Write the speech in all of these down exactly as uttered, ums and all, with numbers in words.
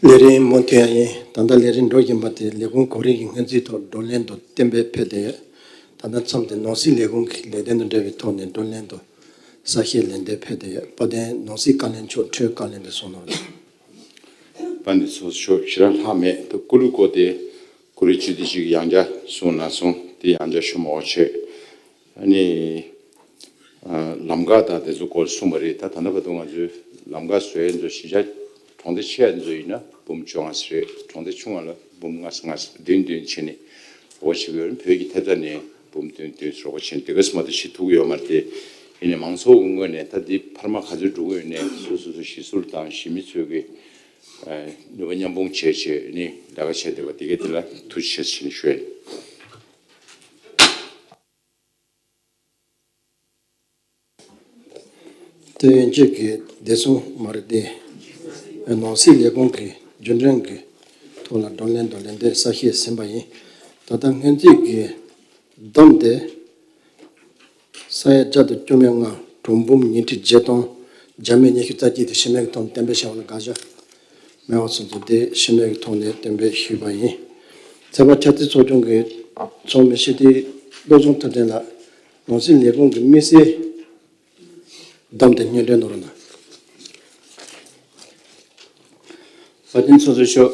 ལས་རིམ་མུ་མཐུད་ཡ་ཡིན། ད་ལྟ་ལས་རིམ་འགྲོ་བཞིན་པ་དེ་ལས་ཁུངས་གོ་རིམ་གྱི་སྔོན་རྩིས་ཐོག་བགྲོ་གླེང་དང་གཏན་འབེབས་ཕེབས་བསྡད་ཡོད། ད་ལྟ་མཚམས་དེ་ནང་སྲིད་ལས་ཁུངས་ཀྱི་ལས་དོན་དང་འབྲེལ་བའི་ཐོག་ནས་བགྲོ་གླེང་དང་གསལ་བཤད་ལན་འདེབས་ཕེབས་བསྡད་ཡོད། དཔལ་ལྡན་ནང་སྲིད་བཀའ་བློན་མཆོག་འཕྲོས་བཀའ་ལན་དེ་གསུང་གནང་རོགས། དཔལ་ལྡན་ཚོགས་གཙོ་མཆོག་ཞེ་དྲག་ལྷག་མེད། ད་སྐུ་ལུས་སྐོར་དེ་ཁོ་རེ་བཅུ་དེ་ཅིག་ཡང་བསྐྱར་གསུང་གནང་སོང་། དེ་ཡང་བསྐྱར་ཞུ་མ་དགོས་བྱས། ཨ་ནི། ཨ། ལམ་ཁ་དང་དེ་ཚོ་སྐོར་གསུངས་པ་རེད། ད་ད་ལྟ་བར་དུ་ང་ཚོའི་ལམ་ཁ་བཟོ་ཡས་ཚོ་གཞིས་ཆགས་གྲོང་སྡེ་ཆེ་ཡ་ཚོ་ཡིན་ན་འབུམ་བཅོ་ལྔ་ཙམ་རེད། གྲོང་སྡེ་ཆུང་བ་ལ་འབུམ་ལྔ་ཙམ་ལྔ་ཙམ་བདུན་བདུན་བྱས་ནས་རོགས་པ་བྱེད་ཀྱི་ཡོད་རེད། བོད་ཀྱི་ཐེབས་རྩ་ནས་འབུམ་བདུན་བདུན་རོགས་པ་བྱས་ནས་དེ་ག་ཙམ་མ་གཏོགས་ཞིག་ཐུབ་ཀྱི་ཡོད་མ་རེད། དེ་ཡིན་ནའི་མང་ཚོགས་ཀྱི་ངོས་ནས་ད་འདི་འཕར་མ་ག་ཚོད་འགྲོ་གི་ཡོད་ནའི་སོ་སོ་སོ་གཞིས་ཟུར་དང་གཞིས་མི་ཚོས་ཀྱི་ནུས་པ་མཉམ་སྤུངས་བྱས་བྱས་ནས་ལས་ཀ་བྱས་བསྡད་པ་དེ་གས་དེ་ལ་ཐུགས་རྗེ་ཆེ་ཞུ་ཡ་ཡིན། དེ་ཡན་ཆད་ཀྱི་བདེ་སྲུང་མ་རེད་དེ། ནང་སྲིད་ལས་ཁུངས་ཀྱི་རྒྱུན་གྲོན་གྱི་ཐོག་ལ་བགྲོ་གླེང་དང་ལན་འདེབས་གསལ་བཤད་ཟིན་པ་ཡིན། ད་ལྟ་སྔོན་རྩིས་ཀྱི་བསྡོམས་ཏེ་ས་ཡ་བརྒྱ་དང་བཅུ་མེད་ལྔ། གྲངས་འབུམ་ཉིས་ཁྲི་བརྒྱད་སྟོང་བརྒྱ་མེད་ཉི་ཤུ་རྩ་གཅིག་དེ་ཕྱི་མིག་གི་ཐོག་གཏན་འབེབས་བྱས་པ་ལ་དགག་བྱ་མེད་པ་སོང་ཙང་དེ་ཕྱི་མིག་གི་ཐོག་ནས་གཏན་འབེབས་ཞུས་པ་ཡིན། ཚན་པ་ཆབ་སྲིད་ཚོགས་ཆུང་གི་ཚོགས་མི་སྤྱི་འཐུས་བློ་བཟང་ཐུབ་བསྟན་ལགས། ནང་སྲིད་ལས་ཁུངས་ཀྱི་དམིགས་བསལ་བསྡོམས་ཏེ་སྙན་སྒྲོན་གནང་རོགས་གནང་། དཔལ་ལྡན་ཚོགས་གཙོ་མཆོག་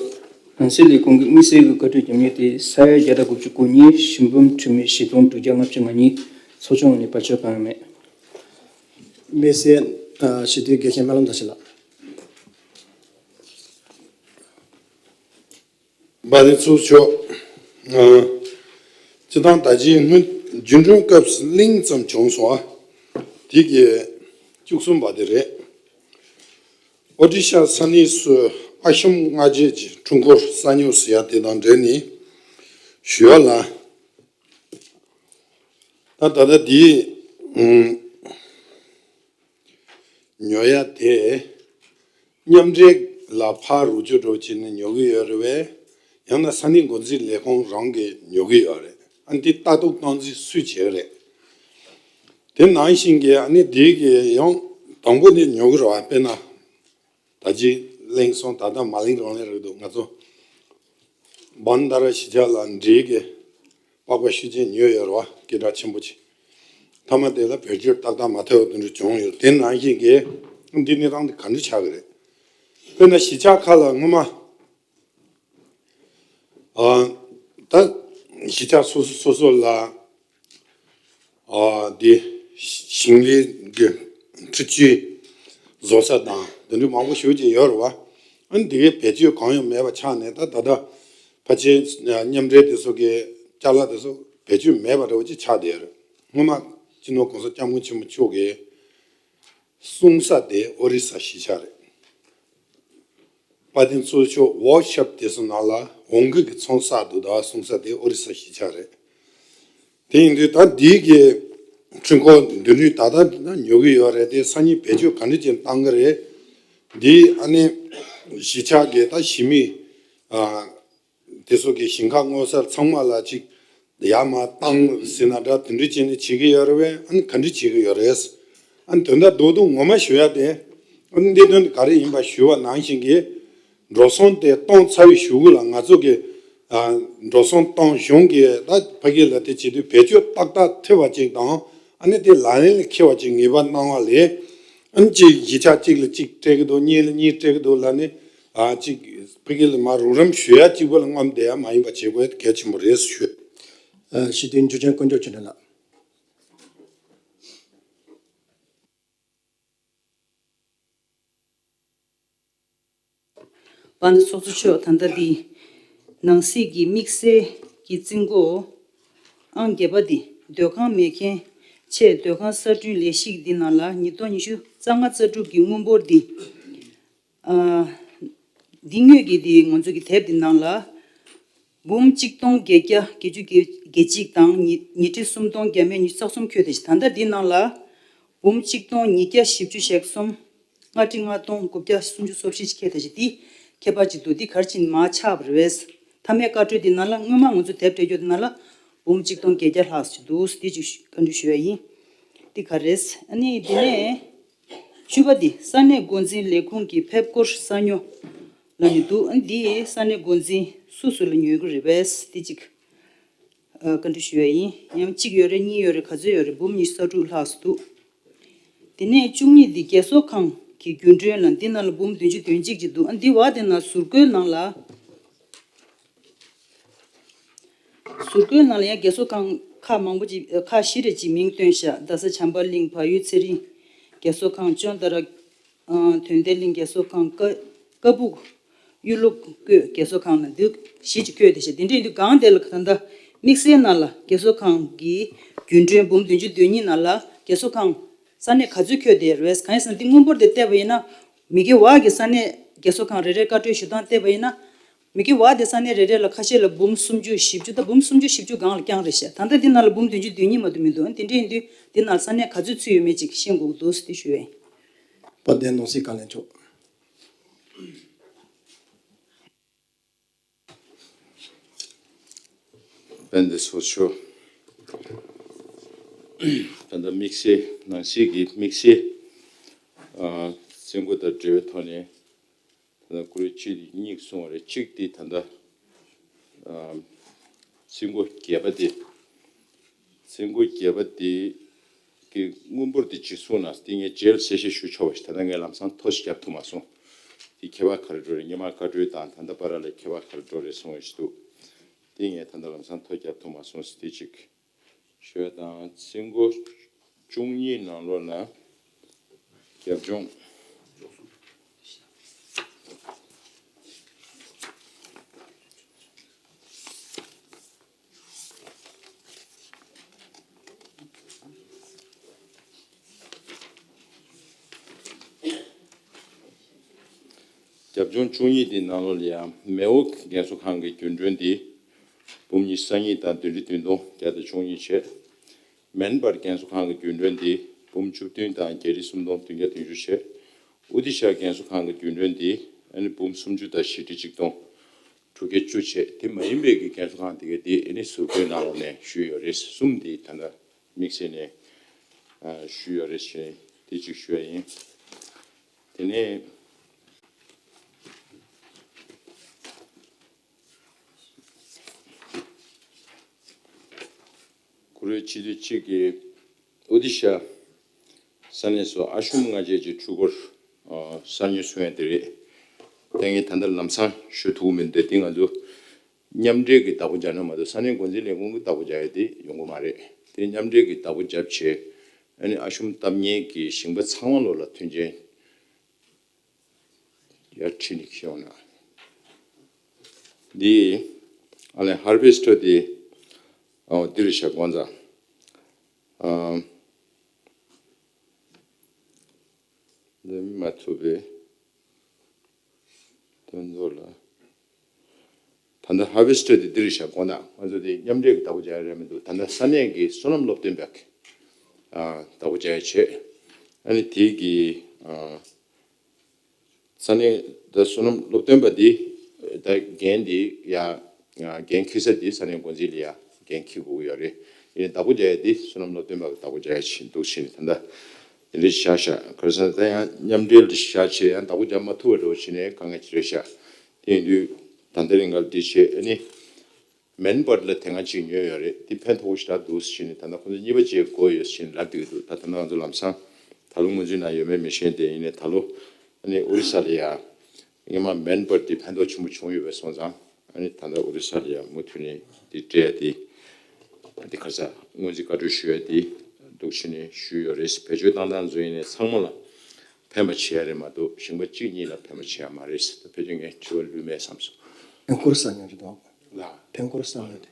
ནང་སྲིད་ལས་ཁུངས་ཀྱི་དམིགས་བསལ་གྱི་བཀའ་འཁྲོལ་རྒྱབ་མཁན་དེ་ས་ཡ་བརྒྱ་དང་དགུ་བཅུ་གོ་གཉིས། གཞི་འབུམ་ཁྲི་མེད་བཞི་སྟོང་དྲུག་བརྒྱ་ལྔ་བཅུ་ང་གཉིས། ཚོགས་ཆུང་ནས་བར་ཆད་གང་ཡང་མེད། དམིགས་བསལ་སྤྱི་འཐུས་དགེ་བཤེས་སྨོན་ལམ་བདེ་ཆེན་ལགས། དཔལ་ལྡན་ཚོགས་གཙོ་མཆོག་ཨ། སྤྱིར་བཏང་ད་ཅིའི་སྔོན་རྒྱུན་གྲོན་སྐབས་སུ་གླེང་ཙམ་བྱུང་སོང་ཨ། དེ་གི་བཅུ་གསུམ་པ་དེ་རེད། ཨོ་ཏི་ཤ་ས་གནས་སུ་ཨ་ཤམ་སྔ་རྗེས་ཀྱི་འཕྲུལ་འཁོར་གསར་ཉོ་ཟེར་ཡ་དེ་དང་འབྲེལ་ནས་ཞུ་ཡ་ལ། ད་ད་ལྟ་འདི་ཨུམ། ཉོ་ཡ་དེ་མཉམ་འབྲེལ་ལ་ཕར་རུ་སྐྱོར་འགྲོ་བྱས་ནས་ཉོ་གི་ཡོད་རེད་པས། ཡང་ན་ས་གནས་འགོ་འཛིན་ལས་ཁུངས་རང་གིས་ཉོ་གི་ཡོད་རེད། ཨ་ནི་དེ་ལྟ་རྟོག་སྟངས་འཛིན་སུས་བྱེད་རེད། དེ་ནང་བཞིན་གྱི་ཨ་ནི་དེ་གི་ཡང་དང་པོ་ནས་ཉོ་གི་རེད་པ། དཔེར་ན་ད་ཅི་གླེང་སོང་། ད་ལྟ་མ་གླེང་རང་གླེང་རེད་འདུག་ང་ཚོ་བན་དྷ་ར་གཞིས་ཆགས་ལ་འབྲས་ཀྱི་པགས་པ་ཤུགས་ཆེན་ཉོས་ཡོད་རེད་པ། སྐད་གྲགས་ཆེན་པོ་ཅིག་མཐའ་མ་དེ་ལ་བེད་སྤྱོད་ཏག་ཏག་མ་ཐེབས་པ་དེ་འདྲ་བྱུང་ཡོད། དེ་ནང་བཞིན་གྱི་འདི་གནས་སྟངས་དེ་ག་འདྲ་ཆགས་ཀྱི་རེད། དཔེར་ན་གཞིས་ཆགས་ཁག་ལ་སྔོན་མ་ཨ། ད་གཞིས་ཆགས་སོ་སོ་སོ་སོ་ལ་ཨ། འདི་ཞིང་ལས་ཀྱི་འཕྲུལ་ཆས་བཟོ་ས་དང་དེ་འདྲ་མང་པོ་ཞེ་པོ་ཅིག་ཡོད་རེད་པ། ཨ་ནི་དེ་གའི་བེད་སྤྱོད་གང་ཡང་མེད་པ་ཆགས་ནས། ད་ད་ལྟ་ཕལ་ཆེར་མཉམ་འབྲེལ་དེ་ཚོ་གི་ཅ་ལག་དེ་ཚོ་བེད་སྤྱོད་མེད་པ་འདྲ་བོ་ཅིག་ཆགས་བསྡད་ཡོད་རེད། སྔོན་མ་སྤྱི་ནོར་༸གོང་ས་༸སྐྱབས་མགོན་ཆེན་པོ་མཆོག་གིས་གསུང་ས་དེ་ཨོ་རི་ས་གཞིས་ཆགས་རེད། དཔལ་ལྡན་ཚོགས་གཙོ་མཆོག་ཝོག་ཤོབ་དེ་ཚོ་ནང་ལ་འོང་གི་གི་ཚོང་བསགས་འདུག་ད་གསུང་ས་དེ་ཨོ་རི་ས་གཞིས་ཆགས་རེད། དེ་ཡིན་དུས་ད་འདིའི་གི་འཕྲུལ་འཁོར་འདི་འདྲའི་ད་ལྟ་ད་ཉོ་གི་ཡོད་རེད་དེ། སང་ཉིན་བེད་སྤྱོད་ག་འདྲ་ཅིག་བཏང་གི་རེད། འདི་ཨ་ནི་གཞིས་ཆགས་ཀྱི་ད་གཞིས་མི་ཨ། དེ་ཚོ་གི་ཞིང་ཁ་སྔོག་ས་ཚང་མ་ལ་ཅིག་ཡར་མར་བཏང་ཟེར་ན་འདྲ། དེ་འདྲ་བྱས་ནས་བྱེད་ཀྱི་ཡོད་རེད་པས། ཨ་ནི་ག་འདྲ་བྱེད་ཀྱི་ཡོད་རེད། ཨ་ནི་དོན་དག་རྡོག་རྡོག་ངོ་མ་ཞུ་ཡ་དེ། ཨ་ནི་གནད་དོན་དེ་ག་རེ་ཡིན་པ་ཞུ་བ་ནང་བཞིན་གྱི་འགྲོ་སོང་དེ་གཏོང་ཚར་བའི་གཞུག་གུ་ལ་ང་ཚོ་གི་ཨ། འགྲོ་སོང་གཏོང་གཞུང་གི་ད་ཕ་གི་ལ་དེ་བྱེད་དུས་བེད་སྤྱོད་ཏག་ཏག་ཐེབས་པ་ཅིག་དང་། ཨ་ནི་དེ་ལག་ལེན་ལ་འཁེལ་བ་ཅིག་ངེས་པ་གནང་བ་ལས། ཨ་ནི་གཅིག་གཞིས་ཆགས་གཅིག་ལ་གཅིག་སྤྲད་ཀྱི་འདུག་གཉིས་ལ་གཉིས་སྤྲད་ཀྱི་འདུག་ལབ་ནས། ཨ། གཅིག་ཕ་གི་ལ་མར་རོགས་རམ་ཞུ་ཡ་གཅིག་པོ་ལ་རྔམ་བསྡད་ཡ་མ་ཡིན་པ་བྱེད་དགོས་གལ་ཆེན་པོ་རེད་ཞུ། ཨ། སྤྱི་འཐུས་འཇུ་ཆེན་དཀོན་མཆོག་ཆོས་སྒྲོན་ལགས། དཔལ་ལྡན་ཚོགས་གཙོ་མཆོག་ད་ལྟ་འདི་ནང་སྲིད་ཀྱི་དམིགས་བསལ་གྱི་རྩིས་འགོ་ཨང་བརྒྱད་པ་འདི་སྡོད་ཁང་མེད་མཁན་ཆེད་སྡོད་ཁང་གསར་སྐྲུན་ལས་གཞི་འདི་ནང་ལ་ཉིས་སྟོང་ཉི་ཤུ་རྩ་ལྔ་རྩ་དྲུག་གི་དངུལ་འབོར་འདི། ཨ། འདི་དངོས་ཀྱི་འདི་ང་ཚོ་གི་དེབ་འདི་ནང་ལ་འབུམ་གཅིག་སྟོང་བརྒྱད་བརྒྱ་བརྒྱད་ཅུ་གྱ་གཅིག་དང་ཉི་ཉི་ཁྲི་སུམ་སྟོང་བརྒྱ་མེད་ཉི་ཤུ་རྩ་གསུམ་འཁོད་དེ། ད་ལྟ་འདི་ནང་ལ་འབུམ་གཅིག་སྟོང་ཉིས་བརྒྱ་བཞི་བཅུ་ཞེ་གསུམ། ལྔ་ཁྲི་ལྔ་སྟོང་དགུ་བརྒྱ་སུམ་ཅུ་སོ་བཞི་ཅིག་འཁོད་དེ། འདི་ཁྱད་པར་ཅིག་འདུག་འདི་ག་རེ་བྱས་ནས་མར་ཆག་པ་རེད་པས། མཐའ་མའི་བཀའ་འཁྲོལ་འདི་ནང་ལ་སྔོན་མ་ང་ཚོ་དེབ་སྤྲད་རྒྱུ་འདི་ནང་ལ་འབུམ་གཅིག་སྟོང་བརྒྱད་བརྒྱ་ལྷག་ཅིག་འདུག་འདི་ཅིག་བཀའ་འདྲི་ཞུ་ཡ་ཡིན། འདི་ག་རེ་རེད། ཨ་ནི་འདི་ནས། བཅུ་པ་འདི་ས་གནས་འགོ་འཛིན་ལས་ཁུངས་ཀྱི་ཕེབས་སྐོར་གསར་ཉོ། ལབ་ནས་འདུག་ཨ་འདི་ས་གནས་འགོ་འཛིན་སུ་སུ་ལ་ཉོ་གི་རེད་པས་དེ་གཅིག་ཨ་བཀའ་འདྲི་ཞུ་ཡ་ཡིན། ཡང་གཅིག་ཡོད་རེད། གཉིས་ཡོད་རེད། ག་ཚོད་ཡོད་རེད། འབུམ་ཉི་ཤུ་རྩ་དྲུག་ལྷག་ཙམ་འདུག་དེ་ནས་བཅུ་གཉིས་འདི་རྒས་གསོ་ཁང་གི་རྒྱུན་གྲོན་ལ་འདི་ནང་ལ་འབུམ་བདུན་ཅུ་དོན་གཅིག་ཅིག་འདུག་ཨ་འདི་བ་དེ་ནང་ཟུར་བཀོད་ནང་ལ། ཟུར་བཀོད་ནང་ལ་ཡང་རྒས་གསོ་ཁང་ཁག་མང་པོ་ཅིག་ཁག་བཞི་རེ་ཅིག་མིང་བཏོན་ཤག་རྡ་ས་བྱམས་པ་གླིང་། བལ་ཡུལ་ཚེ་རིང་རྒས་གསོ་ཁང་། ཅོན་ཏ་ར། ཨ་དོན་ལྡན་གླིང་རྒས་གསོ་ཁང་། ཀ་ཀ་སྦུག་གཡུ་ལོ་བཀོད་རྒས་གསོ་ཁང་ལ་འདི་བཞི་ཅིག་བཀོད་དེ་ཤག་དེ་འདྲ་ཡིན་དུས་སྒང་དེ་ལ་ད་ལྟ་དམིགས་བསལ་ནང་ལ་རྒས་གསོ་ཁང་གི་རྒྱུན་གྲོན་འབུམ་བདུན་ཅུ་དོན་གཉིས་ནང་ལ་རྒས་གསོ་ཁང་ས་གནས་ག་ཚོད་བཀོད་དེ་རེད། གང་ཡིན་ཟེར་ན་འདི་སྔོན་པོར་དེ་བལྟས་པ་ཡིན་ན་མི་སྒེར་བ་གི་ས་གནས་རྒས་གསོ་ཁང་རེ་རེར་བཀའ་འཁྲོལ་ཞུ་སྟངས་བལྟས་པ་ཡིན་ན། མི་སྒེར་བ་དེ་ས་གནས་རེ་རེ་ལ་ཁ་ཤས་ལ་འབུམ་སུམ་ཅུ་བཞི་བཅུ་དང་འབུམ་སུམ་ཅུ་བཞི་བཅུ་སྒང་ལ་རྐྱང་རེད་ཤག་ད་ལྟ་འདི་ནང་ལ་འབུམ་བདུན་ཅུ་དོན་གཉིས་མ་གཏོགས་མི་འདུག་དེ་འདྲ་ཡིན་དུས་འདི་ནང་ས་གནས་ག་ཚོད་ཚུད་ཡོད་མེད་ཅིག་ཤེས་དགོས་འདུག་ཟེར་དེ་ཞུ་ཡ་ཡིན། དཔལ་ལྡན་ནོར་སྲིད་བཀའ་བློན་མཆོག་དཔལ་ལྡན་ཚོགས་གཙོ། ད་ལྟ་དམིགས་བསལ་ནང་སྲིད་ཀྱི་དམིགས་བསལ་ཨ་རྩིས་འགོ་དང་འབྲེལ་བའི་ཐོག་ནས། ད་ལྟ་བཀུར་འོས་སྤྱི་འཐུས་གཉིས་གསུངས་པ་རེད། གཅིག་དེ་ད་ལྟ་ཨ་རྩིས་འགོ་བརྒྱད་པ་དེ། རྩིས་འགོ་བརྒྱད་པ་དེ་གི་སྔོན་པོར་དེ་གཅིག་གསུངས་ན་དེ་ངས་རྗེས་ལ་གསལ་བཤད་ཞུ་ཆོག་པ་ཞིག་ད་ལྟ་ངས་ལམ་སང་ཐོ་ཞིག་བརྒྱབ་ཐུབ་མ་སོང་། དེ་ཁྱད་པར་ག་རེ་འགྲོ་རེད། སྔོན་མ་བཀའ་འཁྲོལ་དང་ད་ལྟ་བར་ལ་ཁྱད་པར་ག་རེ་འགྲོ་རེད་གསུངས་པ་ཞིག་འདུག་དེ་ངས་ད་ལྟ་ལམ་སང་ཐོ་བརྒྱབ་ཐུབ་མ་སོང་ཟེར་དེ་གཅིག་ཞུ་ཡ་དང་། རྩིས་འགོ་བཅུ་གཉིས་ནང་ལོགས་ལ་རྒྱབ་ལྗོངས། རྒྱབ་ལྗོངས་བཅུ་གཉིས་དེ་ནང་ལོགས་ལ་ཡང་མེའོ་རྒས་གསོ་ཁང་གི་རྒྱུན་གྲོན་དེ་འབུམ་ཉི་ཤུ་རྩ་གཉིས་དང་བདུན་ཁྲི་བདུན་སྟོང་བརྒྱ་དང་བཅུ་གཉིས་བྱས། མན་པར་རྒན་གསོ་ཁང་གི་རྒྱུན་གྲོན་དེ་འབུམ་བཅུ་བདུན་དང་བརྒྱད་ཁྲི་སུམ་སྟོང་བདུན་བརྒྱ་བདུན་ཅུ་བྱས། ཨོ་ཏི་ཤ་རྒན་གསོ་ཁང་གི་རྒྱུན་གྲོན་དེ་ཨ་ནི་འབུམ་སུམ་ཅུ་དང་བཞི་ཁྲི་གཅིག་སྟོང་དྲུག་བརྒྱ་བཅུ་བྱས། དེ་མ་ཡིན་པའི་གི་རྒན་གསོ་ཁང་དེ་གའི་དེ་ཨ་ནི་ཟུར་བཀོད་ནང་ལོགས་ནས་ཞུས་ཡོད་རེད། གསུམ་དེ་ད་ལྟ་དམིགས་བསལ་ནས་ཨ་ཞུས་ཡོད་རེད་ཞེས་དེ་གཅིག་ཞུ་ཡ་ཡིན། དེ་ནས། བཀུར་འོས་སྤྱི་འཐུས་གཅིག་གིས་ཨོ་ཏི་ཤ་ས་གནས་སུ་ཨ་ཤུམ་ལྔ་བརྒྱ་ཅིག་འཕྲུལ་འཁོར་ཨ་གསར་ཉོ་སོང་ཡ་དེ་རེད། ད་ངས་ད་ལྟ་ལམ་སང་ཞུ་ཐུབ་མི་འདུག་དེ་ང་ཚོ་མཉམ་འབྲེལ་གྱི་བདག་པོ་རྒྱག་ན་མ་གཏོགས་ས་གནས་འགོ་འཛིན་ལས་ཁུངས་ཀྱི་བདག་པོ་རྒྱག་ཡ་དེ་ཡོང་གི་མ་རེད། དེ་མཉམ་འབྲེལ་གྱི་བདག་པོ་བརྒྱབ་བྱས་ཨ་ནི་ཨ་ཤུམ་བཏབ་མཁན་གྱི་ཞིང་པ་ཚང་མ་ལོ་ལ་མཐུན་རྐྱེན། ཡར་ཁྲིད་ནས་ཁྱེར་ཡོང་ན། འདི་ཨ་ལས་ཧར་བེ་སི་ཊར་དེ་ཨ་འདིར་བཞག་དགོངས་དག་ཨ་འདི་མ་ཐུབ་པའི་དོན་ཚོ་ལ། ད་ལྟ་ཧར་བེ་སི་ཊར་དེ་འདིར་བཞག་དགོངས་དག་ང་ཚོ་དེ་མཉམ་འབྲེལ་གྱི་བདག་པོ་བྱ་ཡ་རེད་མི་འདུག་ད་ལྟ་ས་གནས་ཀྱི་སོ་ནམ་སློབ་སྟོན་པ་གི་ཨ་བདག་པོ་བྱ་ཡ་བྱས། ཨ་ནི་དེ་གི་ཨ། ས་གནས་ད་སོ་ནམ་སློབ་སྟོན་པ་འདི་ད་འགན་འདི་ཡ་འགན་འཁྱེར་ས་འདི་ས་གནས་འགོ་འཛིན་ལ་ཡ་འགན་འཁྱེར་དགོས་ཀྱི་ཡོད་རེད། ཡིན་ནའི་བདག་པོ་རྒྱག་ཡ་འདི་སོ་ནམ་སློབ་སྟོན་པ་གི་བདག་པོ་རྒྱག་ཡ་ཆེད་འདུག་ཕྱིན་ནས་ད་ལྟ་འདི་འདྲ་བཞག་ཤག་ག་རེ་ཟེར་ན་ད་ཡང་མཉམ་འབྲེལ་དུ་བཞག་བྱས་ཡང་བདག་པོ་རྒྱག་མ་ཐུབ་པ་འདྲ་བོ་བྱས་ནས་དཀའ་ངལ་ཅིག་རེད་ཤག་དེ་ཡིན་དུས་ད་ལྟ་རིང་ག་ལ་འདི་བྱས་ཨ་ནི། མན་པར་ལ་དེ་སྔ་གཅིག་ཉོས་ཡོད་རེད། དེ་ཕན་ཐོགས་ཤ་སྟག་འདུག་ཟེར་ནས་ད་ལྟ་ཁོང་ཚོ་གཉིས་པ་བཅས་དགོས་ཡོད་ཟེར་ནས་ལབ་བསྡད་ཀྱི་འདུག་ད་ད་ལྟ་ང་ཚོ་ལམ་སང་ད་ལོ་ངོས་འཛིན་གནང་ཡོད་མེད་མི་ཤེས། དེ་ཡིན་ནའི་ད་ལོ་ཨ་ནི་ཨོ་རི་ས་ལ་ཡ་སྔོན་མ་མན་པར་དེ་ཕན་ཐོགས་ཆེན་པོ་བྱུང་ཡོད་པ་སོང་ཙང་ཨ་ནི་ད་ལྟ་ཨོ་རི་ས་ལ་ཡ་མུ་མཐུད་ནས་དེ་སྤྲད་དེ་དེ་ག་ས་སྔོན་རྩིས་བཀའ་འཁྲོལ་ཞུ་ཡ་དེ་འདུག་ཟེར་ནས་ཞུས་ཡོད་རེད། བེད་སྤྱོད་བཏང་སྟངས་ཚོ་ཡིན་ནའི་ཚང་མ་ལ་ཕན་པ་བྱེད་ཡ་རེད་མ་གཏོགས་ཞིང་པ་གཅིག་གཉིས་ལ་ཕན་པ་བྱེད་ཡ་མ་རེད་ཟེར། ད་ཕལ་ཆེར་ངས་དྲི་བ་ལུས་མེད་བསམ་སོང་། ཨེ་ཁུར་ས་ཉོ་རེད་དོ། ལ། ཕན་སྐོར་བསམ་ཡོད་དེ།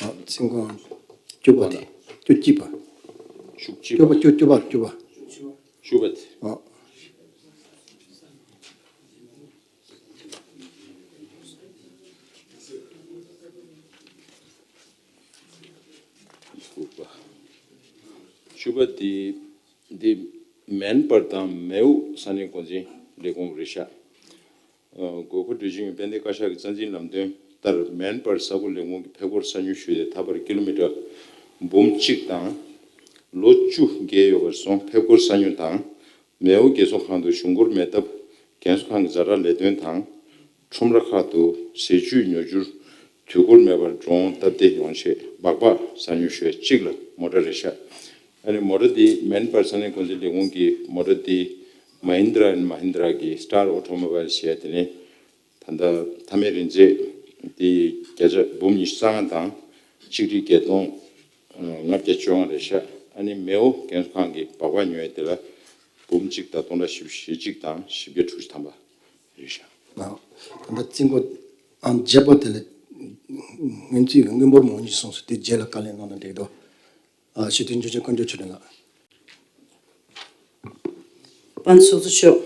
ཨ་ཚིག་འགོ་བཅུ་པ་དེ། བཅུ་གཅིག་པ། བཅུ་གཅིག་བཅུ་པ་བཅུ་བཅུ་པ་བཅུ་པ། བཅུ་པ་དེ། ཨ། བཅུ་པ་དེ་འདི་མན་པར་དང་མེའུ་ས་གནས་འགོ་འཛིན་ལས་ཁུངས་རེད་ཤག་དགོས་མཁོ་འདོད་བཞིན་དཔལ་ལྡན་བཀའ་ཤག་གི་རྩ་འཛིན་ལམ་སྟོན་ལྟར་མན་པར་ས་ཁུལ་ལས་ཁུངས་ཀྱི་ཕེབས་སྐོར་གསར་ཉོ་ཞུས་ཏེ་ད་བར་ཀི་ལོ་མི་ཊར་འབུམ་གཅིག་དང་ལོ་བཅུ་བརྒལ་ཡོད་པར་སོང་ཕེབས་སྐོར་གསར་ཉོ་དང་མེའོ་རྒས་གསོ་ཁང་དུ་གཞུང་སྐོར་མེད་སྟབས་ རྒན་གསོ་ཁང་གི་ཛ་དྲག་ལས་དོན་དང་ཁྲོམ་ར་ཁག་ཏུ་ཟས་བཅུད་ཉོ་རྒྱུར་དུས་འཁོར་མེད་པར་འགྲོ་འོང་སྟབས་བདེ་ཡོང་ཆེད་སྦག་སྦག་ཟ་ཉོ་ཞུ་ཡ་གཅིག་ལ་མོ་ཊ་རེད་ཤག་ཨ་ནི་མོ་ཊ་འདི་མན་པར་ས་གནས་འགོ་འཛིན་ལས་ཁུངས་ཀྱིས་མོ་ཊ་འདི་Mahindra and Mahindra གི་Star Automobile ཞེས་དེ་ནས་ད་ལྟ་མཐའ་མའི་རིན་ཚད་དེ་བརྒྱ་ཆ་འབུམ་ཉི་ཤུ་རྩ་ལྔ་དང་ཆིག་ཁྲི་བརྒྱད་སྟོང་ལྔ་བརྒྱ་བཅོ་ལྔ་རེད་ཤག་ཨ་ནི་མེའོ་རྒན་གསོ་ཁང་གི་སྦག་སྦག་ཉོ་ཡ་དེ་ལ་འབུམ་གཅིག་དང་སྟོང་ཕྲག་བཞི་བཅུ་ཞེ་གཅིག་དང་བཞི་བརྒྱ་དྲུག་ཅུ་ཐམ་པ་རེད་ཤག་ད་ལྟ་རྩིས་འགོ་ཨང་བརྒྱད་པ་དེ་ལ་སྔོན་རྩིས་ཀྱི་དངུལ་འབོར་མང་ཉུང་གསུངས་སོང་། དེ་རྗེས་ལ་བཀའ་ལན་གནང་ན་འགྲིག་འདུག་ཨ། སྤྱི་འཐུས་འཇུ་ཆེན་དཀོན་མཆོག་ཆོས་སྒྲོན་ལགས། དཔལ་ཚོགས་གཙོ་མཆོག་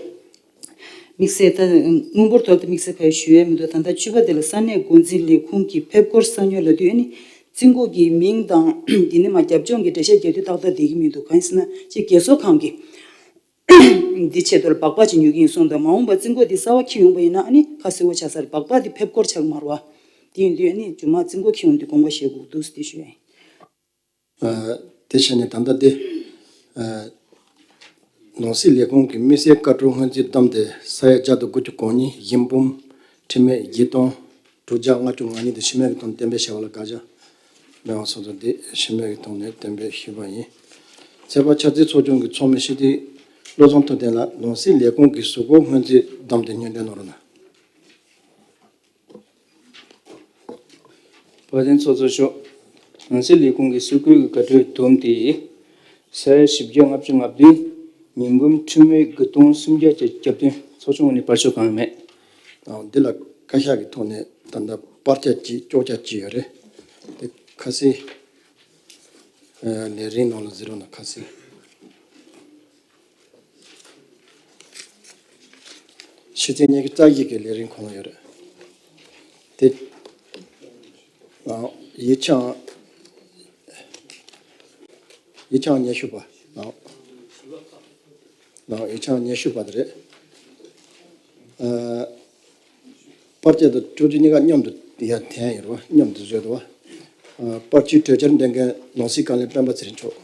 དམིགས་བསལ་ད་དངུལ་འབོར་ཐོག་ཏུ་དམིགས་བསལ་ག་ཡེ་ཞུ་ཡས་མི་འདུག་ད་ལྟ་བཅུ་པ་དེ་ལ་ས་གནས་འགོ་འཛིན་ལས་ཁུངས་ཀྱི་ཕེབས་སྐོར་གསར་ཉོ་ལབ་དུས་ཨ་ནི་རྩིས་འགོ་གི་མིང་དང་དེ་ནས་མར་རྒྱབ་ལྗོངས་ཀྱི་འགྲེལ་བཤད་རྒྱག་དུས་ཏག་ཏག་བསྡད་ཀྱི་མི་འདུག་གང་ཡིན་ཟེར་ན་ཅིག་རྒས་གསོ་ཁང་གི་འདི་ཆེད་དུ་ལ་སྦག་སྦག་ཅིག་ཉོ་གི་ཡིན་གསུངས་འདུག་མ་འོངས་པ་རྩིས་འགོ་འདི་གསར་པ་འཁྱེར་ཡོང་པ་ཡིན་ན་ཨ་ནི་ཁ་གསལ་བོ་ཆགས་ས་རེད། སྦག་སྦག་འདི་ཕེབས་སྐོར་ཆགས་ཀྱི་མ་རེད་བ། དེ་ཡིན་དུས་ཨ་ནི་རྗེས་མ་རྩིས་འགོ་འཁྱེར་ཡོང་དུས་དགོངས་པ་བཞེས་དགོས་འདུག་ཟེར་དེ་ཞུ་ཡ་ཡིན། ཨ། དེ་བྱས་ནས་ད་ལྟ་དེ། ཨ། ནང་སྲིད་ལས་ཁུངས་ཀྱི་དམིགས་བསལ་བཀའ་འཁྲོལ་སྔོན་རྩིས་བདམས་ཏེ་ས་ཡ་བརྒྱ་དང་དགུ་བཅུ་གོ་གཉིས། ཡིན་འབུམ་ཁྲི་མེད་བརྒྱད་སྟོང་དྲུག་བརྒྱ་ལྔ་བཅུ་ང་གཉིས་དེ་ཕྱི་མིག་གི་ཐོག་གཏན་འབེབས་བྱས་པ་ལ་དགག་བྱ་མེད་པ་སོགས་དང་དེ་ཕྱི་མིག་གི་ཐོག་ནས་གཏན་འབེབས་ཞུས་པ་ཡིན། ཚོགས་པ་ཆབ་སྲིད་ཚོགས་ཆུང་གི་ཚོགས་མི་སྤྱི་འཐུས་བློ་བཟང་ཐུབ་བསྟན་ལགས་ནང་སྲིད་ལས་ཁུངས་ཀྱི་ཟུར་བཀོད་སྔོན་རྩིས་བདམས་ཏེ་སྙན་སྒྲོན་གནང་རོགས་གནང་། དཔལ་ལྡན་ཚོགས་གཙོ་མཆོག་ནང་སྲིད་ལས་ཁུངས་ཀྱི་ཟུར་བཀོད་ཀྱི་བཀའ་འཁྲོལ་བསྡོམས་ཏེ། ས་ཡ་བཞི་བརྒྱ་ལྔ་བཅུ་ང་བདུན། ཉིས་འབུམ་ཁྲི་མེད་དགུ་སྟོང་སུམ་བརྒྱ་བརྒྱད་ཅུ་གྱ་བདུན། ཚོགས་ཆུང་ནས་བར་ཆད་གང་ཡང་མེད། དང་འདི་ལ་བཀའ་ཤག་གི་ཐོག་ནས་ད་ལྟ་བར་ཆད་གཅིག་གཅོག་ཆ་གཅིག་ཡོད་རེད། དེ་ཁ་གསལ་ལས་རིམ་ནང་ལ་གཟིགས་རོགས་གནང་། ཁ་གསལ། ཕྱི་ཚེས་ཉི་ཤུ་རྩ་བཞི་གི་ལས་རིམ་ཁོ་ན་ཡོད་རེད། དེ། ཨ། ཡིག་ཆ། ཡིག་ཆ་ཉི་ཤུ་པ། ཨ། ཨ། ཡིག་ཆ་ཉི་ཤུ་པ་དེ་རེད། ཨ། པར་ཆས་དང་དྲུག་ཅུ་གཉིས་ཀ་མཉམ་དུ་ཡར་འཐེན་ཡོད་རེད་བ། མཉམ་དུ་བཟོས་འདུག་བ། ཨ། པར་ཆས་གྲོས་འཆར་འདོན་མཁན་ནང་སྲིད་བཀའ་བློན་སྤེན་པ་ཚེ་རིང་མཆོག་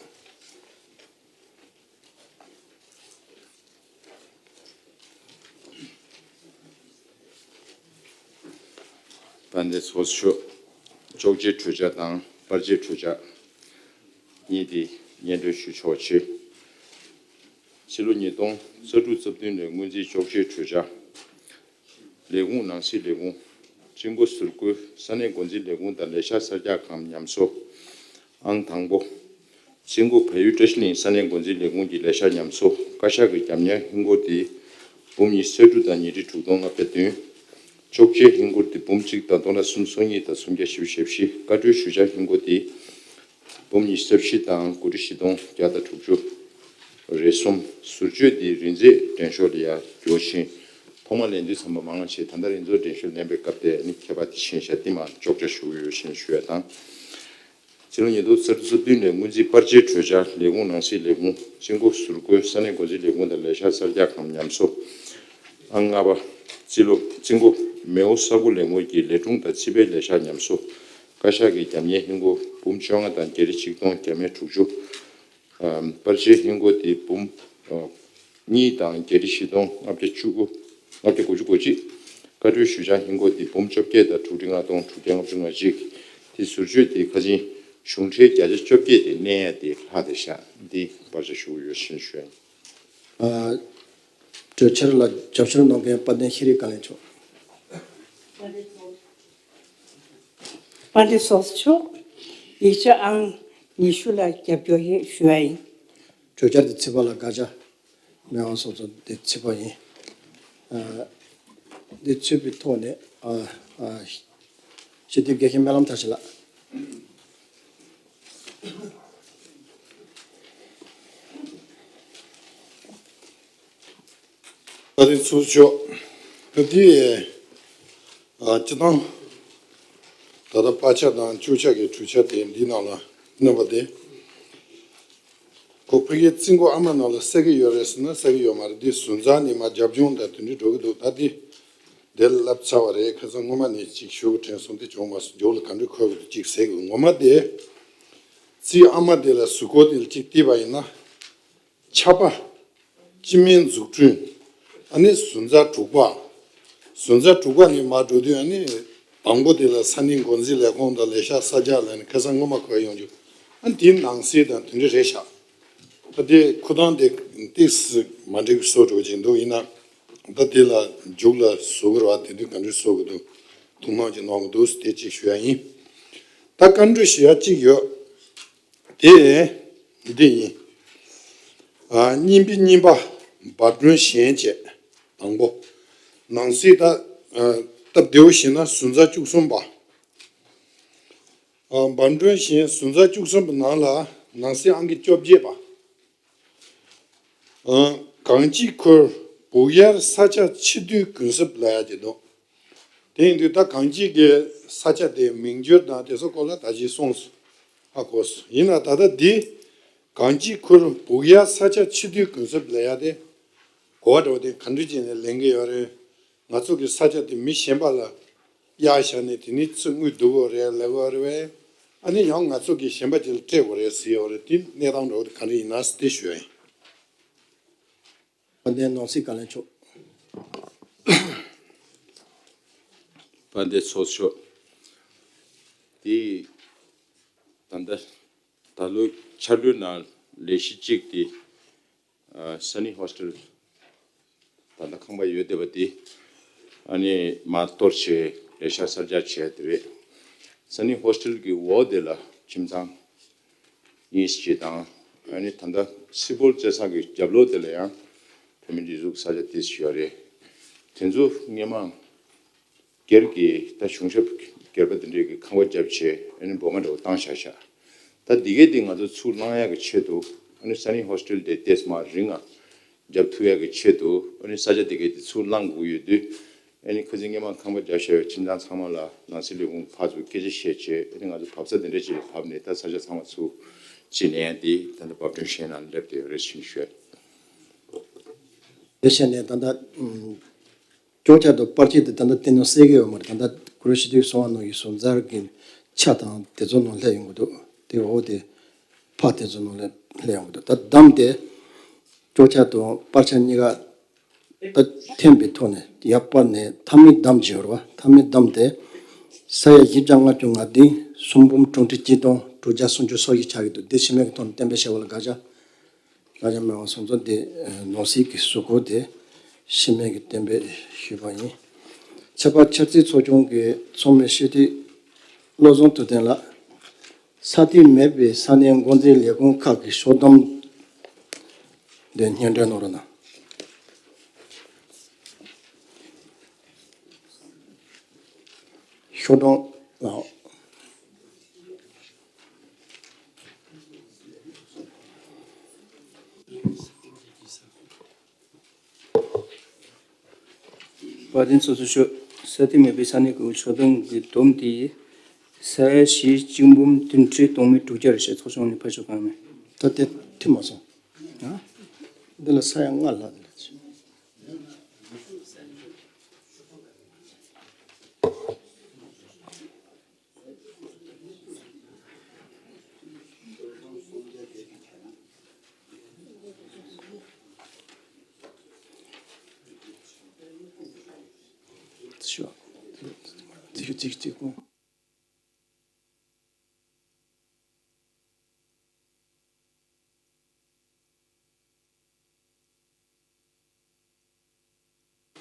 དཔལ་ལྡན་ཚོགས་གཙོ་མཆོག་ཅོག་ཙེའི་གྲོས་འཆར་དང་པར་ཆས་གྲོས་འཆར་གཉིས་དེ་སྙན་སྒྲོན་ཞུ་ཆོག་ཆེད། ཕྱི་ལོ་ཉིས་སྟོང་རྩ་དྲུག་རྩ་བདུན་ལོའི་སྔོན་རྩིས་ཅོག་ཙེའི་གྲོས་འཆར། ལས་ཁུངས་ནང་སྲིད་ལས་ཁུངས། རྩིས་འགོ་ཟུར་བཀོད་ས་གནས་འགོ་འཛིན་ལས་ཁུངས་དང་ལས་འཆར་གསར་རྒྱག་ཁང་ཉམས་གསོ། ཨང་དང་པོ། རྩིས་འགོ་བལ་ཡུལ་བཀྲ་ཤིས་གླིང་ས་གནས་འགོ་འཛིན་ལས་ཁུངས་ཀྱི་ལས་འཆར་ཉམས་གསོ། བཀའ་ཤག་གི་རྒྱབ་གཉེར་ཧིན་སྒོར་དེ་འབུམ་ཉི་ཤུ་རྩ་དྲུག་དང་ཉིས་ཁྲི་དྲུག་སྟོང་ལྔ་བརྒྱ་བདུན། ཅོག་ཙེ་ཧིན་སྒོར་དེ་འབུམ་གཅིག་དང་སྟོང་ཕྲག་སུམ་ཅུ་སོ་གཉིས་དང་སུམ་བརྒྱ་བཞི་བཅུ་ཞེ་བཞི། བཀའ་འཁྲོལ་ཞུ་འཆར་ཧིན་སྒོར་དེ་འབུམ་ཉི་ཤུ་རྩ་བཞི་དང་དགུ་ཁྲི་བཞི་སྟོང་བརྒྱ་དང་དྲུག་ཅུ་རེ་གསུམ། ཟུར་བཅོས་དེ་རིན་ཚད་འགྲེམས་ཤོག་ལ་ཡར་འགྱུར་བ་ཕྱིན། ཐོག་མ་ལེན་དུས་ཙམ་པ་མང་བ་བྱས། ད་ལྟ་རིན་ཚད་འགྲེམས་ཤོག་ལེན་པའི་སྐབས་དེ་ནི་ཁྱད་པར་དེ་ཕྱིན་ཤག་དེ་མར་གཅོག་ཆ་ཞུ་གི་ཡོད་ཞེས་ཞུ་ཡ་དང་། ཕྱི་ལོ་ཉིས་སྟོང་རྩ་དྲུག་རྩ་བདུན་ལོའི་སྔོན་རྩིས་པར་ཆས་གྲོས་འཆར། ལས་ཁུངས་ནང་སྲིད་ལས་ཁུངས། རྩིས་འགོ་ཟུར་བཀོད་ས་གནས་འགོ་འཛིན་ལས་ཁུངས་དང་ལས་འཆར་གསར་རྒྱག་ཁང་ཉམས་གསོ། ཨང་ལྔ་པ། རྩིས་ལོ། རྩིས་འགོ་མེའོ་ས་འགོ་ལས་ཁུངས་ཀྱི་ལས་སྒྲུང་དང་རྩིས་པའི་ལས་འཆར་ཉམས་གསོ། བཀའ་ཤག་གི་རྒྱབ་གཉེར་ཧིན་སྒོར་འབུམ་བཅོ་ལྔ་དང་བརྒྱད་ཁྲི་ཆིག་སྟོང་བརྒྱ་མེད་དྲུག་ཅུ། ཨ། པར་ཆས་ཧིན་སྒོར་དེ་འབུམ། ཨ། གཉིས་དང་བརྒྱད་ཁྲི་བཞི་སྟོང་ལྔ་བརྒྱ་བཅུ་དགུ། ལྔ་བརྒྱ་དགུ་བཅུ་གོ་གཅིག། བཀའ་འཁྲོལ་ཞུ་འཆར་ཧིན་སྒོར་དེ་འབུམ་བཅོ་བརྒྱད་དང་དྲུག་ཁྲི་ལྔ་སྟོང་དྲུག་བརྒྱ་ལྔ་བཅུ་ང་གཅིག། དེ་ཟུར་བཅོས་དེ་ཁ་ཆེམས་གཞུང་ཁྲལ་བརྒྱ་ཆ་བཅོ་བརྒྱད་དེ་གནས་ཡ་དེ་ལྷག་བསྡད་ཤག་འདི་པར་ཆས་ཞུ་གི་ཡོད་ཞེས་ཞུ་ཡ་ཡིན། ཨ། གྲོས་འཆར་ལ་རྒྱབ་སྐྱོར་གནང་མཁན་དཔལ་ལྡན་ཤེས་རིག་བཀའ་བློན་མཆོག་དཔལ་ལྡན་ཚོགས་གཙོ་མཆོག་ཡིག་ཆ་ཨང་ཉི་ཤུ་ལ་རྒྱབ་སྐྱོར་ཡོད་ཞུ་བ་ཡིན། གྲོས་འཆར་དེ་ཚིག་ཕར་ལ་དགག་བྱ་མེད་པ་སོགས་སུ་དེ་ཚིག་ཕར་ཡིན། ཨ། འདི་ཚུད་པའི་ཐོག་ནས། ཨ། ཨ། སྤྱི་འཐུས་དགེ་བཤེས་སྨོན་ལམ་མཐར་ཕྱིན་ལགས། དཔལ་ལྡན་ཚོགས་གཙོ། ད་ལྟའི། ཨ། སྤྱི་བཏང་ད་ལྟ་པར་ཆས་དང་ཅོག་ཙེ་གི་གྲོས་འཆར་དེ་འདི་ནང་ལ་གནས་པ་དེ། ཁོ་ཕ་གིའི་རྩིས་འགོ་ཨ་མ་ནང་ལ་གསལ་གི་ཡོད་རེད་ཟེར་ན་གསལ་གི་ཡོད་མ་རེད། འདི་ཟུར་འཛར་ནས་མར་རྒྱབ་ལྗོངས་དང་དེ་འདྲ་འགྲོ་གི་འདུག་ད་འདི་དེ་ལབ་ཚར་བ་རེད། ཁ་སང་སྔོན་མ་ནས་ཅིག་ཞུ་དྲན་སོང་། འདི་བྱུང་མ་སོང་། མཇུག་ལ་ག་འདྲ་འཁོད་གི་འདུག་ཅིག་གསལ་གི། ངོ་མ་དེ་རྩིས་ཨ་མ་དེ་ལ་ཟུར་བཀོད་དེ་ལ་ཅིག་བལྟས་པ་ཡིན་ན། ཆབ་པ། སྤྱི་མིང་འཛུགས་སྐྲུན། ཨ་ནི་ཟུར་འཛར་དྲུག་པ། ཟུར་འཛར་དྲུག་པ་ནས་མར་འགྲོ་དུས་ཨ་ནི་དང་པོ་དེ་ལ་ས་གནས་འགོ་འཛིན་ལས་ཁུངས་དང་ལས་ཤག་གསར་རྒྱག་ལ་ནི་ཁ་སང་སྔོན་མ་གོ་ཡོང་རྒྱུ། ཨ་ནི་དེའི་ནང་གསེས་དང་དེ་འདྲ་རེད་ཤག་ད་དེ་ཁུ་ཐང་དེ་ཏིག་སི་མ་འགྲིག་བཟོ་འགྲོ་གི་འདུག་ཡིན་ན་ད་དེ་ལ་མཇུག་ལ་བཟོ་དགོས་རེད་བ། དེ་དུས་ག་འདྲ་བཟོ་དགོས་འདུག་ཐུགས་སྣང་ཅིག་གནང་གི་འདུག་དེ་གཅིག་ཞུ་ཡ་ཡིན། ད་བཀའ་འདྲི་ཞུ་ཡ་གཅིག་ཡོད། དེ་འདི་ཡིན། ཨ། གཉིས་པའི་གཉིས་པ་འབབ་སྒྲོན་གཞན་བཅས་དང་པོ། ནང་གསེས་ད། ཨ། སྟབས་བདེ་བོ་བྱས་ན་ཟུར་འཛར་བཅུ་གསུམ་པ། ཨ། འབབ་སྒྲོན་གཞན་ཟུར་འཛར་བཅུ་གསུམ་པའི་ནང་ལ་ནང་གསེས་ཨང་ཀི་བཅོ་བརྒྱད་པ། ཨ། གངས་སྐྱིད་ཁུལ་བུག་ཡར་ས་ཆ་ཕྱིར་བསྡུའི་གུན་གསབ་ལབ་ཡ་དེ་འདུག་དེ་ཡིན་དུས་ད་གངས་སྐྱིད་ཀྱི་ས་ཆ་དེ་མིང་བསྒྱུར་དང་དེ་ཚོ་སྐོར་ལ་ད་ཅི་གསུངས་སོང་། ཧ་གོ་སོང་། ཡིན་ན་ད་ལྟ་འདི་གངས་སྐྱིད་ཁུལ་བུག་ཡར་ས་ཆ་ཕྱིར་བསྡུའི་གུན་གསབ་ལབ་ཡ་དེ་གོ་བ་འདྲ་བོ་དེ་ག་འདྲ་བྱས་ནས་ལེན་གྱི་ཡོད་རེད། ང་ཚོ་གི་ས་ཆ་དེ་མི་གཞན་པ་ལ་གཡར་བཞག་ནས་དེ་ནས་ཚུར་དངུལ་བསྡུ་དགོས་རེད་ལབ་དགོས་རེད་པས། ཨ་ནི་ཡང་ང་ཚོ་གི་གཞན་པ་ཅིག་ལ་སྤྲད་དགོས་རེད་ཟེར་ཡོད་རེད། དེ་གནས་སྟངས་འདྲ་བོ་དེ་ག་འདྲ་ཡིན་ན་དེ་ཞུ་ཡ་ཡིན། དཔལ་ལྡན་ནང་སྲིད་བཀའ་བློན་མཆོག་དཔལ་ལྡན་ཚོགས་གཙོ་མཆོག་དེ་ད་ལྟ་ད་ལོ་འཆར་ལོའི་ནང་ལས་གཞི་གཅིག་དེ། ཨ། ས་གནས་ཧོ་སི་ཊེལ་ད་ལྟ་ཁང་པ་ཡོད་བསྡད་པ་དེ་ཨ་ནི་མར་གཏོར་བྱས་ལས་ཤག་གསར་རྒྱག་བྱས་དེ་རེད། ས་གནས་ཧོ་སི་ཊེལ་གྱི་འོག་དེ་ལ་ཁྱིམ་ཚང་གཉིས་ཅིག་དང་། ཨ་ནི་ད་ལྟ་སི་པོལ་བཙན་ས་གི་རྒྱབ་ལོགས་དེ་ལ་ཡང་བོད་མི་སྒྲིག་འཛུགས་ས་ཆ་དེ་ཞིག་ཡོད་རེད། དེ་ཚོ་སྔོན་མ་སྒེར་གྱི་ད་གཞུང་ཞབས་སྒེར་པ་དེ་འདྲས་ཀྱི་ཁང་པ་བརྒྱབ་བྱས་ཨ་ནི་སྦོ་མ་འདྲ་བོ་བཏང་བཞག་བཞག་ད་འདི་གའི་དེ་ང་ཚོ་ཚུར་བླང་ཡག་གི་ཆེད་དུ་ཨ་ནི་ས་གནས་ཧོ་སི་ཊེལ་དེ་ཏོག་ཙམ་མར་རིང་ང་རྒྱབ་ཐུབ་ཡག་གི་ཆེད་དུ་ཨ་ནི་ས་ཆ་དེ་གའི་དེ་ཚུར་བླང་དགོས་ཡོད་དུས། ཨ་ནི་ཁ་སང་སྔོན་མ་ཁང་པ་བརྒྱབ་བཞག་པའི་ཁྱིམ་ཚང་ཚང་མ་ལ་ནང་སྲིད་ལས་ཁུངས་ཕར་ཚུར་སྐད་ཆ་བཤད་བྱས། ཨ་ནི་ང་ཚོ་བབས་ས་དེ་འདྲ་ཅིག་ལ་བབས་ནས་ད་ས་ཆ་ཚང་མ་ཚུར་ཅིག་ལེན་ཡ་དེ་ད་ལྟ་བབ་སྒྲོན་གཞན་ནང་སླེབས་བསྡད་ཡོད་རེད་ཅེས་ཞུ་ཡ། དེ་བྱས་ནས་ད་ལྟ་ཨུམ། ཀྱོག་ཀྱོག་ཏུ་པར་ཆས་དེ་ད་ལྟ་བསྟན་ནོ་གསལ་གི་ཡོད་མ་རེད། ད་ལྟ་གུ་རུ་ཤྲི་དེ་གསུང་བ་ནང་གི་ཟུར་འཛར་གྱི་ཆ་དང་དེ་ཚོ་ནང་སླེབས་ཡོང་གི་འདུག་དེ་འོག་དེ་ཕར་དེ་ཚོ་ནང་སླེབས་སླེབས་ཡོང་གི་འདུག་ད་བདམས་ཏེ་ཀྱོག་ཀྱོག་ཏུ་པར་ཆ་གཉིས་ཀ་ད་འཐེན་པའི་ཐོག་ནས་ཡར་སྤར་ནས་མཐའ་མའི་བདམས་བྱས་ཡོད་རེད་བ། མཐའ་མའི་བདམས་ཏེ་ས་ཡ་བཞི་བརྒྱ་ལྔ་བཅུ་ང་བདུན་སུམ་འབུམ་དྲུག་ཁྲི་གཅིག་སྟོང་དྲུག་བརྒྱ་སུམ་ཅུ་སོ་བཞི་ཆགས་ཀྱི་འདུག་དེ་ཕྱི་མའི་གི་ཐོག་ནས་གཏན་འབེབས་བྱས་པ་ལ་དགག་བྱ། ལ་ཡང་མེད་པ་སོང་ཙང་དེ་ནང་སྲིད་ཀྱི་གཟུགས་སྐོར་དེ་ཤི་མེད་ཀྱི་གཏན་འབེབས་ཞུས་པ་ཡིན། ཆབ་པ་ཆབ་སྲིད་ཚོགས་ཆུང་གི་ཚོགས་མི་སྤྱི་འཐུས་བློ་བཟང་ཐུབ་བསྟན་ལགས། ས་འཐུས་མེད་པའི་ས་གནས་འགོ་འཛིན་ལས་ཁུངས་ཁག་གི་ཤོག་སྡོམ་དེ་སྙན་སྒྲོན་གནང་རོགས་གནང་། ཤོག་སྒྲོན་ལགས། དཔལ་ལྡན་ཚོགས་གཙོ་མཆོག་ས་འཐུས་མེད་པའི་ས་གནས་འགོ་ཤོག་སྡོམ་གྱི་སྡོམ་དེ་ས་ཡ་བཞི་གཅིག་འབུམ་བདུན་ཁྲི་སྟོང་མི་དྲུག་བརྒྱ་རེད་ཤག་ཚོགས་ཆུང་ནས་ཕར་ཕྱོགས་གང་མེད། ད་དེ་འཐུས་མ་སོང་། ཨ། འདི་ལ་ས་ཡ་ལྔ་ལྷག་འདི་ལ་ཆེ།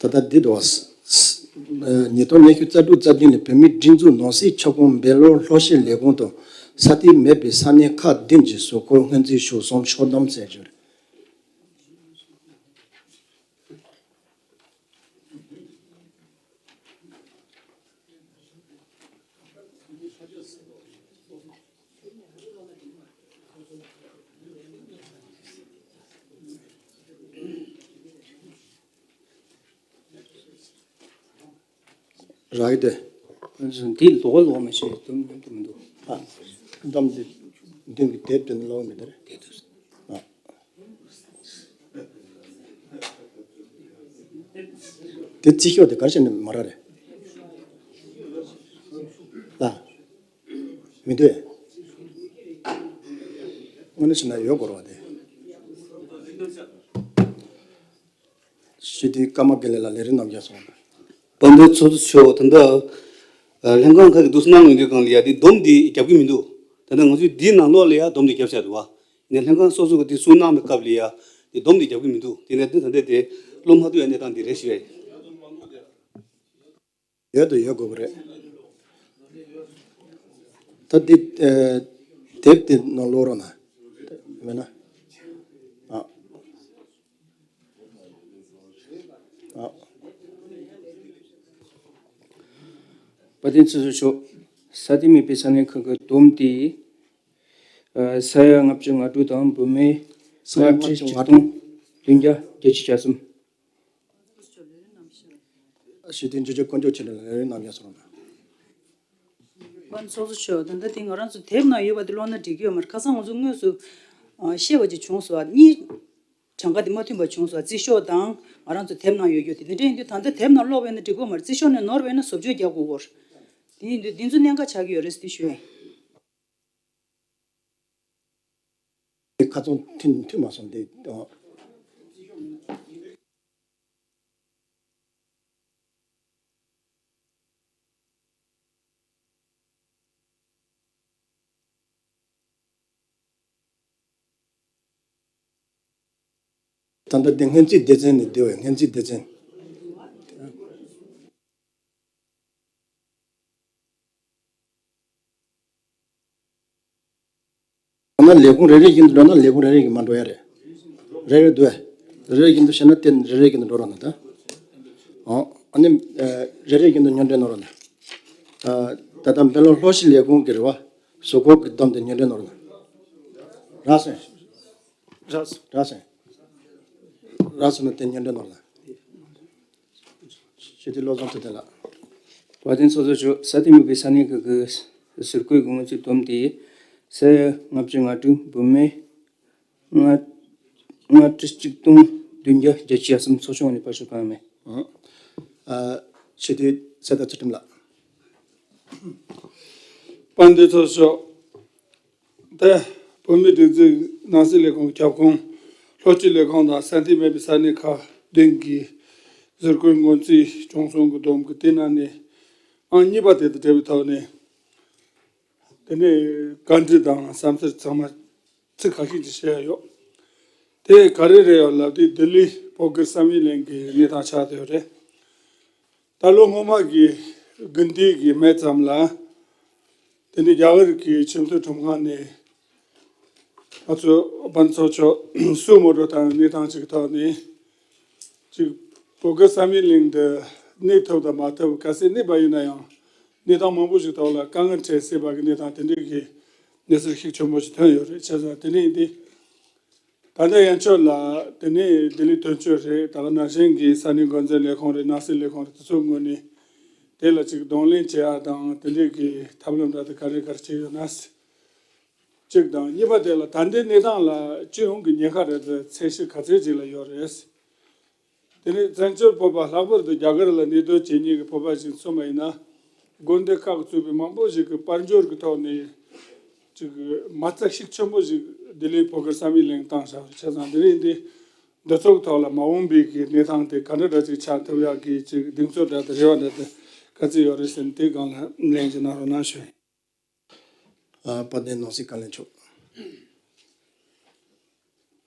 ད་ལྟ་འདི་དོ། ཉིས་སྟོང་ཉི་ཤུ་རྩ་དྲུག་རྩ་བདུན་ལོའི་བོད་མིའི་སྒྲིག་འཛུགས་ནང་སྲིད་ཁྱབ་ཁོངས་འབད་བརླིང་སློབ་གསོའི་ལས་ཁུངས་དང་ས་འཐུས་མེད་པའི་ས་གནས་ཁག་བདུན་གྱི་གཟུགས་སྐོར་སྔོན་རྩིས་ཞུ་གསུམ་ཤོག་སྡོམ་ཟེར་རྒྱུ་རེད། རག་གི་འདུག་འདི་ལོག་ལོག་མི་ཤེས། དུམ་དུམ་མི་འདུག་ཨ། འདམ་འདི་མདུན་གྱི་དེབ་དེ་ནི་ལོག་མི་འདུག་རེད། དེ་འདུག་ཨ། དེ་རྩིས་ཤོག་དེ་ག་རེ་བྱས་ནས་མ་རག་རེད། ལ། མི་འདུག་དངོས་གནས་བྱས་ན་ཡོད་དགོས་རེད་བ་དེ། དེ་དུས་ཀརྨ་དགེ་ལེགས་ལགས་ལས་རིམ་གནང་རྒྱུ་སོང་། དཔལ་ལྡན་ཚོགས་གཙོ་མཆོག་ད་ལྟ་ཨ་ལྷན་ཁང་ཁག་གི་འདུག་སེ་གནང་ཡོང་དུས་སྒང་ལ་ཡ་དེ་སྡོམ་འདི་རྒྱབ་ཀྱི་མི་འདུག་ད་ལྟ་ང་ཚོས་འདིའི་ནང་ལོགས་ལ་ཡ་སྡོམ་འདི་རྒྱབ་བཞག་འདུག་བ། ཡིན་ནའི་ལྷན་ཁང་སོ་སོ་གི་དེ་གསུང་གནང་བའི་སྐབས་ལ་ཡ་དེ་སྡོམ་འདི་རྒྱབ་ཀྱི་མི་འདུག་དེ་ནས་དེ་ད་ལྟ་དེ་བློ་མ་བདེ་བའི་གནས་སྟངས་འདི་རེད་ཞུ་ཡ་ཡིན། ཡོད་དུ་ཡོད་དགོས་པ་རེད། ད་འདི་ཨ་དེབ་དེ་ནང་ཀློག་རོགས་གནང་། མེད་ན། ཨ། ཨ། དཔལ་ལྡན་ཚོགས་གཙོ་མཆོག་ས་སྟེང་མེད་པའི་ས་གནས་ཁག་གི་སྡོམ་དེ། ཨ། ས་ཡ་ལྔ་བཅུ་ང་དྲུག་དང་བུད་མེད་ས་ཡ་ལྔ་བཅུ་ང་དྲུག་བདུན་བརྒྱ་བརྒྱད་ཅུ་གྱ་གསུམ། ཞུ་དོན་ཇུ་ཇུ་དཀོན་མཆོག་ཆེན་པོ་ལགས་ལས་རིམ་གནང་རྒྱུ་སོང་། དཔལ་ཚོགས་གཙོ་མཆོག་ད་ལྟ་དེ་ང་རང་ཚོ་དེབ་ནང་ཡོད་པ་དེ་ཀློག་ན་འགྲིག་གི་ཡོད་མ་རེད། ཁ་སང་ང་ཚོ་དངོས་སུ་ཨ་བཤད་པ་ཅིག་བྱུང་སོང་། ཨ་གཉིས་གྲངས་ཀ་དེ་མ་མཐུན་པ་བྱུང་སོང་། ཨ་རྩིས་ཤོག་དང་ང་རང་ཚོ་དེབ་ནང་ཡོད་རྒྱུ་དེ། དེ་འདྲ་ཡིན་དུས་ད་ལྟ་དེབ་ནང་ཀློག་པ་ཡིན་ན་འགྲིག་གི་ཡོད་མ་རེད། རྩིས་ཤོག་ནས་ནོར་བ་ཡིན་ན་བཟོ་བཅོས་རྒྱག་དགོས་ཀྱི་ཡོད་རེད། དེ་ཡིན་དུས་དེ་ཚོ་གནད་འགག་ཆགས་ཀྱི་ཡོད་རེད་ཟེར་དེ་ཞུ་ཡ་ཡིན། ཁ་ཚོན་མཐུན་མཐུན་མ་སོང་དེ། ད་ལྟ་དེ་སྔོན་རྩིས་སྡེ་ཚན་ནས་བསྡུས་པའི་སྔོན་རྩིས་སྡེ་ཚན། ཡང་ན་ལས་ཁུངས་རེ་རེ་བཞིན་དུ་འགྲོ་ན་ལས་ཁུངས་རེ་རེ་གིས་མ་འགྲོ་ཡ་རེད། རེ་རེ་འདུག་ཨེ། རེ་རེ་བཞིན་དུ་བྱས་ན་དེ་རེ་རེ་བཞིན་དུ་འགྲོ་རོགས་གནང་ད། ཨོ། ཨ་ནི་ཨ་རེ་རེ་བཞིན་དུ་སྙན་སྒྲོན་གནང་རོགས་གནང་། ཨ་ད་ལྟ་འབེལ་ལོ་ལྷོ་ཕྱོགས་ལས་ཁུངས་ཀྱི་རེད་བ། བཟོ་བཀོད་ཀྱི་སྡོམ་དེ་སྙན་སྒྲོན་གནང་རོགས་གནང་། རག་སོང་། རག་སོང་། རག་སོང་། རག་སོང་ན་དེ་སྙན་སྒྲོན་གནང་རོགས་གནང་། ཞུ་དེ་བློ་བཟང་ཐུབ་བསྟན་ལགས། དཔལ་ལྡན་ཚོགས་གཙོ་མཆོག་ས་སྟེང་མེད་པའི་ས་གནས་ཁག་གི་ཟུར་བཀོད་ཀྱི་སྔོན་རྩིས་བསྡོམས་ཏེ། ས་ཡ་ལྔ་བཅུ་ང་དྲུག་བུད་མེད་ལྔ་ལྔ་ཁྲི་གཅིག་སྟོང་བདུན་བརྒྱ་བརྒྱད་ཅུ་གྱ་གསུམ། ཚོགས་ཆུང་ནས་ཕར་ཞུ་གང་མེད། ཨ་ཞུ་དེ་གསལ་བརྡ་ཚུལ་ཁྲིམས་ལགས། དཔལ་ལྡན་ཚོགས་གཙོ་མཆོག་ཏེ། བོད་མིའི་སྒྲིག་འཛུགས་ནང་སྲིད་ལས་ཁུངས་ཁྱབ་ཁོངས་ལྷོ་སྤྱི་ལས་ཁུངས་དང་ས་མཐོ་དམན་པའི་ས་གནས་ཁག་བདུན་གྱི་ཟུར་བཀོད་སྔོན་རྩིས་སྐྱོང་གསོང་གི་སྡོམ་གྱི་དེ་ནང་ནས་ཨང་གཉིས་པ་དེ་དང་འབྲེལ་བའི་ཐོག་ནས་དེ་ནས་བཀའ་འདྲི་དང་བསམ་ཚུལ་ཚང་མ་ཚིག་ཁ་ཤས་ཅིག་བཤད་ཡ་ཡོད། དེ་ག་རེ་རེད་ཡོད་ལབ་དུས་ལྡི་ལི་བོད་སྒེར་བསམ་ཡས་གླིང་གི་གནས་སྟངས་ཆགས་བསྡད་ཡོད་རེད། ད་ལོ་སྔོན་མ་གི་དགུན་དུས་ཀྱི་སྨད་ཙམ་ལ། དེ་ནས་རྒྱ་གར་གྱི་ཆེས་མཐོའི་ཁྲིམས་ཁང་ནས་ང་ཚོ་དཔལ་ཚོགས་མཆོག་སུ་མོ་ཊ་དང་གནས་སྟངས་ཅིག་ཐོག་ནས་ཅིག་བོད་སྒར་བསམ་ཡས་གླིང་དུ་གནས་ཐུབ་དང་མ་ཐུབ། གལ་སྲིད་གནས་པ་ཡིན་ན་ཡང་གནས་སྟངས་མང་པོ་ཞིག་ཐོག་ལ་དཀའ་ངལ་འཕྲད་སྲིད་པ་གི་གནས་སྟངས་དེ་འདྲའི་གི་གནས་ཚུལ་ཤུགས་ཆེན་པོ་ཞིག་ཐོན་ཡོད་རེད། བྱས་ཙང་དེ་ནས་ཡིན་དུས། ད་ལྟ་ཡན་ཆོད་ལ་དེ་ནས་ལྡི་ལི་དོན་གཅོད་རེད། ད་ག་ནང་བཞིན་གྱི་ས་གནས་འགོ་འཛིན་ལས་ཁུངས་རེད། ནང་སྲིད་ལས་ཁུངས་རེད། དེ་ཚོའི་ངོས་ནས་དེ་ལ་ཅིག་གདོང་ལེན་བྱེད་ཡ་དང་དེ་འདྲའི་གི་ཐབས་ལམ་འདྲ་དེ་ག་རེ་ག་རེ་བྱས་ཡོད་ན། གཅིག་དང་། གཉིས་པ་དེ་ལ་ད་ལྟའི་གནས་སྟངས་ལ་སྤྱི་ཡོངས་ཀྱི་ཉེན་ཁ་རེད་དེ་ཚད་གཞི་ག་ཚད་ཅིག་ལ་ཡོད་རེད། དེ་ནས་བཙན་བྱོལ་བོད་པ་ལྷག་པར་དུ་རྒྱ་གར་ལ་གནས་སྡོད་བྱེད་མཁན་གྱི་བོད་པ་ཞིག་མཚོན་པ་ཡིན་ན། དགོན་སྡེ་ཁག་གཙོས་པའི་མང་པོ་ཞིག་གི་དཔལ་འབྱོར་གྱི་ཐོག་ནས་ཅིག་མ་རྩ་ཤུགས་ཆེན་པོ་ཞིག་ལྡི་ལིའི་བོད་སྒར་བསམ་ཡས་གླིང་བཏང་བཞག་པ་རེད། བྱས་ཙང་དེ་རིང་འདི་འདི་ཚོགས་ཐོག་ལ་མ་འོངས་པའི་གི་གནས་སྟངས་དེ་ག་འདྲ་འདྲ་ཅིག་ཆགས་ཐུབ་ཡག་གི་ཅིག་གདེང་ཚོད་འདྲ་དང་རེ་བ་འདྲ་དེ་ག་ཚོད་ཡོད་རེད་ཟེར་ནས་དེའི་སྒང་ལ་ལན་ཅིག་གནང་རོགས་གནང་ཞུ། ཨ་དཔལ་ལྡན་ནང་སྲིད་བཀའ་བློན་མཆོག་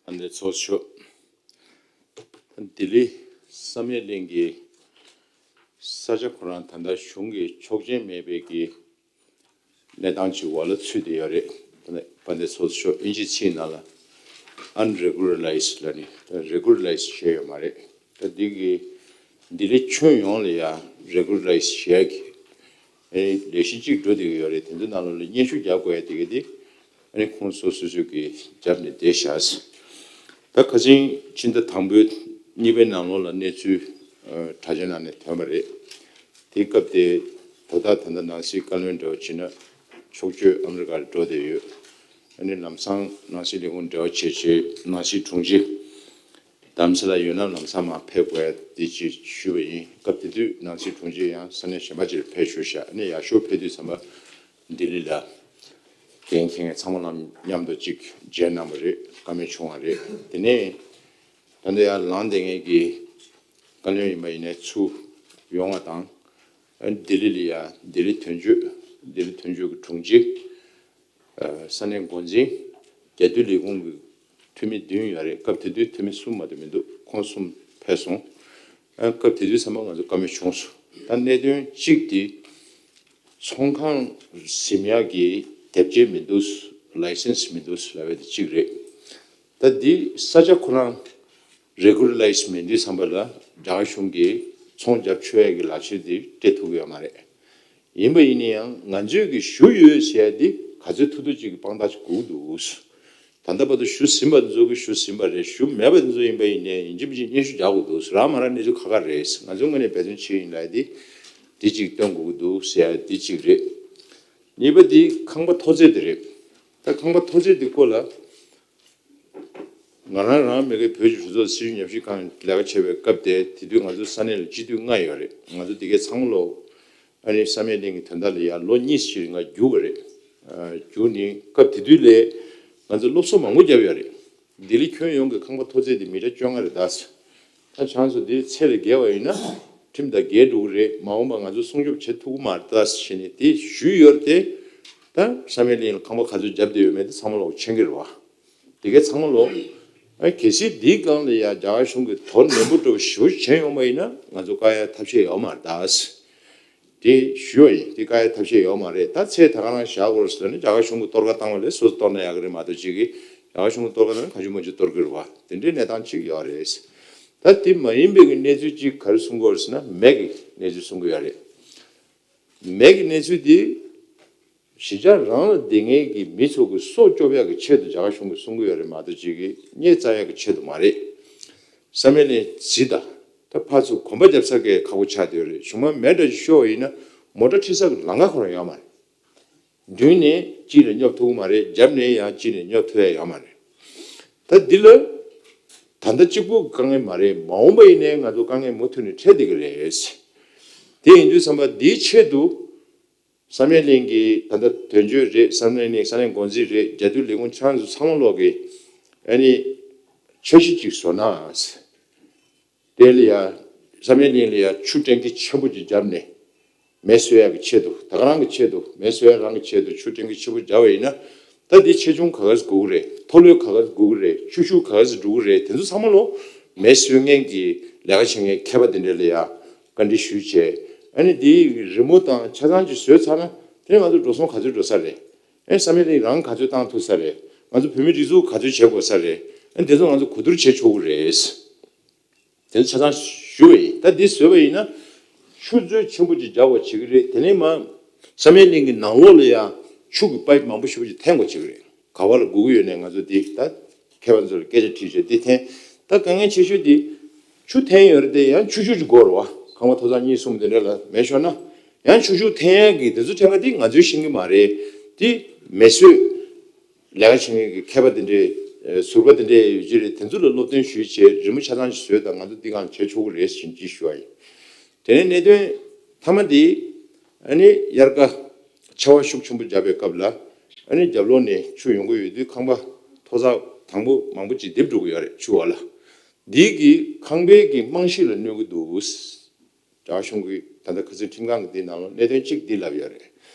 དཔལ་ལྡན་ཚོགས་གཙོ་མཆོག་ལྡི་ལི་བསམ་ཡས་གླིང་གི་ས་ཆ་ཁོ་རང་ད་ལྟ་གཞུང་གི་ཆོག་མཆན་མེད་པའི་གི་གནས་སྟངས་ཅིག་འོག་ལ་ཚུད་བསྡད་ཡོད་རེད། དཔལ་ལྡན་ཚོགས་གཙོ་མཆོག་དབྱིན་ཇིའི་ཚིག་ནང་ལ་unregularized ལབ་ནས་regularized བྱས་ཡོད་མ་རེད། ད་འདི་གི་ལྡི་ལི་ཁྱོན་ཡོངས་ལ་ཡང་regularized བྱས་ཀྱི་ཨེ་ལས་གཞི་གཅིག་འགྲོ་བསྡད་ཀྱི་ཡོད་རེད། དེ་ཚོའི་ནང་ལོགས་ལ་སྙན་ཞུ་རྒྱག་དགོས་ཡ་དེ་ག་དེ་ཨ་ནི་ཁོང་སོ་སོ་སོ་གི་རྒྱབ་ནས་བསྡད་བཞག་ད་ཁ་སང་ཕྱི་ཟླ་དང་པོའི་གཉིས་པའི་ནང་ལོགས་ལ་གནས་ཚུལ་ཨ་དྲ་རྒྱའི་ནང་ནས་ཐོན་པ་རེད། དེའི་སྐབས་དེ་དོ་བདག་ད་ལྟ་ནང་སྲིད་བཀའ་བློན་འདྲ་བོ་བྱས་ན་ཕྱོགས་བསྐྱོད་ཨ་མི་རི་ཀར་འགྲོ་བསྡད་ཡོད། ཨ་ནི་ལམ་སང་ནང་སྲིད་ལས་ཁུངས་འབྲེལ་བ་བྱས་བྱས་ནང་སྲིད་དྲུང་ཆེ་རྡ་རམ་ས་ལ་ཡོད་ན་ལམ་སང་མར་ཕེབས་དགོས་ཡ་དེ་ཅིག་ཞུས་པ་ཡིན། སྐབས་དེ་དུས་ནང་སྲིད་དྲུང་ཆེ་ཡང་ས་གནས་གཞན་པ་ཅིག་ལ་ཕེབས་བཞུགས་ཤག་ཨ་ནི་ཡག་ཤོས་ཕེབས་དུས་ཙམ་པ་ལྡི་ལི་ལ་འགན་འཁྱེར་མཁན་ཚང་མ་ལ་མཉམ་དུ་ཅིག་མཇལ་གནང་བ་རེད། བཀའ་མོལ་བྱུང་བ་རེད། དེ་ནས་ད་ལྟ་ཡར་ལངས་བསྡད་མཁན་གྱི་ བཀའ་བློན་ཡིན་པ་ཡིན་ནའི་ཚུར་ཡོང་བ་དང་། ལྡི་ལི་ལ་ཡ་ལྡི་ལི་དོན་གཅོད། ལྡི་ལི་དོན་གཅོད་ཀྱི་དྲུང་ཆེ། ས་གནས་འགོ་འཛིན། རྒྱལ་སྡོད་ལས་ཁུངས་ཀྱི་འཐུས་མི་བདུན་ཡོད་རེད། སྐབས་དེ་དུས་འཐུས་མི་གསུམ་མ་གཏོགས་མི་འདུག་ཁོང་གསུམ་ཕེབས་སོང་། སྐབས་དེ་དུས་ཚང་མ་ང་ཚོ་བཀའ་མོལ་བྱུང་སོང་། ད་གནད་དོན་གཅིག་དེ། ཚོང་ཁང་ཟིན་ཡག་གི་དེབ་སྐྱེལ་མི་འདུག་ལའི་སེན་སི་མི་འདུག་ལབ་པ་དེ་གཅིག་རེད། ད་འདི་ས་ཆ་ཁོ་རང་རེ་གུ་ལ་ལའི་སི་མེད་དུས་ཙམ་པ་ལ་རྒྱ་གར་གཞུང་གིས་ཚོང་རྒྱབ་ཆོག་ཡག་གི་ལག་ཁྱེར་དེ་སྤྲད་ཐུབ་ཀྱི་ཡོད་མ་རེད། ཡིན་པ་ཡིན་ན་ཡང་ང་ཚོས་ཀྱི་ཞུ་ཡོད་ཟེར་ཡ་དེ་ག་ཚོད་ཐུབ་ཐུབ་ཅིག་གི་དཔང་རྟགས་ཅིག་དགོས་ཀྱི་འདུག་ད་ལྟ་བར་དུ་ཞུ་ཟིན་པ་ཚོ་གིས་ཞུ་ཟིན་པ་རེད། ཞུ་མེད་པ་ཚོ་ཡིན་པ་ཡིན་ནའི་ཡིན་གཅིག་མིན་གཅིག་སྙན་ཞུ་རྒྱག་དགོས་འདུག་རང་མ་རང་གནས་ཚུལ་ཁག་ཁག་རེད། ང་ཚོའི་ངོས་ནས་འབད་བརྩོན་བྱས་ཡིན་ལབ་ཡ་དེ་འདི་གཅིག་སྟོན་དགོས་ཀྱི་འདུག་ཟེར་ཡ་འདི་གཅིག་རེད། གཉིས་པ་འདི་ཁང་པ་མཐོ་ཚད་དེ་རེད། ད་ཁང་པ་མཐོ་ཚད་འདི་སྐོར་ལ། ང་རང་རང་མི་རིགས་བོད་ཀྱི་གྲོས་ཚོགས་སྲིད་བྱུས་ཉམས་ཞིབ་ཁང་ལས་ཀ་བྱེད་པའི་སྐབས་དེ་དེ་དུས་ང་ཚོ་ས་གནས་ལ་སྤྱི་འཐུས་ལྔ་ཡོད་རེད། ང་ཚོ་དེ་གའི་ཚང་མ་ལོ་ཨ་ནི་བསམ་ཡས་གླིང་གི་དོན་དག་ལ་ཡར་ལོ་གཉིས་ཤིག་ང་རྒྱུགས་པ་རེད། རྒྱུགས་ནི་སྐབས་དེ་དུས་ལས་ང་ཚོ་སློབ་གསོ་མང་པོ་བརྒྱབ་ཡོད་རེད། ལྡི་ལི་ཁྱོན་ཡོངས་ཀྱི་ཁང་པ་མཐོ་ཚད་དེ་མི་ཊར་བཅོ་ལྔ་རེད་ད། ད་བྱང་སོ་དེ་ཚད་ལས་བརྒལ་བ་ཡིན་ན་ཁྲིམས་དང་འགལ་འགྲོ་གི་རེད། མ་འོངས་པ་ང་ཚོ་སྲུང་སྐྱོབ་བྱེད་ཐུབ་ཀྱི་མ་རེད་ད་ཟེར་ནས་དེ་ཞུས་ཡོད་རེད་དེ། ད་བསམ་ཡས་གླིང་ལ་ཁང་པ་ག་ཚོད་བརྒྱབ་བསྡད་ཡོད་མེད་དེ་ཚང་མ་ལོག་མཁྱེན་གྱི་རེད་བ། དེ་གའི་ཚང་མ་ལོག་ཨ་གལ་སྲིད་འདིའི་སྒང་ལ་ཡ་རྒྱ་གར་གཞུང་གིས་དོ་ནན་པོ་འགྲོ་ཞུ་བྱེད་ཡོང་བ་ཡིན་ན་ང་ཚོ་བཀག་ཡ་ཐབས་ཤེས་ཡོད་མ་རེད་ད། དེ་ཞུ་བ་ཡིན། དེ་བཀག་ཡ་ཐབས་ཤེས་ཡོད་མ་རེད། ད་ཚད་ད་ག་རང་བཞག་དགོས་ཟེར་ནས་རྒྱ་གར་གཞུང་གིས་གཏོར་ཁ་བཏང་བ་ལས་སོ་སོ་གཏོར་ན་ཡག་གི་རེད་མ་གཏོགས་ཅིག་གིས་རྒྱ་གར་གཞུང་གིས་གཏོར་ཁ་བཏང་ན་གང་བྱུང་མང་བྱུང་གཏོར་གི་རེད་བ། དེ་འདྲའི་གནས་སྟངས་ཅིག་ཡོད་རེད། ད་དེ་མ་ཡིན་པའི་གི་གནས་ཚུལ་ཅིག་ག་རེ་གསུང་གི་ཡོད་རེད་ཟེར་ན་མེད་གི་གནས་ཚུལ་གསུང་གི་ཡོད་རེད། མེད་ཀྱི་གནས་ཚུལ་འདི་གཞིས་ཆགས་རང་ལ་བསྡད་མཁན་གྱི་མི་ཚོ་གི་སྲོག་སྐྱོབ་ཡག་གི་ཆེད་དུ་རྒྱ་གར་གཞུང་གིས་གསུང་གི་ཡོད་རེད་མ་གཏོགས་ཅིག་གི་རྙེད་རྩ་ཡག་གི་ཆེད་དུ་མ་རེད། བསམ་ཡས་གླིང་གཟིགས་དང་། ད་ཕར་ཚུར་གོམ་པ་རྒྱབ་ས་གི་ཁག་པོ་ཆགས་བསྡད་ཡོད་རེད། གཞུང་མ་མེད་འདྲ་ཞིག་ཤོར་བ་ཡིན་ན་མོ་ཊ་ཁྲིད་ས་གི་ལམ་ཁ་ཁོ་རང་ཡོད་མ་རེད། མདུན་ནས་གཅིག་ནས་སྙོབ་ཐུབ་ཀྱི་མ་རེད། རྒྱབ་ནས་ཡང་གཅིག་ནས་སྙོབ་ཐུབ་ཡ་ཡོད་མ་རེད། ད་འདི་ལ་ད་ལྟ་གཅིག་པུ་དཀའ་ངལ་མ་རེད། མ་འོངས་པ་ཡིན་ནའི་ང་ཚོ་དཀའ་ངལ་མུ་མཐུད་ནས་འཕྲད་བསྡད་ཀྱི་རེད། དེ་ཡིན་དུས་ཙམ་པ་འདིའི་ཆེད་དུ། བསམ་ཡས་གླིང་གི་ད་ལྟ་དོན་གཅོད་རེད། བསམ་ཡས་གླིང་ས་གནས་འགོ་འཛིན་རེད། རྒྱ་འདུལ་ལས་ཁུངས་ཆ་ཚང་ཚང་མ་ལོག་གི་ཨ་ནི་འཆར་གཞི་གཅིག་བཟོ་ན། དེ་ལ་ཡ་བསམ་ཡས་གླིང་ལ་ཡ་ཆུ་ཊེང་ཀི་ཆེན་པོ་གཅིག་བརྒྱབ་ནས་མེ་གསོད་ཡག་གི་ཆེད་དུ། ད་ག་རང་གི་ཆེད་དུ། མེ་གསོད་ཡག་རང་གི་ཆེད་དུ་ཆུ་ཊེང་ཀི་ཆེན་པོ་བརྒྱབ་པ་ཡིན་ན། ད་འདི་ཆེ་ཆུང་ག་ག་ཟིག་དགོས་ཀྱི་རེད། མཐོ་ལོས་ག་ག་ཟིག་དགོས་ཀྱི་རེད། ཆུ་ཤུགས་ག་ག་ཟིག་འགྲོ་གི་རེད། དེ་ཚོ་ཚང་མ་ལོ་མེ་གསོད་མཁན་གྱི་ལས་ཀ་བྱེད་མཁན་མཁས་པ་དེ་འདྲ་ལ་ཡ་བཀའ་འདྲི་ཞུས་བྱས། ཨ་ནི་འདིའི་རི་མོ་དང་ཆ་ཚང་ཅིག་བཟོས་ཚར་ན་དེ་ནས་ང་ཚོ་འགྲོ་སོང་ག་ཚོད་འགྲོ་ས་རེད། ཨ་ནི་བསམ་ཡས་གླིང་རང་ག་ཚོད་བཏང་ཐུབ་ས་རེད། ང་ཚོ་བོད་མི་སྒྲིག་འཛུགས་ག་ཚོད་བྱེད་དགོས་ས་རེད། ཨ་ནི་དེ་ཚོ་ང་ཚོ་གོ་བསྡུར་བྱེད་ཆོག་གི་རེད། དེ་ཚོ་ཆ་ཚང་ཞུ་བ་ཡིན། ད་འདི་བཟོས་པ་ཡིན་ན་ཆུ་མཛོད་ཆེན་པོ་ཅིག་རྒྱག་དགོས་བྱེད་ཀྱི་རེད། དེ་ནས་མ་བསམ་ཡས་གླིང་གི་ནང་ལོགས་ལ་ཡང་ཆུ་གི་པའིབ་མང་པོ་ཞེ་པོ་ཅིག་འཐེན་དགོས་བྱེད་ཀྱི་རེད། ག་བ་ལ་དགོས་ཀྱི་ཡོད་ནའི་ང་ཚོ་འདི་ད་མཁས་པ་ཚོ་ལ་སྐད་ཆ་དྲིས་བྱས་འདི་འཐེན། ད་དཀའ་ངལ་ཆེ་ཤོས་འདི་ཆུ་འཐེན་ཡོད་རེད་དེ་ཡང་ཆུ་ཤུགས་ཅིག་དགོས་རེད་བ། ཁང་པ་མཐོ་ཚད་གཉིས་གསུམ་དེ་འདྲ་ལ་མེ་ཤོར་ན་ཡང་ཆུ་ཤུགས་འཐེན་ཡག་གི་དེ་ཚོ་འཐེན་ག་འདི་ང་ཚོས་ཤེས་ཀྱི་མ་རེད། འདི་མེ་གསོད་ལས་ཀ་བྱེད་མཁན་གྱི་མཁས་པ་དེ་འདྲའི་ཟུར་པ་དེ་འདྲའི་ཡོད་ཀྱི་རེད། དེ་ཚོ་ལ་སློབ་སྟོན་ཞུས་བྱས་རི་མོ་ཆ་ཚང་ཞིག་བཟོས་དང་ང་ཚོ་འདི་སྒང་བྱེད་ཆོག་གི་རེད་ཟེར་ཅིག་ཞུ་བ་ཡིན། དེ་ནས་གནད་དོན་མཐའ་མ་འདི་ཨ་ནི་དབྱར་ཁ་ཆར་པ་ཤུགས་ཆེན་པོ་བརྒྱབ་པའི་སྐབས་ལ་ཨ་ནི་རྒྱབ་ལོགས་ནས་ཆུ་ཡོང་གི་ཡོད་དུས་ཁང་པ་མཐོ་ས་དང་པོ་མང་པོ་ཅིག་འདེབས་འགྲོ་གི་ཡོད་རེད་ཆུ་འོག་ལ། འདི་གིས་ཁང་པའི་གི་རྨང་གཞི་ལ་གནོད་ཀྱི་འདུག་རྒྱ་གཞུང་གིས་ད་ལྟ་ཁ་སང་ཁྲིམས་ཁང་གི་འདི་ནང་ལ་གནད་དོན་གཅིག་འདི་ལབ་ཡོད་རེད།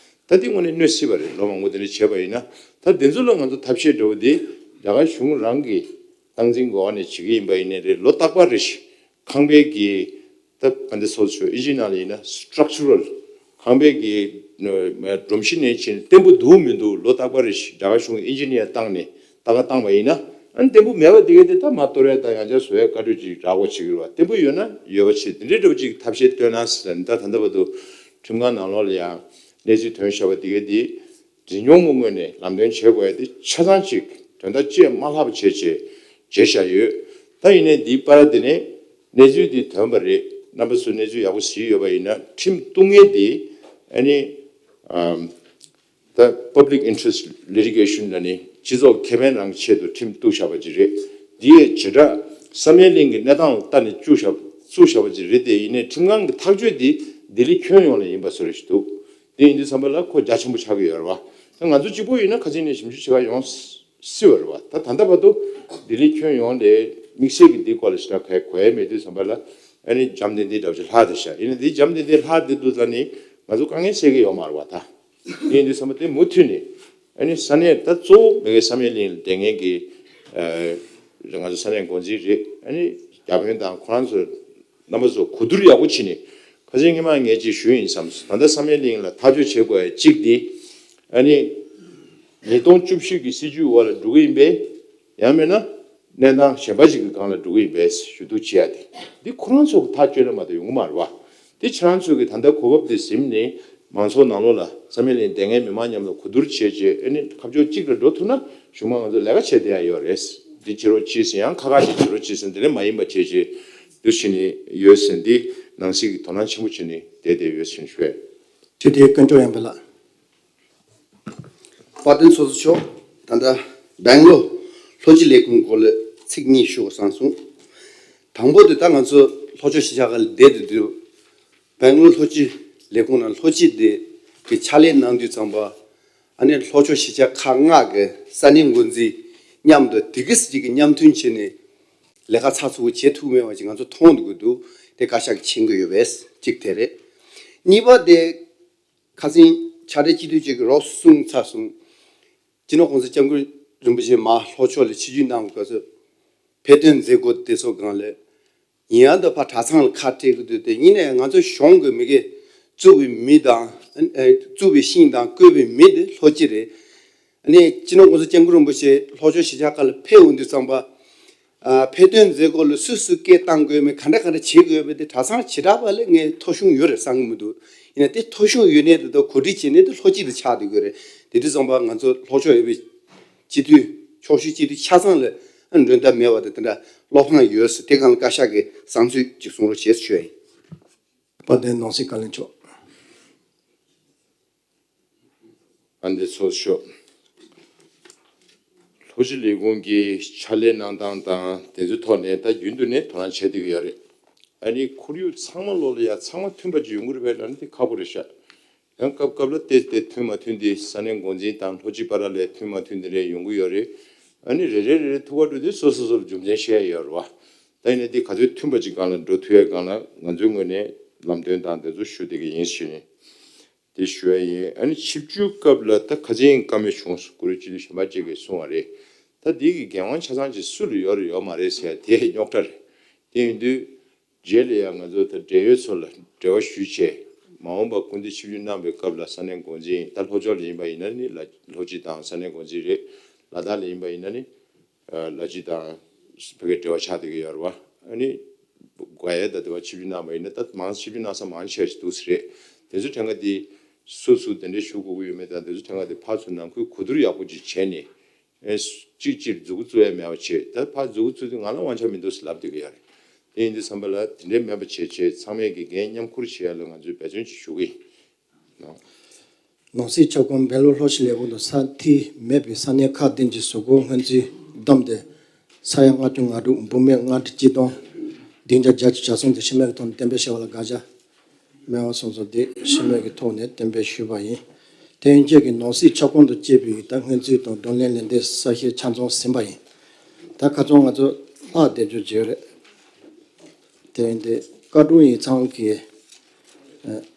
ད་འདི་དངོས་གནས་གནོད་སྲིད་པ་རེད། ལོ་མང་པོ་དེ་འདྲ་བྱས་པ་ཡིན་ན། ད་འདི་ཚོ་ལ་ང་ཚོ་ཐབས་ཤེས་འདྲ་བོ་འདི་རྒྱ་གར་གཞུང་རང་གིས་སྟངས་འཛིན་གོ་བ་ནས་བྱེད་ཀྱི་ཡིན་པ་ཡིན་ནའི་རེད། ལོ་རྟག་པར་རེ་བཞིན་ཁང་པའི་གི་ད་ག་འདི་སོ་སོ་ཨིན་ཇི་ནང་ལ་ཡིན་ན་སི་ཊག་ཅར་རལ་ཁང་པའི་གི་སྒྲོམ་གཞི་ནས་ཕྱིན་བརྟན་པོ་འདུག་མི་འདུག་ལོ་རྟག་པར་རེ་བཞིན་རྒྱ་གར་གཞུང་གི་ཨིན་ཇི་ནི་ཡར་བཏང་ནས་ལྟ་ག་བཏང་བ་ཡིན་ན། ཨ་ནི་བརྟན་པོ་མེད་པ་དེ་གས་དེ་ད་མ་གཏོར་ཡ་དང་ཡང་བསྐྱར་བཟོ་ཡ་བཀའ་འཁྲོལ་ཅིག་རག་པ་བྱེད་ཀྱི་རེད་བ། བརྟན་པོ་ཡོད་ན་ཡོད་པ་བྱེད་དེ་འདྲའི་འདྲ་པོ་ཅིག་ཐབས་ཤེས་བཏོན་ན་ཟེར་ནས་ད་ད་ལྟ་བར་དུ་ཁྲིམས་ཁང་ནང་ལོགས་ལ་ཡང་གནས་ཚུལ་ཐོན་བཞག་པ་དེ་གས་དེ་འབྲི་མྱོང་གི་ངོས་ནས་ལམ་སྟོན་བྱེད་དགོས་ཡ་དེ་ཆ་ཚང་ཅིག་དོན་དག་ཅི་ཡང་མ་ལྷག་པ་བྱས་བྱས་བྱས་བཞག་ཡོད། ད་ཡིན་ནའི་འདིའི་བར་དེ་ནས་གནས་ཚུལ་འདི་ཐོན་པ་རེད། རྣམ་པ་ཚོས་གནས་ཚུལ་ཡག་པོ་གཟིགས་ཡོད་པ་ཡིན་ན་ཁྲིམས་གཏུག་མཁན་དེ་ཨ་ནི་ཨམ། ད་Public Interest Litigation ལ་ནི་སྤྱི་ཚོགས་ཁེ་ཕན་རང་གི་ཆེད་དུ་ཁྲིམས་གཏུགས་བཞག་པ་ཅིག་རེད། འདི་ཡི་བྱེ་བྲག་བསམ་ཡས་གླིང་གི་གནས་སྟངས་ལ་ལྟ་ནས་བཙུགས་བཞག་བཙུགས་བཞག་པ་ཅིག་རེད་དེ། ཡིན་ནའི་ཁྲིམས་ཁང་གི་ཐག་གཅོད་འདི་ལྡི་ལི་ཁྱོན་ཡོངས་ལ་ཡིན་པ་བཟོ་འདྲ་ཞིག་འདུག་འདི་ཡིན་དུས་ཙམ་པ་ལ་ཁོ་རྒྱ་ཆེན་པོ་ཆགས་ཀྱི་ཡོད་རེད་བ། ད་ང་ཚོ་གཅིག་པོ་ཡིན་ན་ཁ་སང་ནས་ཞིབ་འཇུག་བྱེད་ག་ཡོང་སྲིད་པ་རེད་བ། ད་ད་ལྟ་བར་དུ་ལྡི་ལི་ཁྱོན་ཡོངས་ལ་དམིགས་བསལ་གྱི་འདི་སྐོར་ལ་ཞེ་དྲག་ག་གོ་ཡ་མེད་དུས་ཙམ་པ་ལ། ཨ་ནི་འཇམ་ཏན་ཏན་འདྲ་བ་ཞིག་ལྷག་བསྡད་ཤག་ཡིན་ན་འདི་འཇམ་ཏན་ཏན་ལྷག་བསྡད་འདུག་ད་ནི་ང་ཚོ་དཀའ་ངལ་སེལ་གི་ཡོད་མ་རེད་བ་ད། ཡིན་དུས་ཚང་མ་དེ་མུ་མཐུད་ནས་ཨ་ནི་ས་གནས་ད་གཙོ་བོ་མི་གི་བསམ་ཡས་གླིང་ལ་བསྡད་མཁན་གྱི་ང་ཚོ་ས་གནས་འགོ་འཛིན་རེད། ཨ་ནི་བརྒྱ་དཔོན་དང་ཁོ་རང་ཚོ་རྣམ་པ་ཚོ་གོ་བསྡུར་ཡག་པོ་བྱས་ནས་ཁ་སང་སྔོན་མ་ངས་ཅིག་ཞུས་ཡིན་བསམ་སོང་། ད་ལྟ་བསམ་ཡས་གླིང་ལ་ཐག་གཅོད་བྱེད་དགོས་ཡ་གཅིག་འདི་ཨ་ནི་ཉིས་སྟོང་བཅུ་བཞི་གི་སྲིད་ཇུས་འོག་ལ་འགྲོ་གི་ཡིན་པས། ཡང་མིན་ན་གནས་སྟངས་གཞན་པ་ཞིག་གི་སྒང་ལ་འགྲོ་གི་ཡིན་པས་ཞུ་གཏུག་བྱེད་ཡ་དེ་འདི་ཁོ་རང་ཚོ་གི་ཐག་གཅོད་ན་མ་གཏོགས་ཡོང་གི་མ་རེད་བ། དེ་ཁྱེད་རང་ཚོ་གི་ད་ལྟ་གོ་སྐབས་དེ་ཟིན་ནས་མང་ཚོགས་ནང་ལོགས་ལ་བསམ་ཡས་གླིང་བསྡད་མཁན་མི་མང་མཉམ་ལ་གོ་བསྡུར་བྱས་རྗེས་ཨ་ནི་ཁ་ཕྱོགས་གཅིག་ལ་འགྲོ་ཐུབ་ན་གཞུང་མང་ང་ཚོ་ལས་ཀ་བྱེད་བསྡད་ཡ་ཡོད་རེད། འདི་བྱེད་རོགས་གྱིས་ཟེར་ཡང་ཁ་ཁ་ཞིག་བྱེད་རོགས་གྱིས་ཟེར་འདི་ལས་མ་ཡིན་པ་བྱས་རྗེས་འདུ་བྱེད་ནས་ཡོད་ཟེར་འདི་ནང་སྲིད་ཀྱི་དོ་སྣང་ཆེན་པོ་བྱས་ནས་བསྡད་བསྡད་ཡོད་ཟེར་ཞུ་ཡ། ཅི་དེའི་དཀོན་མཆོག་ཡང་པེ་ལགས། དཔལ་ལྡན་ཚོགས་གཙོ་མཆོག་ད་ལྟ་སྦེང་ལོར་ལྷོ་སྤྱི་ལས་ཁུངས་སྐོར་ལ་ཚིག་གཉིས་ཞུ་དགོས་བསམ་སོང་། དང་པོ་དེ་ད་ང་ཚོ་ལྷོ་ཕྱོགས་གཞིས་ཆགས་ཁག་ལ་བསྡད་དུས་དུས་སྦེང་ལོར་ལྷོ་སྤྱི་ལས་ཁུངས་ནང་ལྷོ་སྤྱི་དེ་གི་ཕྱག་ལས་གནང་དུས་ཙམ་པ་ཨ་ནི་ལྷོ་ཕྱོགས་གཞིས་ཆགས་ཁག་ལྔ་གི་ས་གནས་འགོ་འཛིན་མཉམ་དུ་དེ་གི་སྲིད་ཀྱི་མཉམ་མཐུན་བྱས་ནས་ལས་ཀ་ཚགས་ཚུད་པོ་བྱེད་ཐུབ་མེད་པ་ཅིག་ང་ཚོ་མཐོང་འདུག་གི་འདུག་དེ་བཀའ་ཤག་གིས་མཁྱེན་གྱི་ཡོད་པས་གཅིག་དེ་རེད། གཉིས་པ་དེ། ཁ་སང་ཕྱག་སྦྲེལ་སྤྱི་འཐུས་གཅིག་གིས་རོབ་གསུངས་ཚར་སོང་། སྤྱི་ནོར་༸གོང་ས་༸སྐྱབས་མགོན་རིན་པོ་ཆེ་མར་ལྷོ་ཕྱོགས་ལ་ཆིབས་བསྒྱུར་གནང་བའི་སྐབས་སུ་ཕེབས་ཐོན་མཛད་སྒོ་དེ་ཚོ་སྒང་ལ་ཡིན་ཡང་ད་ཕར་གྲྭ་ཚང་ལ་ཁ་སྤྲད་ཀྱི་འདུག་དེ་ཡིན་ནའི་ང་ཚོ་གཞུང་གི་མི་སྒེར་བཙུགས་པའི་མི་དང་ཨ་བཙུགས་པའི་ཤིང་དང་བརྐོས་པའི་མི་དེ་ལྷོ་སྤྱི་རེད། ཨ་ནི་སྤྱི་ནོར་༸གོང་ས་༸སྐྱབས་མགོན་རིན་པོ་ཆེ་ལྷོ་ཕྱོགས་གཞིས་ཆགས་ཁག་ལ་ཕེབས་འོང་དུས་ཙམ་པ། ཨ་ཕེབས་ཐོན་མཛད་སྒོ་ལ་སུ་སུ་སྐད་བཏང་དགོས་མིན་ག་འདྲ་ག་འདྲ་བྱེད་དགོས་མིན་དེ་གྲྭ་ཚང་བྱེ་བྲག་པ་ལ་ངས་ཐོ་གཞུང་ཡོད་རེད་བསམ་གྱི་མི་འདུག་ཡིན་ན་དེ་ཐོ་གཞུང་ཡོད་ནའི་དེ་དག་གོ་སྒྲིག་བྱས་ནས་དེ་ལྷོ་སྤྱི་དེ་ཆགས་བསྡད་དགོས་རེད། དེ་དུས་ཙམ་པ་ང་ཚོ་ལྷོ་ཕྱོགས་ཡོད་པའི་སྤྱི་འཐུས་ཕྱོགས་བཞི་སྤྱི་འཐུས་ཆ་ཚང་ལ་མགྲོན་བརྡ་མེད་པ་དེ་དེ་འདྲ་བློ་ཕངས་ཡོད་ཟེར་དེ་སྒང་ལ་བཀའ་ཤག་གིས་བསམ་ཚུལ་ཅིག་གསུང་རོགས་བྱེད་ཞུ་ཡ་ཡིན། དཔལ་ལྡན་ནང་སྲིད་བཀའ་བློན་མཆོག་དཔལ་ལྡན་ཚོགས་གཙོ་མཆོག་ལྷོ་སྤྱི་ལས་ཁུངས་ཀྱི་ཕྱག་ལས་གནང་སྟངས་དང་དེ་ཚོའི་ཐོག་ནས་ད་རྒྱུན་དུ་ནས་དོ་སྣང་བྱེད་བསྡད་ཀྱི་ཡོད་རེད། ཨ་ནི་ཁོར་ཡུག་ཚང་མ་ལོག་ལ་ཡ་ཚང་མ་མཐུན་པ་ཅིག་ཡོང་གི་རེད་པས་ལབ་ན་དེ་ཁག་པོ་རེད་ཤག་ཡང་སྐབས་སྐབས་ལ་དེ་དེ་མཐུན་མ་མཐུན་དེ་ས་གནས་འགོ་འཛིན་དང་ལྷོ་སྤྱི་བར་ལ་མཐུན་མ་མཐུན་དེ་རེ་ཡོང་གི་ཡོད་རེད། ཨ་ནི་རེ་རེ་རེ་རེ་ཐུག་པ་འགྲོ་དུས་སོ་སོ་སོར་རྒྱུ་མཚན་བཤད་ཡ་ཡོད་རེད་བ། ད་ཡིན་ན་དེ་ག་ཚོད་མཐུན་པ་ཅིག་སྒང་ལ་འགྲོ་ཐུབ་ཡ་སྒང་ལ་ང་ཚོའི་ངོས་ནས་ལམ་སྟོན་དང་དེ་ཚོ་ཞུ་བསྡད་ཀྱི་ཡིན་ཞུས་ནས། དེ་ཞུ་ཡ་ཡིན། ཨ་ནི་ཆིབས་བསྒྱུར་སྐབས་ལ་ད་ཁ་ཆེའི་བཀའ་མོལ་བྱུང་སོང་། གུ་རུ་སྤྱི་འཐུས་གཞན་པ་གཅིག་གིས་གསུངས་པ་རེད། ད་འདི་གི་འགན་དབང་ཆ་ཚང་ཅིག་སུ་ལ་ཡོད་རེད་ཡོད་མ་རེད་ཟེར་ཡ་དེ་རྙོག་དྲ་རེད། དེ་ཡིན་དུས་རྗེས་ལ་ཡང་ང་ཚོ་ད་འབྲེལ་ཡོད་ཚོ་ལ་འབྲེལ་བ་ཞུས་བྱས་མ་འོངས་པ་སྐུ་མདུན་ཆིབས་བསྒྱུར་གནང་བའི་སྐབས་ལ་ས་གནས་འགོ་འཛིན་ད་ལྷོ་ཕྱོགས་ལ་ཡིན་པ་ཡིན་ན་ནི་ལ་ལྷོ་སྤྱི་དང་ས་གནས་འགོ་འཛིན་རེད། ལ་དྭགས་ལ་ཡིན་པ་ཡིན་ན་ནི། ལ་སྤྱི་དང་བོད་ཀྱི་འབྲེལ་བ་ཆགས་བསྡད་ཀྱི་ཡོད་རེད་བ། ཨ་ནི་དགའ་ཡ་ད་དེ་བ་ཆིབས་བསྒྱུར་གནང་བ་ཡིན་ན་ད་མང་ཆིབས་བསྒྱུར་གནང་ས་མང་ཆེ་ཞིག་འདུག་ཟེར་རེད། དེ་ཚོ་གྲངས་ཀ་དེ་སུ་སུ་དེ་འདྲའི་ཞུ་དགོས་ཀྱི་ཡོད་མེད་དང་དེ་ཚོ་གྲངས་ཀ་དེ་ཕར་ཚུར་ནང་ཁུལ་གོ་བསྡུར་ཡག་པོ་ཅིག་བྱས་ནས་ཨེ་གཅིག་གཅིག་མཛུབ་གུ་བཙུགས་ཡ་མེད་པ་བྱས། ད་ཕར་མཛུབ་གུ་བཙུགས་དུས་ང་ལ་དབང་ཆ་མི་འདུག་ཟེར་ལབ་བསྡད་ཀྱི་ཡོད་རེད། དེ་ཡིན་དུས་ཙམ་པ་ལ་དེ་འདྲའི་མེད་པ་བྱས་བྱས་ཚང་མས་ཀྱི་འགན་མཉམ་ཁུར་བྱེད་ཡ་ལ་ང་ཚོས་འབད་བརྩོན་ཅིག་ཞུ་གི་ཡིན། ནང་སྲིད་ཁྱབ་ཁོངས་སྦེང་ལོར་ལྷོ་སྤྱི་ལས་ཁུངས་དང་ས་མཐིལ་མེད་པའི་ས་གནས་ཁག་བདུན་གྱི་གཟུགས་སྐོར་སྔོན་རྩིས་བདམས་ཏེ། ས་ཡ་ལྔ་བཅུ་ང་དྲུག་འབུམ་མེད་ལྔ་ཁྲི་གཅིག་སྟོང་བདུན་བརྒྱ་བརྒྱད་ཅུ་གྱ་གསུམ་དེ་ཕྱི་མིག་གི་ཐོག་ནས་གཏན་འབེབས་བྱས་པ་ལ་དགག་བྱ་མེད་པ་སོང་ཙང་དེ་ཕྱི་མིག་གི་ཐོག་ནས་གཏན་འབེབས་ཞུས་པ་ཡིན། དེ་ཡན་ཆད་ཀྱི་ནང་སྲིད་ཁྱབ་ཁོངས་དང་བཅས་པའི་ད་སྔོན་རྩིས་དང་བགྲོ་གླེང་ལས་འདས་གསལ་བཤད་ཆ་ཚང་ཟིན་པ་ཡིན། ད་ཁ་སང་ང་ཚོ་ལྷག་བསྡད་རྒྱུ་བརྗོད་རེད། དེ་ཡིན་ཏེ་བཀའ་དྲུང་ཡིག་ཚང་གི་ཨ་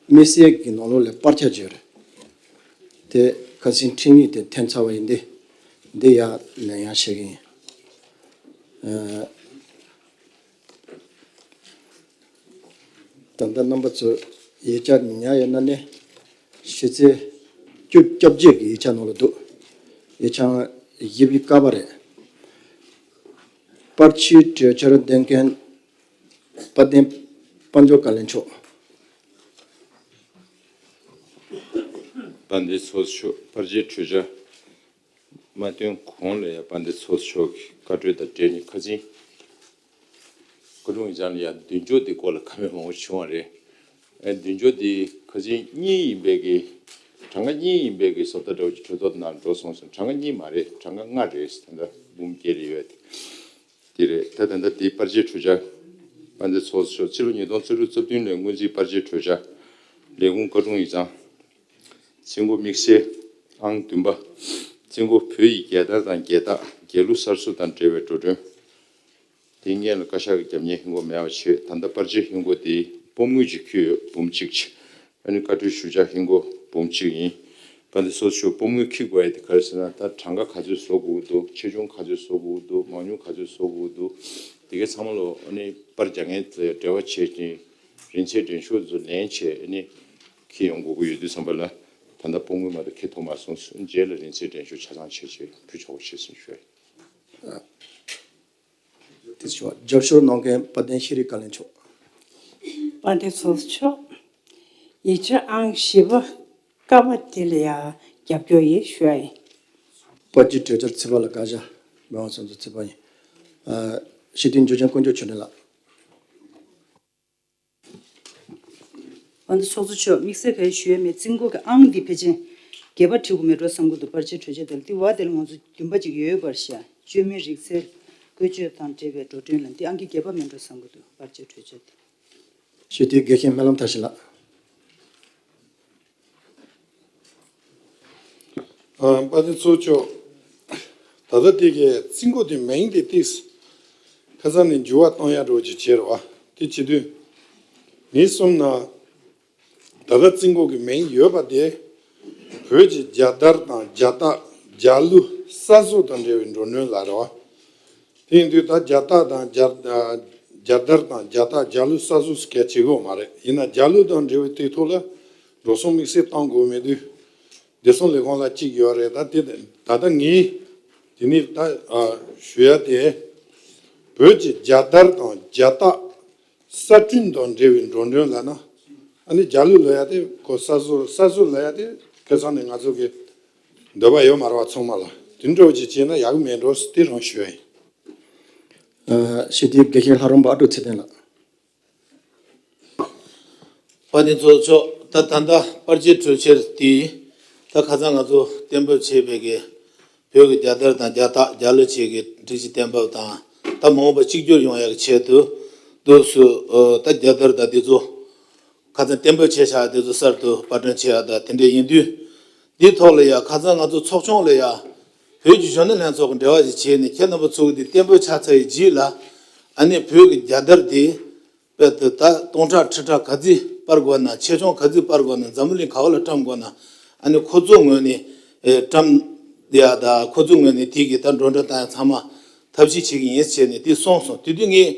དམིགས་བསལ་གྱི་ནང་ལོགས་ལ་པར་ཆས་བརྗོད་རེད། དེ་ཁ་སང་འཕྲིན་ཡིག་དེ་ཐོན་ཚར་བ་ཡིན་ཏེ། འདི་ཡར་ལེན་ཡག་བྱེད་ཀྱི་ཡིན། ཨ་ད་ལྟ་རྣམ་པ་ཚོ་ཡིག་ཆ་ཉར་ཡོད་ན་ནི་ཕྱི་ཚེས་བཅུ་གཅིག་གི་ཡིག་ཆ་ནང་ལ་འདུག་ཡིག་ཆ་བཞི་པའི་ཀ་པ་རེད། པར་ཆས་གྲོས་འཆར་འདོན་མཁན་དཔལ་ལྡན་དཔལ་འབྱོར་བཀའ་བློན་མཆོག་དཔལ་ལྡན་ཚོགས་གཙོ་མཆོག་པར་ཆས་གྲོས་འཆར་མ་བཏོན་གོང་ལ་ཡང་དཔལ་ལྡན་ཚོགས་གཙོ་མཆོག་གི་བཀའ་འཁྲོལ་དང་འབྲེལ་ནས་ཁ་སང་བཀའ་དྲུང་ཡིག་ཚང་ལ་ཡང་མདུན་ལྕོག་དེ་སྐོར་ལ་བཀའ་མོལ་མང་པོ་བྱུང་བ་རེད། ཨ་མདུན་ལྕོག་དེ་ཁ་སང་གཉིས་ཡིན་པའི་གི་གྲངས་ཀ་གཉིས་ཡིན་པའི་གི་བཟོ་ལྟ་འདྲ་བོ་ཅིག་གྲོས་ཚོགས་ནང་འགྲོ་སོང་ཙང་གྲངས་ཀ་གཉིས་མ་རེད། གྲངས་ཀ་ལྔ་རེད། ད་ལྟ་འབུམ་བརྒྱད་ལ་ཡོད་དེ། དེ་རེད། ད་ད་ལྟ་དེའི་པར་ཆས་གྲོས་འཆར། དཔལ་ལྡན་ཚོགས་གཙོ་མཆོག་ཕྱི་ལོ་ཉིས་སྟོང་རྩ་དྲུག་རྩ་བདུན་ལོའི་སྔོན་རྩིས་པར་ཆས་གྲོས་འཆར། ལས་ཁུངས་བཀའ་དྲུང་ཡིག་ཚང་། རྩིས་འགོ་དམིགས་བསལ་ཨང་བདུན་པ། རྩིས་འགོ་བོད་ཡིག་རྒྱལ་དར་དང་རྒྱལ་རྟགས་རྒྱལ་གླུ་གསར་བཟོ་དང་འབྲེལ་བའི་འགྲོ་གྲོན། ད་ དེ་སྔོན་ལ་བཀའ་ཤག་གི་རྒྱབ་གཉེར་ཧིན་སྒོར་མེད་པ་བྱས། ད་ལྟ་པར་ཆས་ཧིན་སྒོར་དེ་སྤོམ་དངུལ་གྱིས་འཁྱེར་ཡོད། འབུམ་གཅིག་བྱས། ཨ་ནི་བཀའ་འཁྲོལ་ཞུ་བྱ་ཧིན་སྒོར་འབུམ་གཅིག་ཡིན། དཔལ་ལྡན་ཚོགས་གཙོ་མཆོག་སྤོམ་དངུལ་འཁྱེར་དགོས་ཡ་དེ་ག་རེ་ཟེར་ན། ད་གྲངས་ཀ་ག་ཚོད་བཟོ་དགོས་འདུག་ཆེ་ཆུང་ག་ཚོད་བཟོ་དགོས་འདུག་མང་ཉུང་ག་ཚོད་བཟོ་དགོས་འདུག་དེ་གའི་ཚང་མ་ལོ་ཨ་ནི་པར་རྒྱག་མཁན་དེ་འབྲེལ་བ་བྱས་ཏེ། རིན་ཚད་འགྲན་ཞུགས་དེ་ཚོ་ལེན་བྱས། ཨ་ནི་འཁྱེར་ཡོང་དགོས་ཀྱི་ཡོད་དུས་ཙམ་པ་ལ། ད་ལྟ་སྤོམ་དངུལ་མ་གཏོགས་འཁྱེར་ཐུབ་མ་སོང་། རྗེས་ལ་རིན་ཚད་འགྲན་ཞུགས་ཆ་ཚང་བྱས་བྱས་ཕུལ་ཆོག་པ་བྱས་ཟིན་ཞུ་ཡ་ཡིན། དེ་ཞུ་བ་རྒྱབ་སྐྱོར་གནང་མཁན་དཔལ་ལྡན་ཤེས་རིག་བཀའ་བློན་མཆོག་དཔལ་ལྡན་ཚོགས་གཙོ་མཆོག་ཡིག་ཆ་ཨང་བཞི་པ་ཀ་པ་དེ་ལ་ཡང་རྒྱབ་སྐྱོར་ཡིན་ཞུ་ཡ་ཡིན། པར་སྐྱིད་གྲོས་འཆར་ཚིག་པ་ལ་བཀའ་ཤག་མི་དབང་མཆོག་ཚོ་ཚིག་པ་ཡིན། ཨ། སྤྱི་འཐུས་འཇུ་ཆེན་དཀོན་མཆོག་ཆོས་སྒྲོན་ལགས། ཨ་ནི་ཚོགས་གཙོ་མཆོག་དམིགས་བསལ་ག་རེ་ཞུ་ཡ་མེད། རྩིས་འགོ་གི་ཨང་འདི་ཕལ་ཆེར་བརྒྱད་པ་བྲིས་དགོས་མེད་འགྲོ་བསམ་གྱི་འདུག་པར་ཆས་གྲོས་འཆར་དེ་ལ། དེ་བ་དེ་ལ་ང་ཚོ་བདུན་པ་ཅིག་ཡོད་པར་བཤད། བཅོས་མིན་རིག་རྩལ་བཀོལ་སྤྱོད་དང་འབྲེལ་བའི་འགྲོ་གྲོན་ལ། འདི་ཨང་ཀི་བརྒྱད་པ་མེད་འགྲོ་བསམ་གྱི་འདུག་པར་ཆས་གྲོས་འཆར་དེ། སྤྱི་འཐུས་དགེ་བཤེས་སྨོན་ལམ་མཐར་ཕྱིན་ལགས། ཨ། དཔལ་ལྡན་ཚོགས་གཙོ། ད་ལྟ་དེ་གའི་རྩིས་འགོ་དེ་མིང་དེ་ཏིས་ཁ་སང་ནས་འགྱུར་བ་གཏོང་ཡ་འགྲོ་ཅིག་བྱས་རེད་བ། དེ་བྱེད་དུས་ངས་གསུངས་ན། ད་ལྟ་རྩིས་འགོ་གི་མིང་ཡོད་པ་དེ་བོད་ཀྱི་རྒྱལ་དར་དང་རྒྱལ་རྟགས་རྒྱལ་གླུ་གསར་བཟོ་དང་འབྲེལ་བའི་འགྲོ་གྲོན་ལ་རེད་བ། དེ་ཡིན་དུས་ད་རྒྱལ་རྟགས་དང་རྒྱལ་རྒྱལ་དར་དང་རྒྱལ་རྟགས་རྒྱལ་གླུ་གསར་བཟོ་སྐད་བྱེད་དགོས་མ་རེད། ཡིན་ན་རྒྱལ་གླུ་དང་འབྲེལ་བའི་དེའི་ཐོག་ལ་འགྲོ་སོང་དམིགས་བསལ་གཏོང་དགོས་མེད་དུས། བདེ་སྲུང་ལས་ཁུངས་ལ་གཅིག་ཡོད་རེད། ད་དེ་ད་ལྟ་ངས་དེ་ནས་ད་ཨ་ཞུ་ཡ་དེ། བོད་ཀྱི་རྒྱལ་དར་དང་རྒྱལ་རྟགས་གསར་སྐྲུན་དང་འབྲེལ་བའི་འགྲོ་གྲོན་ལབ་ན། ཨ་ནི་རྒྱལ་གླུ་ལབ་ཡ་དེ་ཁོ་གསར་བཟོ་གསར་བཟོ་ལབ་ཡ་དེ་ཁ་སང་ནས་ང་ཚོ་གི་འདོད་པ་ཡོད་མ་རེད་བ། ཚང་མ་ལ་དེ་འདྲ་བོ་ཅིག་བྱས་ན་ཡག་གི་མེད་འགྲོ་ཟེར་དེ་རང་ཞུ་ཡ་ཡིན། ཨ། སྤྱི་འཐུས་དགེ་བཤེས་ལྷ་རམས་པ་ཨ་ཀྲུག་ཚེ་བརྟན་ལགས། དཔལ་ལྡན་ཚོགས་གཙོ། ད་ད་ལྟ་པར་ཆས་གྲོས་འཆར་དེ་ད་ཁ་སང་ང་ཚོ་གཏན་འབེབས་བྱས་པའི་གི་བོད་ཀྱི་རྒྱལ་དར་དང་རྒྱལ་རྟགས་རྒྱལ་གླུ་བཅས་ཀྱི་སྒྲིག་གཞི་གཏན་འབེབས་དང་། ད་མ་འོངས་པ་གཅིག་གྱུར་ཡོང་ཡག་གི་ཆེད་དུ་དུས་སུ་ཨ་ད་རྒྱལ་དར་དང་དེ་ཚོ་ཁ་སང་གཏན་འབེབས་བྱས་བཞག་དེ་ཚོ་གསར་དུ་པར་སྐྲུན་བྱེད་ཡག་དང་དེ་འདྲ་ཡིན་དུས། འདིའི་ཐོག་ལ་ཡ་ཁ་སང་ང་ཚོ་ཚོགས་ཆུང་ལ་ཡ་བོད་ཀྱི་གཞོན་ནུ་ལྷན་ཚོགས་ཀྱི་འབྲེལ་བ་ཞིག་བྱས་ནས། ཁྱེད་རྣམ་པ་ཚོ་གི་འདི་གཏན་འབེབས་ཆགས་ཚར་བའི་རྗེས་ལ་ཨ་ནི་བོད་ཀྱི་རྒྱལ་དར་དེ་དཔེ་དེ་ད་སྟོང་ཕྲག་ཁྲི་ཕྲག་ག་ཚོད་སྤར་དགོས་ན། ཆེ་ཆུང་ག་ཚོད་སྤར་དགོས་ན། འཛམ་བུ་གླིང་ག་བ་ལ་བཀྲམ་དགོས་ན། ཨ་ནི་ཁོ་ཚོ་ངོས་ནས་ཨེ་བཀྲམ་ཡ་དང་། ཁོ་ཚོ་ངོས་ནས་དེ་གི་ད་འགྲོ་གྲོན་བཏང་ཡ་ཚང་མ་ཐབས་ཤེས་བྱེད་ཀྱི་ཡིན་ཟེར་ནས་དེ་གསུངས་སོང་། དེ་དུས་ངས་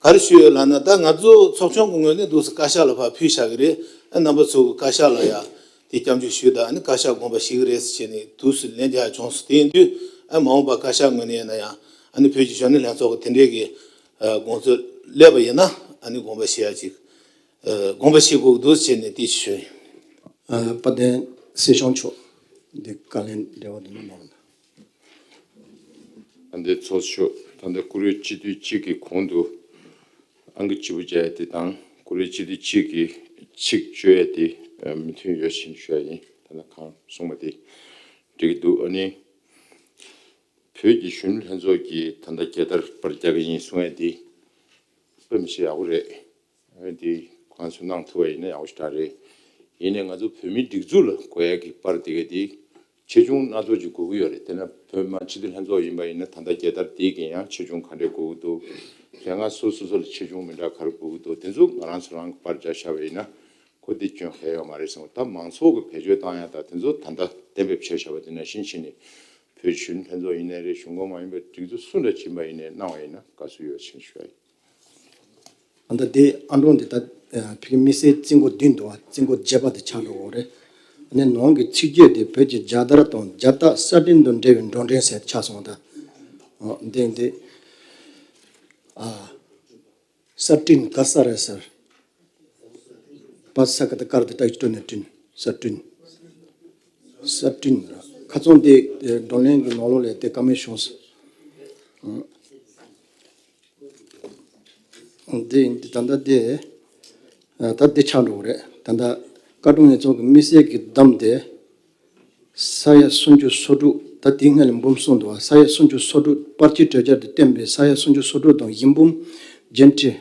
ག་རེ་ཞུས་ཡོད་ལབ་ན། ད་ང་ཚོ་ཚོགས་ཆུང་གི་ངོས་ནས་འདུག་སེ་བཀའ་ཤག་ལ་ཕར་ཕུལ་བཞག་གི་རེད། ཨ་རྣམ་པ་ཚོ་གི་བཀའ་ཤག་ལ་ཡ་དེ་སྐྱབས་འཇུག་ཞུས་དང་། ཨ་ནི་བཀའ་ཤག་དགོངས་པ་བཞེས་ཀྱི་རེད་ཟེར་ནས་འདུག་སེ་ལན་རྒྱག་ཡ་བྱུང་སོང་། དེ་ཡིན་དུས་ཨ་མ་འོངས་པ་བཀའ་ཤག་ངོས་ནས་ཡིན་ན་ཡང་ཨ་ནི་བོད་ཀྱི་གཞོན་ནུ་ལྷན་ཚོགས་ཀྱི་དེ་འདྲའི་གི་ཨ་དགོངས་ཚུལ་སླེབས་པ་ཡིན་ན། ཨ་ནི་དགོངས་པ་བཞེས་ཡ་ཅིག་ཨ་དགོངས་པ་བཞེས་དགོས་ཀྱི་འདུག་ཟེར་ནས་དེ་ཞུས་ཡིན། ཨ། དཔལ་ལྡན་སྲིད་སྐྱོང་མཆོག་འདི་བཀའ་ལན་འདྲི་བ་འདི་ནི་གནང་རོགས་གནང་། ཨ། འདི་ཚོགས་གཙོ་མཆོག་ད་ལྟ་བཀུར་འོས་སྤྱི་འཐུས་གཅིག་གི་གོང་དུ་ཨང་ཀི་བཅུ་པོ་བརྒྱབ་ཡ་དེ་དང་། བཀུར་འོས་སྤྱི་འཐུས་གཅིག་གིས་ཚིག་བརྗོད་ཡ་དེ་མི་མཐུན་ཡོད་ཕྱིན་ཞུ་ཡ་ཡིན། ད་ལྟ་གང་གསུངས་པ་དེ་འགྲིག་གི་འདུག་ཨ་ནི་བོད་ཀྱི་གཞོན་ནུ་ལྷན་ཚོགས་ཀྱིས་ད་ལྟ་རྒྱལ་དར་པར་རྒྱག་གི་ཡིན་གསུང་ཡ་དེ་དཔེ་མི་སྲིད་ཡག་པོ་རེད། འདི་ཁོང་ཚོས་གནང་ཐུབ་པ་ཡིན་ན་ཡག་པོ་ཞེ་དྲག་རེད། ཡིན་ནའི་ང་ཚོ་བོད་མིའི་སྒྲིག་འཛུགས་ལ་དགོས་ཡ་གི་པར་དེ་ག་དེ་ཆེ་ཆུང་སྣ་ཚོགས་ཅིག་དགོས་ཀྱི་ཡོད་རེད། དེ་ན་བོད་མི་སྤྱི་འཐུས་ལྷན་ཚོགས་ཡིན་པ་ཡིན་ན། ད་ལྟ་རྒྱལ་དར་དེ་གི་ཡང་ཆེ་ཆུང་ག་འདྲས་དགོས་ཀྱི་འདུག་དེ་སྔ་སོ་སོ་སོ་ལ་ཆེ་ཆུང་མི་འདྲ་ག་རེ་དགོས་ཀྱི་འདུག་དེ་ཚོ་ང་རང་ཚོ་རང་གི་པར་རྒྱག་བཞག་པ་ཡིན་ན། ཁོ་དེ་སྐྱོན་གང་ཡང་ཡོད་མ་རེད་བསམ། ད་མང་ཚོགས་ཀྱི་བེད་སྤྱོད་བཏང་ཡ་ད་དེ་ཚོ་ད་ལྟ་གཏན་འབེབས་བྱས་བཞག་པ་དེ་ནང་བཞིན་བྱས་ནས། བོད་གཞོན་ལྷན་ཚོགས་ཡིན་ནའི་རེད། གཞུང་གི་མ་ཡིན་པའི་སྒྲིག་འཛུགས་སུ་འདྲ་ཕྱིན་པ་ཡིན་ནའི་གནང་བ་ཡིན་ན་དགའ་བསུ་ཡོད་ཕྱིན་ཞུ་ཡ་ཡིན། ཨ། ད་དེ་ཨ་འགྲོ་འདི་ད་ཨ་ཕ་གི་དམིགས་བསལ་རྩིས་འགོ་བདུན་འདུག་བ། རྩིས་འགོ་བརྒྱད་པ་དེ་ཆགས་འགྲོ་གི་རེད། ཨ་ནི་ནང་གི་ཚིག་བརྗོད་དེ་བོད་ཀྱི་རྒྱལ་དར་དང་རྒྱལ་རྟགས་གསར་སྐྲུན་དང་འབྲེལ་བའི་འགྲོ་གྲོན་ཟེར་ཆགས་སོང་ད། ཨ། འདི་འདི་ཨ། གསར་སྐྲུན། ག་ས་ར་གསར། པ་ས་ག་བཏགས་སྐར་དེ་ཏ་གི་སྐྲུ་ནས་སྐྲུན། གསར་སྐྲུན། གསར་སྐྲུན། ཁ་རྩང་དེ་བགྲོ་གླེང་གི་ནང་ལོགས་ལ་དེ་བཀའ་མོལ་བྱུང་སོང་། ཨང་། དེ་ཡིན་དུས་ད་ལྟ་དེ་ད་དེ་ཆགས་འགྲོ་གི་རེད། ད་ལྟ་བཀའ་དྲུང་ངེད་ཚོ་གི་དམིགས་བསལ་གྱི་བདམས་དེ། ས་ཡ་སུམ་ཅུ་སོ་དྲུག་ད་དེའི་སྔོན་ལ་འབུམ་གསུམ་འདུག་བ། ས་ཡ་སུམ་ཅུ་སོ་དྲུག་པར་སྐྲུན་གྲོས་འཆར་དུ་བཏོན་པའི་ས་ཡ་སུམ་ཅུ་སོ་དྲུག་དང་། ཡིག་འབུམ་རྒྱན་ཁྲི་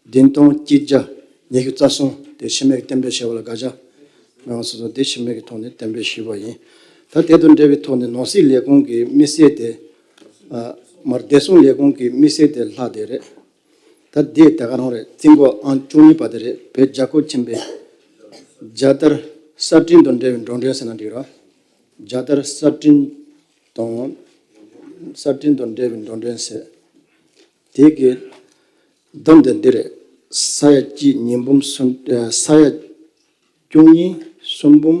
བདུན་སྟོང་གཅིག་བརྒྱ་ཉི་ཤུ་རྩ་གསུམ་དེ་ཕྱི་མིག་གཏན་འབེབས་བྱས་པ་ལ་དགག་བྱ་མི་འོང་སོ་སོ་དེ་ཕྱི་མིག་གི་ཐོག་ནས་གཏན་འབེབས་ཞུས་པ་ཡིན། ད་དེ་དང་འབྲེལ་བའི་ཐོག་ནས་ནང་སྲིད་ལས་ཁུངས་ཀྱི་དམིགས་བསལ་དེ། ཨ། མར་བདེ་སྲུང་ལས་ཁུངས་ཀྱི་དམིགས་བསལ་དེ་ལྷག་བསྡད་རེད། ད་འདི་ད་ག་རང་རེད། རྩིས་འགོ་ཨང་བཅུ་གཉིས་པ་དེ་རེད། བོད་རྒྱལ་ཁབ་ཆེན་པོའི་རྒྱལ་དར་གསར་སྐྲུན་དང་འབྲེལ་བའི་འགྲོ་གྲོན་ཟེར་ན་འགྲིག་རེད། རྒྱལ་དར་གསར་སྐྲུན་དང་། གསར་སྐྲུན་དང་འབྲེལ་བའི་འགྲོ་གྲོན་ཟེར། དེ་གི་བསྡོམས་དེ་འདི་རེད། ས་ཡ་གཅིག་ཉིས་འབུམ་གསུམ། ས་ཡ་བཅུ་གཉིས་གསུམ་འབུམ་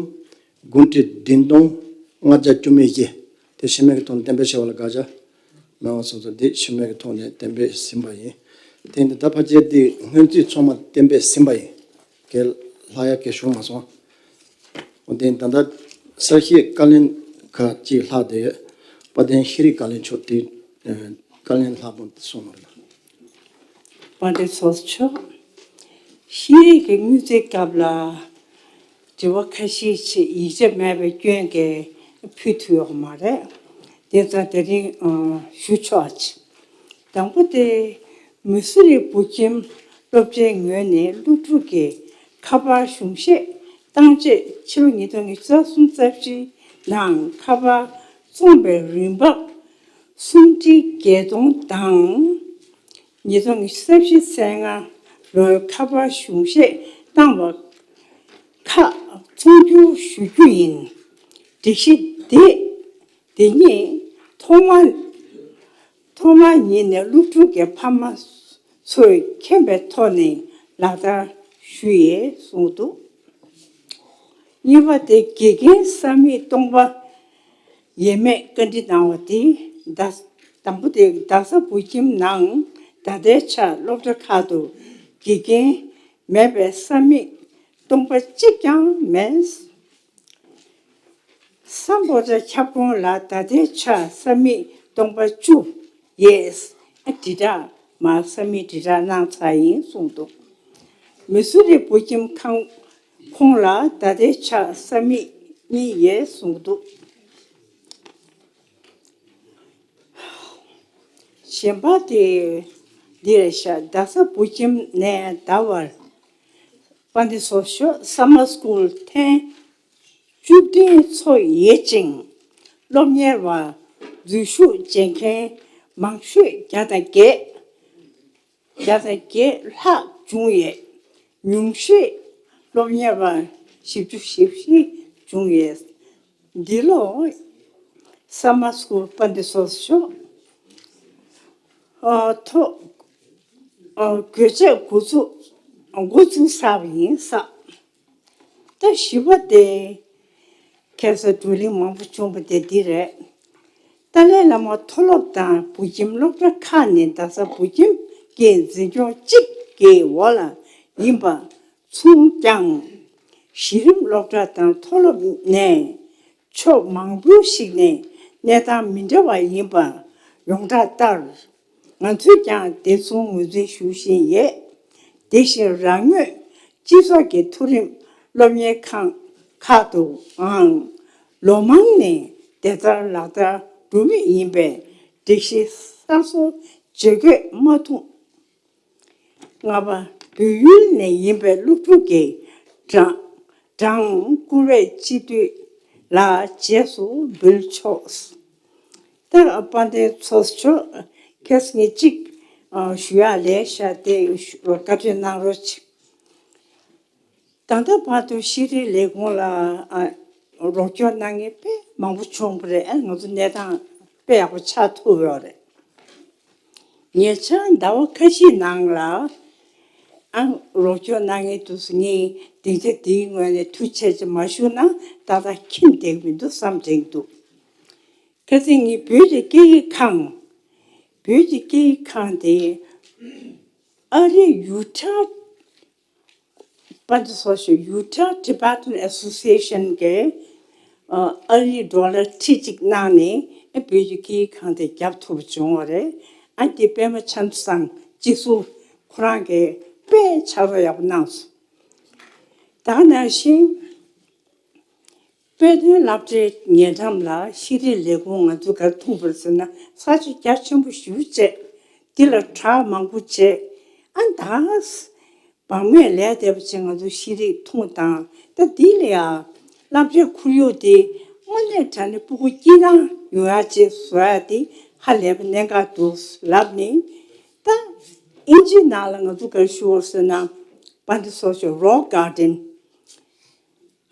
དགུ་ཁྲི་བདུན་སྟོང་ལྔ་བརྒྱ་བཅུ་མེད་བཞི། དེ་ཤི་མེད་ཀྱི་ཐོག་ནས་གཏན་འབེབས་བྱས་པ་ལ་དགག་བྱ་མེད་པ་སོང་ཙང་། དེ་ཤི་མེད་ཀྱི་ཐོག་ནས་གཏན་འབེབས་ཟིན་པ་ཡིན། དེ་ནི་ད་ཕལ་ཆེར་དེ་སྔོན་རྩིས་ཚང་མ་གཏན་འབེབས་ཟིན་པ་ཡིན། གལ་ལྷག་ཡ་གལ་བྱུང་མ་སོང་། འོ་དེ་ད་ལྟ་གསལ་བཤད་བཀའ་བློན་ཁག་ཅིག་ལྷག་བསྡད་ཡོད། དཔལ་ལྡན་ཤེས་རིག་བཀའ་བློན་མཆོག་དེ་བཀའ་བློན་ལྷག་པ་གསུངས་མ་རེད། དཔལ་ལྡན་ཚོགས་གཙོ་མཆོག་ཤེས་རིག་གི་དངུལ་རྩིས་སྐབས་ལ་དྲི་བ་ཁ་ཤས་ཅིག་ཡིག་ཆ་མེད་པའི་སྐྱོན་གྱིས་ཕུལ་ཐུབ་ཡོད་མ་རེད། དེ་ཙང་དེ་རིང་ཞུ་ཆོག་ཅིག་དང་པོ་དེ། མི་སུ་རི་བོད་ཁྱིམ་སློབ་གྲྭའི་ངོས་ནས་སློབ་ཕྲུག་གི་ཁ་པར་གཞུང་བཞེས་བཏང་སྤྱོད་ཕྱི་ལོ་ཉིས་སྟོང་ཉི་ཤུ་རྩ་གསུམ་རྩ་བཞི་ནང་ཁ་པར་བཙོངས་པའི་རིན་འབབ་སུམ་ཁྲི་བརྒྱད་སྟོང་དང་། ཉིས་སྟོང་ཉི་ཤུ་རྩ་བཞི་རྩ་ལྔ་ལོའི་ཁ་པར་གཞུང་བཞེས་བཏང་བ་ཁག་བཙོང་རྒྱུ་ཞུ་རྒྱུ་ཡིན། སྒྲིག་གཞི་འདི་འདི་ཉིད་ཐོག་མ། ཐོག་མ་ཉིད་ནས་སློབ་ཕྲུག་གི་ཕ་མ་ཚོས་མཁྱེན་པའི་ཐོག་ནས་ལག་བསྟར་ཞུ་ཡས་གསུངས་འདུག་གཉིས་པ་དེ། དགེ་རྒན་ས་མིག་སྟོང་པ་ཡས་མས་བཀའ་འདྲི་གནང་བ་དེ། ད་དང་པོ་དེ། རྡ་ས་བོད་ཁྱིམ་ནང་ད་ལྟའི་ཆར་སློབ་གྲྭ་ཁག་ཏུ་དགེ་རྒན་མེད་པའི་ས་མིག་སྟོང་པ་གཅིག་ཀྱང་མེད། སམ་བྷོ་ཊ་ཁྱབ་ཁོངས་ལ་ད་ལྟའི་ཆར་ས་མིག་སྟོང་པ་བཅུ་ཡས། དྲིལ་བསྒྲགས་མ། ས་མིག་དྲིལ་བསྒྲགས་གནང་ཚར་ཡིན་གསུངས་འདུག་མི་སུ་རི་བོད་ཁྱིམ་ཁང་ཁོངས་ལ་ད་ལྟའི་ཆར་ས་མིག་གཉིས་ཡས་གསུངས་འདུག་གཞན་པ་དེ་འདི་རེད་ཤག་རྡ་ས་བོད་ཁྱིམ་ནས་ཟླ་བར་དཔལ་ལྡན་ཚོགས་གཙོ་མཆོག་སམ་མར་སི་ཀུལ་ཐེངས་བཅུ་བདུན་འཚོགས་ཡོད་ཅིང་། སློབ་གཉེར་བ་འཛུལ་ཞུགས་བྱེད་མཁན་མང་ཤོས་བརྒྱ་དང་བརྒྱད། བརྒྱ་དང་བརྒྱད་ལྷག་བྱུང་ཡོད། ཉུང་ཤོས་སློབ་གཉེར་བ་བཞི་བཅུ་ཞེ་བཞི་བྱུང་ཡོད། འདི་ལོ་སམ་མར་སི་ཀུལ་དཔལ་ལྡན་ཚོགས་གཙོ་མཆོག་ཨ། ཐོག་ཨ། གོད་ཆག་འགོ་ཚུགས་འགོ་ཚུགས་ཚར་བ་ཡིན་ས། ད་བཞི་པ་དེ། ཁ་སང་བགྲོ་གླེང་མང་པོ་བྱུང་བ་དེ་འདི་རེད། ཏཱ་ལའི་བླ་མ་མཐོ་སློབ་དང་བོད་ཁྱིམ་སློབ་གྲྭ་ཁག་ནི་རྡ་ས་བོད་ཁྱིམ་གྱི་འཛིན་སྐྱོང་གཅིག་གི་འོག་ལ་ཡིན་པ་མཚུངས་ཀྱང་། གཞི་རིམ་སློབ་གྲྭ་དང་མཐོ་སློབ་ནས་ཕྱོགས་མང་པོ་ཞིག་ནས་གནས་སྟངས་མི་འདྲ་བ་ཡིན་པ་ཡོངས་གྲགས་ལྟར། ང་ཚོས་ཀྱང་དེ་མཚུངས་ངོས་འཛིན་ཞུ་བཞིན་ཡོད། དེ་བཞིན་རང་ངོས་སྤྱི་ཚོགས་ཀྱི་མཐོ་རིམ་སློབ་གཉེར་ཁང་ཁག་ཏུའང་ལོ་མང་ནས་དེ་ལྟར་ལག་བསྟར་འགྲོ་མུས་ཡིན་པས། སྒྲིག་གཞི་གསར་བཟོ་བྱེད་དགོས་མ་ཐུག་ལྔ་པ། བོད་ཡུལ་ནས་ཡིན་པའི་སློབ་ཕྲུག་གི་གྲངས་གྲངས་བཀུར་འོས་སྤྱི་འཐུས་ལ་རྗེས་སུ་འབུལ་ཆོག་ད་དཔལ་ལྡན་ཚོགས་གཙོ་མཆོག་ཁ་སང་ངས་གཅིག་ཨ། ཞུ་ཡག་ལས་བཞག་དེ་བཀའ་འཁྲོལ་གནང་རོགས་གྱིས། ད་ལྟ་བར་དུ་ཤེས་རིག་ལས་ཁུངས་ལ་ཨ། རོགས་སྐྱོར་གནང་མཁན་དཔེ་མང་པོ་བྱུང་བ་རེད། ཨ། ང་ཚོ་གནས་སྟངས་དཔེ་ཡག་པོ་ཆགས་ཐུབ་ཡོད་རེད། ཉེ་ཆར་ཟླ་བ་ཁ་ཤས་ནང་ལ་ཨ། རོགས་སྐྱོར་གནང་མཁན་དེ་ཚོ་ངས་སྡིངས་ཆ་འདིའི་ངོས་ནས་ཐུགས་རྗེ་ཆེ་མ་ཞུས་ན་ཏག་ཏག་ཁྱིམ་བསྡད་ཀྱི་མི་འདུག་བསམ་དྲན་གྱི་འདུག་ཁ་སང་ངས་བོད་ཀྱི་སྐད་ཡིག་ཁང་། བོད་ཀྱི་སྐད་ཡིག་ཁང་དེ་ཨ་རི་ཡུ་ཊ། དཔལ་འབྱོར་ཚོགས་ཞུགས་Utah Tibetan Association གིས་ཨ་རིའི་ཌོ་ལར་ཁྲི་གཅིག་གནང་ནས་བོད་ཀྱི་སྐད་ཡིག་ཁང་དེ་བརྒྱབ་ཐུབ་པ་བྱུང་བ་རེད། ཨ་དེ་པད་མ་ཆ་བཟང་སྤྱི་ཟུར་ཁོ་རང་གིས་དཔེ་ཕྱག་རོགས་ཡག་པོ་གནང་སོང་། ད་ག་ནང་བཞིན། དཔེ་སྟོན་སློབ་གྲྭའི་ཉེ་འགྲམ་ལ་ཤེས་རིག་ལས་ཁུངས་ང་ཚོ་ག་རེ་འཐུང་བར་ཟེར་ན་ས་ཆ་རྒྱ་ཆེན་པོ་ཞེ་པོ་བྱས། འདི་ལ་བྲག་མང་པོ་བྱས། ཨ་ད་བག་མེད་ལས་འདས་པ་བྱས་ང་ཚོ་ཤེས་རིག་འཐུང་དང་། ད་འདི་ལ་ཡང་སློབ་གྲྭའི་ཁོར་ཡུག་དེ་དངོས་གནས་དྲང་གནས་སྤུ་གུ་སྐྱིད་སྣང་ཡོང་ཡག་ཅིག་བཟོ་ཡག་དེ་ ཧ་ལས་པ་གནད་འགག་འདུག་ལབ་ནི། ད་ཨིན་ཇི་ནང་ལ་ང་ཚོ་ག་རེ་ཞུ་བ་ཟེར་ན། Pantisosho Rock Garden།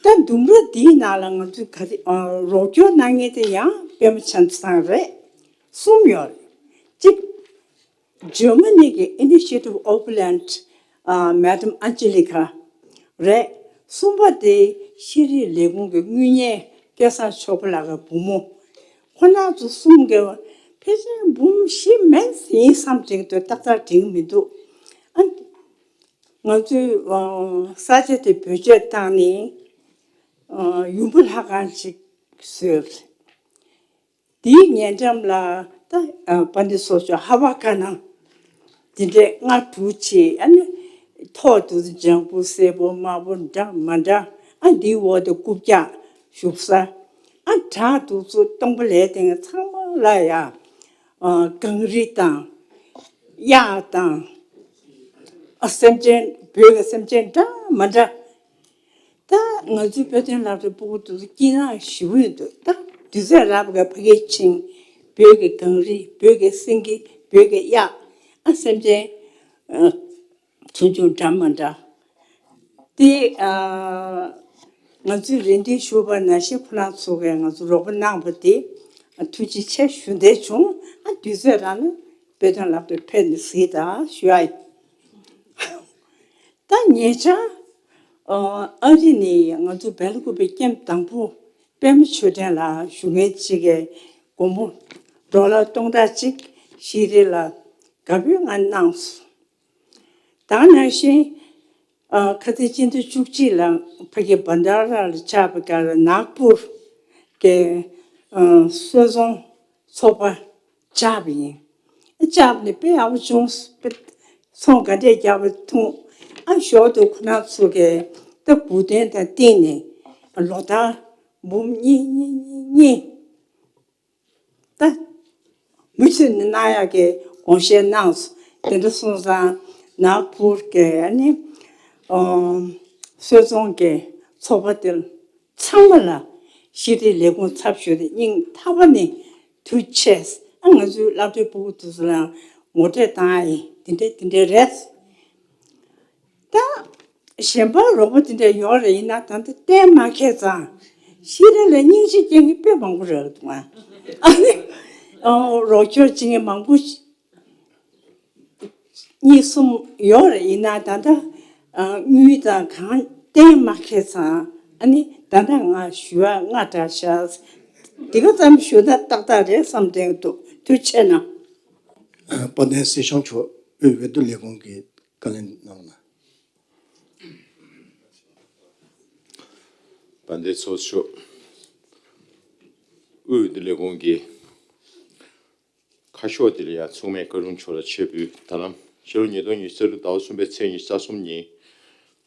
ད་ལྡུམ་ར་འདིའི་ནང་ལ་ང་ཚོས་ག་རེ་ཨ་རོགས་སྐྱོར་གནང་མཁན་དེ་ཡང་པད་མ་བྱམས་བཟང་རེད། གསུམ་ཡོད་རེད། གཅིག Germany་གི་Initiative Oberland ཨ་Madam Angelika རེད། གསུམ་པ་དེ་ཤེས་རིག་ལས་ཁུངས་ཀྱི་དངུལ་གཉེར་སྐལ་བཟང་ཆོས་འཕེལ་ལགས་ཀྱི་བུ་མོ། ཁོ་རང་ཚོ་གསུམ་གྱི་ཕལ་ཆེར་འབུམ་བཞི་མན་ཡིན་བསམ་དྲན་གྱི་འདུག་ཏག་ཏག་དྲན་གྱི་མི་འདུག་ཨ་ང་ཚོས་ཨ་ས་ཆ་དེ་བེད་སྤྱོད་བཏང་ནས་ཨ་ཡུམ་བུ་ལྷ་ཁང་ཅིག་བཟོས། དེའི་ཉེ་འགྲམ་ལ་ད་ཨ་པཎྜི་ཏ་སོགས་ཀྱི་ཧ་བ་ཀ་ན་དེ་འདྲའི་ལྔ་དྲུག་ཅིག་ཨ་ནི་ཐོག་ཏུ་ལྗང་བུ་སེར་པོ་དམར་པོ་འདྲ་མི་འདྲ། ཨ་འདིའི་འོག་ཏུ་རྐུབ་བཀྱག་བཞུགས་ས། ཨ་བྲག་དུ་ཚོ་སྟོང་པ་ལས་དེ་ཚང་མ་ལ་ཡ་ཨ་གངས་རི་དང་གཡག་དང་ཨ་སེམས་ཅན་བོད་ཀྱི་སེམས་ཅན་འདྲ་མི་འདྲ། ད་ང་ཚོའི་དཔེ་སྟོན་སློབ་གྲྭའི་སྤུ་གུ་དེ་ཚོ་སྐྱིད་སྣང་ཞེ་པོ་ཡོད་འདུག་ད་དུས་ཚོད་རག་པའི་ཕ་གིར་ཕྱིན། བོད་ཀྱི་གངས་རི། བོད་ཀྱི་སེང་གེ། བོད་ཀྱི་གཡག་ཨ་སེམས་ཅན་ཨ་ཆུང་ཆུང་འདྲ་མི་འདྲ། དེ་ཨ་ང་ཚོའི་རེ་འདུན་ཞུ་བ་ནང་བཞིན་ཁོ་རང་ཚོ་གིས་ང་ཚོ་རོགས་པ་གནང་བ་དེ་ཨ་ཐུགས་རྗེ་ཆེ་ཞུ་འདོད་བྱུང་། ཨ་དུས་ཚོད་རག་ན་དཔེ་སྟོན་སློབ་གྲྭར་ཕེབས་ནས་གཟིགས་དང་ཞུ་ཡ་ཡིན། ད་ཉེ་ཆར་ཨ་རི་ནས་ང་ཚོ་སྦེལ་ཀོབ་པའི་ཀེམ་དང་པོ་པད་མ་ཆོས་ལྡན་ལགས་བཞུགས་མཁན་ཅིག་གིས་སྒོར་མོ་ཌོ་ལར་སྟོང་ཕྲག་གཅིག་ཤེས་རིག་ལ་དགའ་པོའི་ངང་གནང་སོང་། ད་ག་ནང་བཞིན་ཨ་ཁ་སང་སྤྱི་ཟླ་བཅུ་གཅིག་ལ་ཕ་གི་བྷན་ཌ་ར་ལ་ཆགས་པའི་སྐབས་ལ་ནཱག་པུར་གྱི་ཨ་སོལ་རྫོང་ཚོགས་པ་བཅར་བ་ཡིན། བཅར་བ་ནི་དཔེ་ཡག་པོ་བྱུང་། དཔེ་ཚོང་ག་འདྲས་རྒྱག་པ་མཐོང་། ཨ་ཞོར་དུ་ཁོ་རང་ཚོ་གིས་ད་སྒུག་སྟོན་དང་བསྟུན་ནས་ལོ་ལྟར་འབུམ་གཉིས་གཉིས་གཉིས་གཉིས་ད་མུ་མཐུད་ནས་གནང་ཡག་གི་དགོངས་བཞེས་གནང་སོང་། དེ་འདྲ་སོང་ཙང་ནཱག་པུར་གྱི་ཨ་ནི་ཨོ་སོལ་རྫོང་གི་ཚོགས་པ་དེ་ཚང་མ་ལ་ཤེས་རིག་ལས་ཁུངས་ཚབ་ཞུས་ཏེ་སྙིང་ཐག་པ་ནས་ཐུགས་རྗེ་ཆེ། ཨ་ང་ཚོའི་སློབ་གྲྭའི་སྤུ་གུ་དེ་ཚོ་ལ་ངོ་སྤྲོད་བཏང་ཡ་ཡིན། དེ་འདྲ་དེ་འདྲ་རེད། ད་གཞན་པ་རོགས་པ་དེ་འདྲ་ཡོད་རེད། ཡིན་ན་ད་ལྟ་གཏན་མ་འཁེལ་ཙང་ཤེས་རིག་ལ་སྙིང་རྗེ་སྐྱེ་མཁན་དཔེ་མང་པོ་རེད་འདུག་ཨ་ནི་ཨོ་རོགས་སྐྱོར་བྱེད་མཁན་མང་པོ་ཞིག་གཉིས་གསུམ་ཡོད་རེད། ཡིན་ན་ད་ལྟ་ཨ་དངུལ་དང་གང་གཏན་མ་འཁེལ་ཙང་ཨ་ནི་ད་ལྟ་ང་ཞུ་བ་ང་དྲག་ཤག་འདི་ག་ཙམ་ཞུ་ན་ཏག་ཏག་རེད་བསམ་དྲན་འདུག་ཐུགས་རྗེ་ཆེ་གནང་། དཔལ་ལྡན་སྲིད་སྐྱོང་མཆོག་དབུས་འོས་བསྡུ་ལས་ཁུངས་ཀྱི་བཀའ་ལན་གནང་ན། དཔལ་ལྡན་ཚོགས་གཙོ་མཆོག་དབུས་འོས་བསྡུ་ལས་ཁུངས་ཀྱི་ཁ་ཕྱོགས་དེ་ལ་ཡང་མཚུངས་མེད་བཀའ་དྲུང་མཆོག་ལ་ཆེད་ཕུལ། ད་ལམ་ཕྱི་ལོ་ཉིས་སྟོང་ཉི་ཤུ་རྩ་དྲུག་ཟླ་བ་གསུམ་པའི་ཚེས་ཉི་ཤུ་རྩ་གསུམ་ཉིན།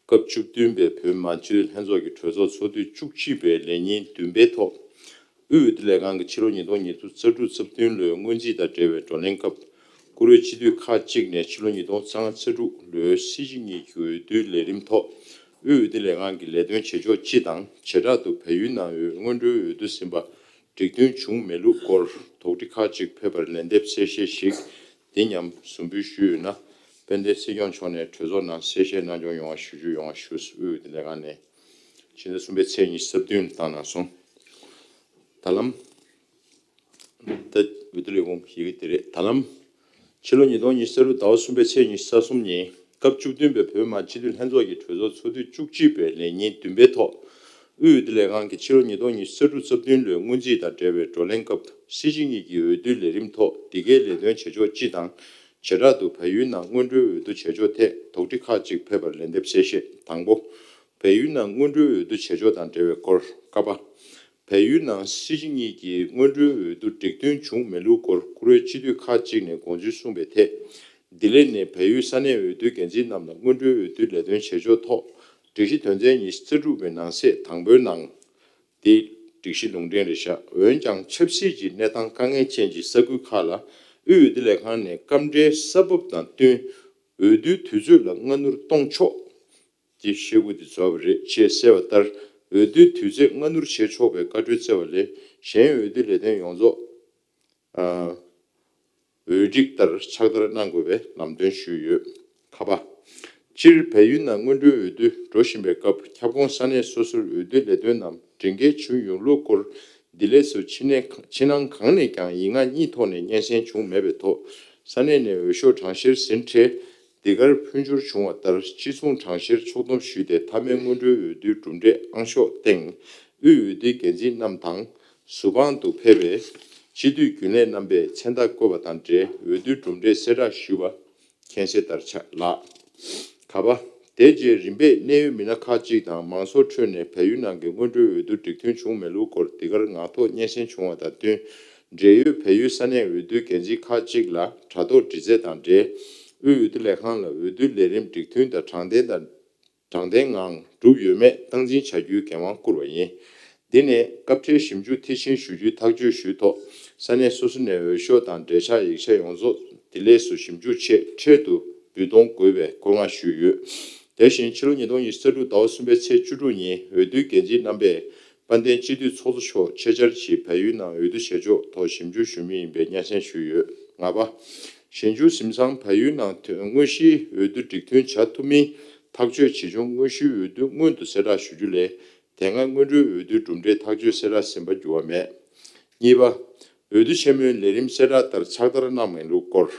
སྐབས་བཅུ་བདུན་པའི་བོད་མི་མང་སྤྱི་འཐུས་ལྷན་ཚོགས་ཀྱི་གྲོས་ཚོགས་ཚོགས་དུས་བཅུ་གཅིག་པའི་ལས་ཉིན་བདུན་པའི་ཐོག་དབུས་འོས་བསྡུ་ལས་ཁང་གིས་ཕྱི་ལོ་ཉིས་སྟོང་ཉི་ཤུ་རྩ་དྲུག་རྩ་བདུན་ལོའི་སྔོན་རྩིས་དང་འབྲེལ་བའི་བགྲོ་གླེང་སྐབས། བཀུར་འོས་སྤྱི་འཐུས་ཁག་ཅིག་ནས་ཕྱི་ལོ་ཉིས་སྟོང་རྩ་ལྔ་རྩ་དྲུག་ལོའི་སྲིད་སྤྱི་གཉིས་ཀྱི་འོས་བསྡུའི་ལས་རིམ་ཐོག་དབུས་འོས་བསྡུ་ལས་ཁང་གི་ལས་དོན་བྱེད་ཕྱོགས་སྤྱི་དང་། བྱེ་བྲག་ཏུ་བལ་ཡུལ་ནང་འོས་སྔོན་འགྲོའི་འོས་བསྡུ་ཟིན་པ་འགྲིག་མཐུན་བྱུང་མེད་ལུགས་སྐོར་དོགས་འདྲི་ཁག་ཅིག་ཕེབས་པར་ལན་འདེབས་གསལ་བཤད་ཞིག་འདི་མཉམ་ཟུར་འབུལ་ཞུས་ཡོད་ན། དཔལ་ལྡན་སྲིད་སྐྱོང་མཆོག་ནས་གྲོས་ཚོགས་ནང་གསལ་བཤད་གནང་སྐྱོང་ཡོང་བ་ཞུ་རྒྱུ་ཡོང་བ་ཞུ། དབུས་འོས་བསྡུ་ལས་ཁང་ནས་ཕྱི་ཟླ་གསུམ་པའི་ཚེས་ཉི་ཤུ་རྩ་བདུན་ལ་བཏང་གནང་སོང་། ད་ལམ། ད་འོས་བསྡུ་ལས་ཁུངས་ཡི་གེ་འདི་རེད། ད་ལམ། ཕྱི་ལོ་ཉིས་སྟོང་ཉི་ཤུ་རྩ་དྲུག་ཟླ་བ་གསུམ་པའི་ཚེས་ཉི་ཤུ་རྩ་གསུམ་ཉིན་སྐབས་བཅུ་བདུན་པའི་བོད་མི་མང་སྤྱི་འཐུས་ལྷན་ཚོགས་ཀྱི་གྲོས་ཚོགས་ཚོགས་དུས་བཅུ་གཅིག་པའི་ལས་ཉིན་བདུན་པའི་ཐོག་དབུས་འོས་བསྡུ་ལས་ཁང་གིས་ཕྱི་ལོ་ཉིས་སྟོང་ཉི་ཤུ་རྩ་དྲུག་རྩ་བདུན་ལོའི་སྔོན་རྩིས་དང་འབྲེལ་བའི་བགྲོ་གླེང་སྐབས་སྲིད་སྤྱི་གཉིས་ཀྱི་འོས་བསྡུའི་ལས་རིམ་ཐོག་འདི་གའི་ལས་དོན་བྱེད་ཕྱོགས་སྤྱི་དང་། བྱེ་བྲག་ཏུ་བལ་ཡུལ་ནང་སྔོན་འགྲོའི་འོས་བསྡུ་བྱེད་ཕྱོགས་ཐད་དོགས་འདྲི་ཁག་ཅིག་ཕེབས་པར་ལན་འདེབས་གསལ་བཤད། དང་པོ། བལ་ཡུལ་ནང་སྔོན་འགྲོའི་འོས་བསྡུ་བྱེད་ཕྱོགས་དང་འབྲེལ་བའི་སྐོར། ཀ་པ། བལ་ཡུལ་ནང་སྲིད་སྤྱི་གཉིས་ཀྱི་སྔོན་འགྲོའི་འོས་བསྡུ་འགྲིག་མཐུན་བྱུང་མེད་ལུགས་སྐོར་བཀུར་འོས་སྤྱི་འཐུས་ཁག་ཅིག་ནས་དགོངས་ཚུལ་གསུངས་པའི་ཐད། ལྡི་ལི་ནས་བལ་ཡུལ་ས་གནས་འོས་བསྡུ་འགན་འཛིན་རྣམས་ལ་སྔོན་འགྲོའི་འོས་བསྡུའི་ལས་དོན་བྱེད་ཕྱོགས་ཐོག་སྒྲིག་གཞི་དོན་ཚན་ཉི་ཤུ་རྩ་དྲུག་པའི་ནང་གསེས་དང་པོའི་ནང་། དེ་སྒྲིག་གཞི་ལུང་འདྲེན་རེད་ཤག་འོན་ཀྱང་ཆབ་སྲིད་ཀྱི་གནས་སྟངས་དཀའ་ངལ་ཅན་གྱི་ས་ཁུལ་ཁག་ལ་དབུས་འོས་བསྡུ་ལས་ཁང་ནས་སྐབས་འབྲེལ་ས་བབ་དང་བསྟུན་འོས་བསྡུའི་དུས་ཚོད་ལ་སྔ་སྣུར་གཏོང་ཆོག་ཀྱི་བཤད་སྒོ་དེ་བཟོས་པ་རེད་ཅེས་གསལ་བ་ལྟར། འོས་བསྡུའི་དུས་ཚོད་སྔ་སྣུར་བྱེད་ཆོག་པའི་བཀའ་འཁྲོལ་བསྩལ་བ་ལས་གཞན་འོས་བསྡུ་ལས་དོན་ཡོངས་རྫོགས། ཨ། འོས་སྒྲིག་ལྟར་ཕྱག་བསྟར་གནང་དགོས་པའི་ལམ་སྟོན་ཞུས་ཡོད། ཁ་པ། སྤྱིར་བལ་ཡུལ་ནང་སྔོན་འགྲོའི་འོས་བསྡུ་འགྲོ་བཞིན་པའི་སྐབས། ཁྱབ་ཁོངས་ས་གནས་སོ་སོར་འོས་བསྡུ་ལས་དོན་རྣམས་སྒྲིག་འགལ་བྱུང་ཡོང་ལུགས་སྐོར། འདི་ལས་སུ་ཕྱི་ནས་ཕྱི་ནང་གང་ནས་ཀྱང་ཡིག་ངག་གཉིས་ཐོག་ནས་སྙན་སེང་བྱུང་མེད་པའི་ཐོག། ས་གནས་ནས་འོས་ཤོག་གྲངས་བཤེར་ཟིན་འཕྲལ། འདི་གར་ཕུལ་འབྱོར་བྱུང་བ་ལྟར། སྤྱི་མཚུངས་གྲངས་བཤེར་ཕྱོགས་བསྡོམས་ཞུས་ཏེ། མཐའ་མའི་སྔོན་འགྲོའི་འོས་བསྡུའི་གྲུབ་འབྲས་ཨང་ཤོག་སྟེང་དབུས་འོས་བསྡུའི་འགན་འཛིན་རྣམས་དང་། ཟུར་དཔང་དུ་ཕེབས་པའི་སྤྱི་འཐུས་རྒྱུན་ལས་རྣམ་པས་མཚན་རྟགས་བཀོད་པ་དང་འབྲེལ། འོས་བསྡུའི་གྲུབ་འབྲས་གསལ་བསྒྲགས་ཞུས་པ་མཁྱེན་གསལ་ལྟར་ཆགས་ལགས། ག་པ། དེ་རྗེས་རིམ་པས་གནད་ཡོད་མི་སྣ་ཁག་ཅིག་དང་མང་ཚོགས་ཁྲོད་ནས་བལ་ཡུལ་ནང་གི་སྔོན་འགྲོའི་འོས་བསྡུ་འགྲིག་མཐུན་བྱུང་མེད་ལུགས་སྐོར་འདི་གར་ངག་ཐོག་སྙན་སེང་བྱུང་བ་དང་བསྟུན། འབྲེལ་ཡོད་བལ་ཡུལ་ས་གནས་འོས་བསྡུའི་འགན་འཛིན་ཁག་ཅིག་ལ་དྲ་ཐོག་འདྲི་རྩད་དང་འབྲེལ། དབུས་འོས་བསྡུ་ལས་ཁང་ལ་འོས་བསྡུའི་ལས་རིམ་འགྲིག་མཐུན་དང་དྲང་བདེན་དང་། དྲང་བདེན་ངང་གྲུབ་ཡོད་མེད་སྟངས་འཛིན་བྱ་རྒྱུའི་འགན་དབང་བསྐུར་བ་ཡིན། འདི་ནས་སྐབས་འཕྲལ་ཞིབ་འཇུག་མཐིལ་ཕྱིན་ཞུ་རྒྱུའི་ཐག་གཅོད་ཞུས་ཐོག། ས་གནས་སོ་སོ་ནས་འོས་ཤོག་དང་འབྲེལ་ཆགས་ཡིག་ཆ་ཡོངས་རྫོགས་འདི་ལས་སུ་ཞིབ་འཇུག་ཆེད་འཕྲལ་དུ་འབུལ་གཏོང་དགོས་པའི་བཀོད་མངགས་ཞུས་ཡོད། དེ་བཞིན་ཕྱི་ལོ་ཉིས་སྟོང་ཉི་ཤུ་རྩ་དྲུག་ཟླ་བ་གསུམ་པའི་ཚེས་བཅུ་དྲུག་ཉིན་འོས་བསྡུའི་འགན་འཛིན་རྣམ་པས་དཔལ་ལྡན་སྤྱི་འཐུས་ཚོགས་གཙོ་མཆོག་ཆེད་བཅར་གྱིས་བལ་ཡུལ་ནང་འོས་བསྡུ་བྱེད་ཕྱོགས་ཐོག་ཞིབ་འཇུག་ཞུ་མུས་ཡིན་པའི་སྙན་སེང་ཞུས་ཡོད། ལྔ་པ། ཞིབ་འཇུག་གཟིམ་ཚང་བལ་ཡུལ་ནང་དངོས་གཞིའི་འོས་བསྡུ་འགྲིག་མཐུན་བྱ་ཐུབ་མིན་ཐག་གཅོད་ཇི་བྱུང་དངོས་གཞིའི་འོས་བསྡུ་སྔོན་དུ་གསལ་བསྒྲགས་ཞུ་རྒྱུ་ལས། དེ་སྔ་སྔོན་འགྲོའི་འོས་བསྡུའི་གྲུབ་འབྲས་ཐག་གཅོད་གསལ་བསྒྲགས་ཟིན་པ་འགྱུར་བ་མེད། གཉིས་པ། འོས་བསྡུ་ཆེན་མོའི་ལས་རིམ་གསལ་བསྒྲགས་ལྟར་ཕྱག་བསྟར་གནང་མེད་ལུགས་སྐོར།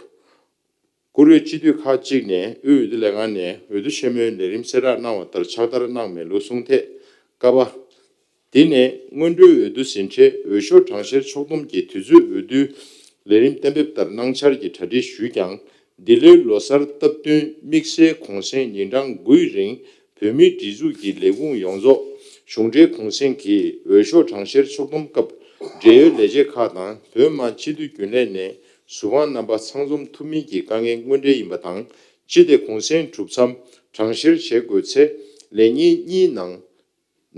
བཀུར་འོས་སྤྱི་འཐུས་ཁག་ཅིག་ནས་དབུས་འོས་བསྡུ་ལས་ཁང་ནས་འོས་བསྡུ་ཆེན་མོའི་ལས་རིམ་གསལ་བསྒྲགས་གནང་བ་ལྟར་ཕྱག་བསྟར་གནང་མེད་ལུགས་གསུངས་ཐད། ཀ་པ། འདི་ནས་སྔོན་འགྲོའི་འོས་བསྡུ་ཟིན་འཕྲལ་འོས་ཤོག་གྲངས་བཤེར་ཕྱོགས་བསྡོམས་ཀྱི་དུས་ཚོད་འོས་བསྡུའི་ལས་རིམ་གཏན་འབེབས་ལྟར་གནང་འཆར་གྱི་གྲ་སྒྲིག་ཞུས་ཀྱང་། འདི་ལོའི་ལོ་གསར་སྟབས་བསྟུན་དམིགས་བསལ་གུང་སེང་ཉིན་གྲངས་དགུའི་རིང་བོད་མིའི་སྒྲིག་འཛུགས་ཀྱི་ལས་ཁུངས་ཡོངས་རྫོགས་གཞུང་འབྲེལ་གུང་སེང་གིས་འོས་ཤོག་གྲངས་བཤེར་ཕྱོགས་བསྡོམས་སྐབས་འབྲེལ་ཡོད་ལས་བྱེད་ཁག་དང་བོད་མི་མང་སྤྱི་འཐུས་རྒྱུན་ལས་ནས་ཟུར་དཔང་རྣམ་པ་ཚང་འཛོམས་ཐུབ་མིན་གྱི་དཀའ་ངལ་དངོས་འབྲེལ་ཡིན་པ་དང་། སྤྱི་བདེ་གུང་སེང་གྲུབ་མཚམས་གྲངས་བཤེར་བྱེད་དགོས་ཚེ་ལས་ཉིན་གཉིས་ནང་།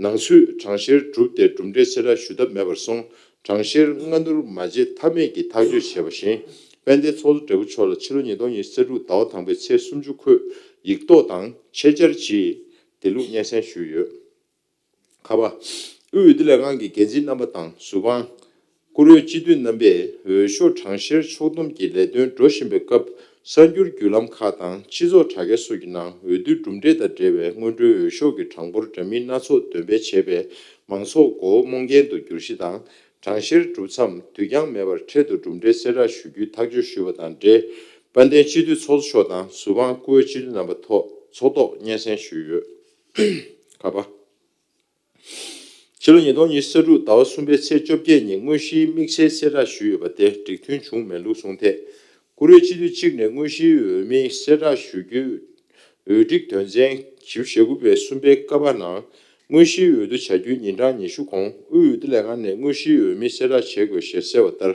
ནང་ཚུད་གྲངས་བཤེར་གྲུབ་སྟེ་གྲུབ་འབྲས་གསལ་བསྒྲགས་ཞུ་ཐབས་མེད་པར་སོང་། གྲངས་བཤེར་སྔ་སྣུར་མ་བྱེད་ཐབས་མེད་ཀྱི་ཐག་གཅོད་བྱས་པ་བཞིན། དཔལ་ལྡན་ཚོགས་གཙོ་སྦྲེལ་པོ་མཆོག་ལ་ཕྱི་ལོ་ཉིས་སྟོང་ཉི་ཤུ་རྩ་དྲུག་ཟླ་བ་དང་པོའི་ཚེས་སུམ་ཅུ་འཁོད་ཡིག་ཐོག་དང་ཆེད་བཅར་གྱིས་དེ་ལུགས་སྙན་སེང་ཞུས་ཡོད། ཁ་པ། དབུས་འོས་བསྡུ་ལས་ཁང་གི་འགན་འཛིན་རྣམ་པ་དང་ཟུར་དཔང་། བཀུར་འོས་སྤྱི་འཐུས་རྣམ་པས་འོས་ཤོག་གྲངས་བཤེར་ཕྱོགས་བསྡོམས་ཀྱི་ལས་དོན་འགྲོ་བཞིན་པའི་སྐབས། གསར་འགྱུར་བརྒྱུད་ལམ་ཁག་དང་སྤྱི་ཚོགས་དྲ་རྒྱ་སོགས་ཀྱི་ནང་འོས་བསྡུའི་གྲུབ་འབྲས་དང་འབྲེལ་བའི་སྔོན་འགྲོའི་འོས་ཤོག་གི་གྲངས་འབོར་འདྲ་མིན་སྣ་ཚོགས་འདོན་སྤེལ་བྱས་པས། མང་ཚོགས་མགོ་བོ་རྨོངས་རྐྱེན་དུ་འགྱུར་གཞི་དང་། གྲངས་བཤེར་གྲུབ་མཚམས་དུས་འགྱངས་མེད་པར་འཕྲལ་དུ་གྲུབ་འབྲས་གསལ་བསྒྲགས་ཞུ་རྒྱུའི་ཐག་གཅོད་ཞུས་པ་དང་འབྲེལ། དཔལ་ལྡན་སྤྱི་འཐུས་ཚོགས་གཙོ་མཆོག་དང་ཟུར་དཔང་བཀུར་འོས་སྤྱི་འཐུས་རྣམ་པ་ཐོག་ཚོགས་ཐོག་སྙན་སེང་ཞུས་ཡོད། ཁ་པ། ཕྱི་ལོ་ཉིས་སྟོང་ཉི་ཤུ་རྩ་དྲུག་ཟླ་བ་གསུམ་པའི་ཚེས་བཅོ་བརྒྱད་ཉིན་དངོས་གཞིའི་དམིགས་བསལ་གསལ་བསྒྲགས་ཞུས་ཡོད་པ་དེ་འགྲིག་མཐུན་བྱུང་མེད་ལུགས་གསུངས་ཐད། བཀུར་འོས་སྤྱི་འཐུས་གཅིག་ནས་དངོས་གཞིའི་འོས་མི་གསལ་བསྒྲགས་ཞུ་རྒྱུའི་འོས་སྒྲིག་དོན་ཚན་བཞི་བཅུ་ཞེ་དགུ་པའི་གསུམ་པའི་ཀ་པ་ནང་། དངོས་གཞིའི་འོས་བསྡུ་བྱ་རྒྱུའི་ཉིན་གྲངས་ཉི་ཤུ་གོང་དབུས་འོས་བསྡུ་ལས་ཁང་ནས་དངོས་གཞིའི་འོས་མི་གསལ་བསྒྲགས་བྱེད་དགོས་ཞེས་གསལ་བ་ལྟར།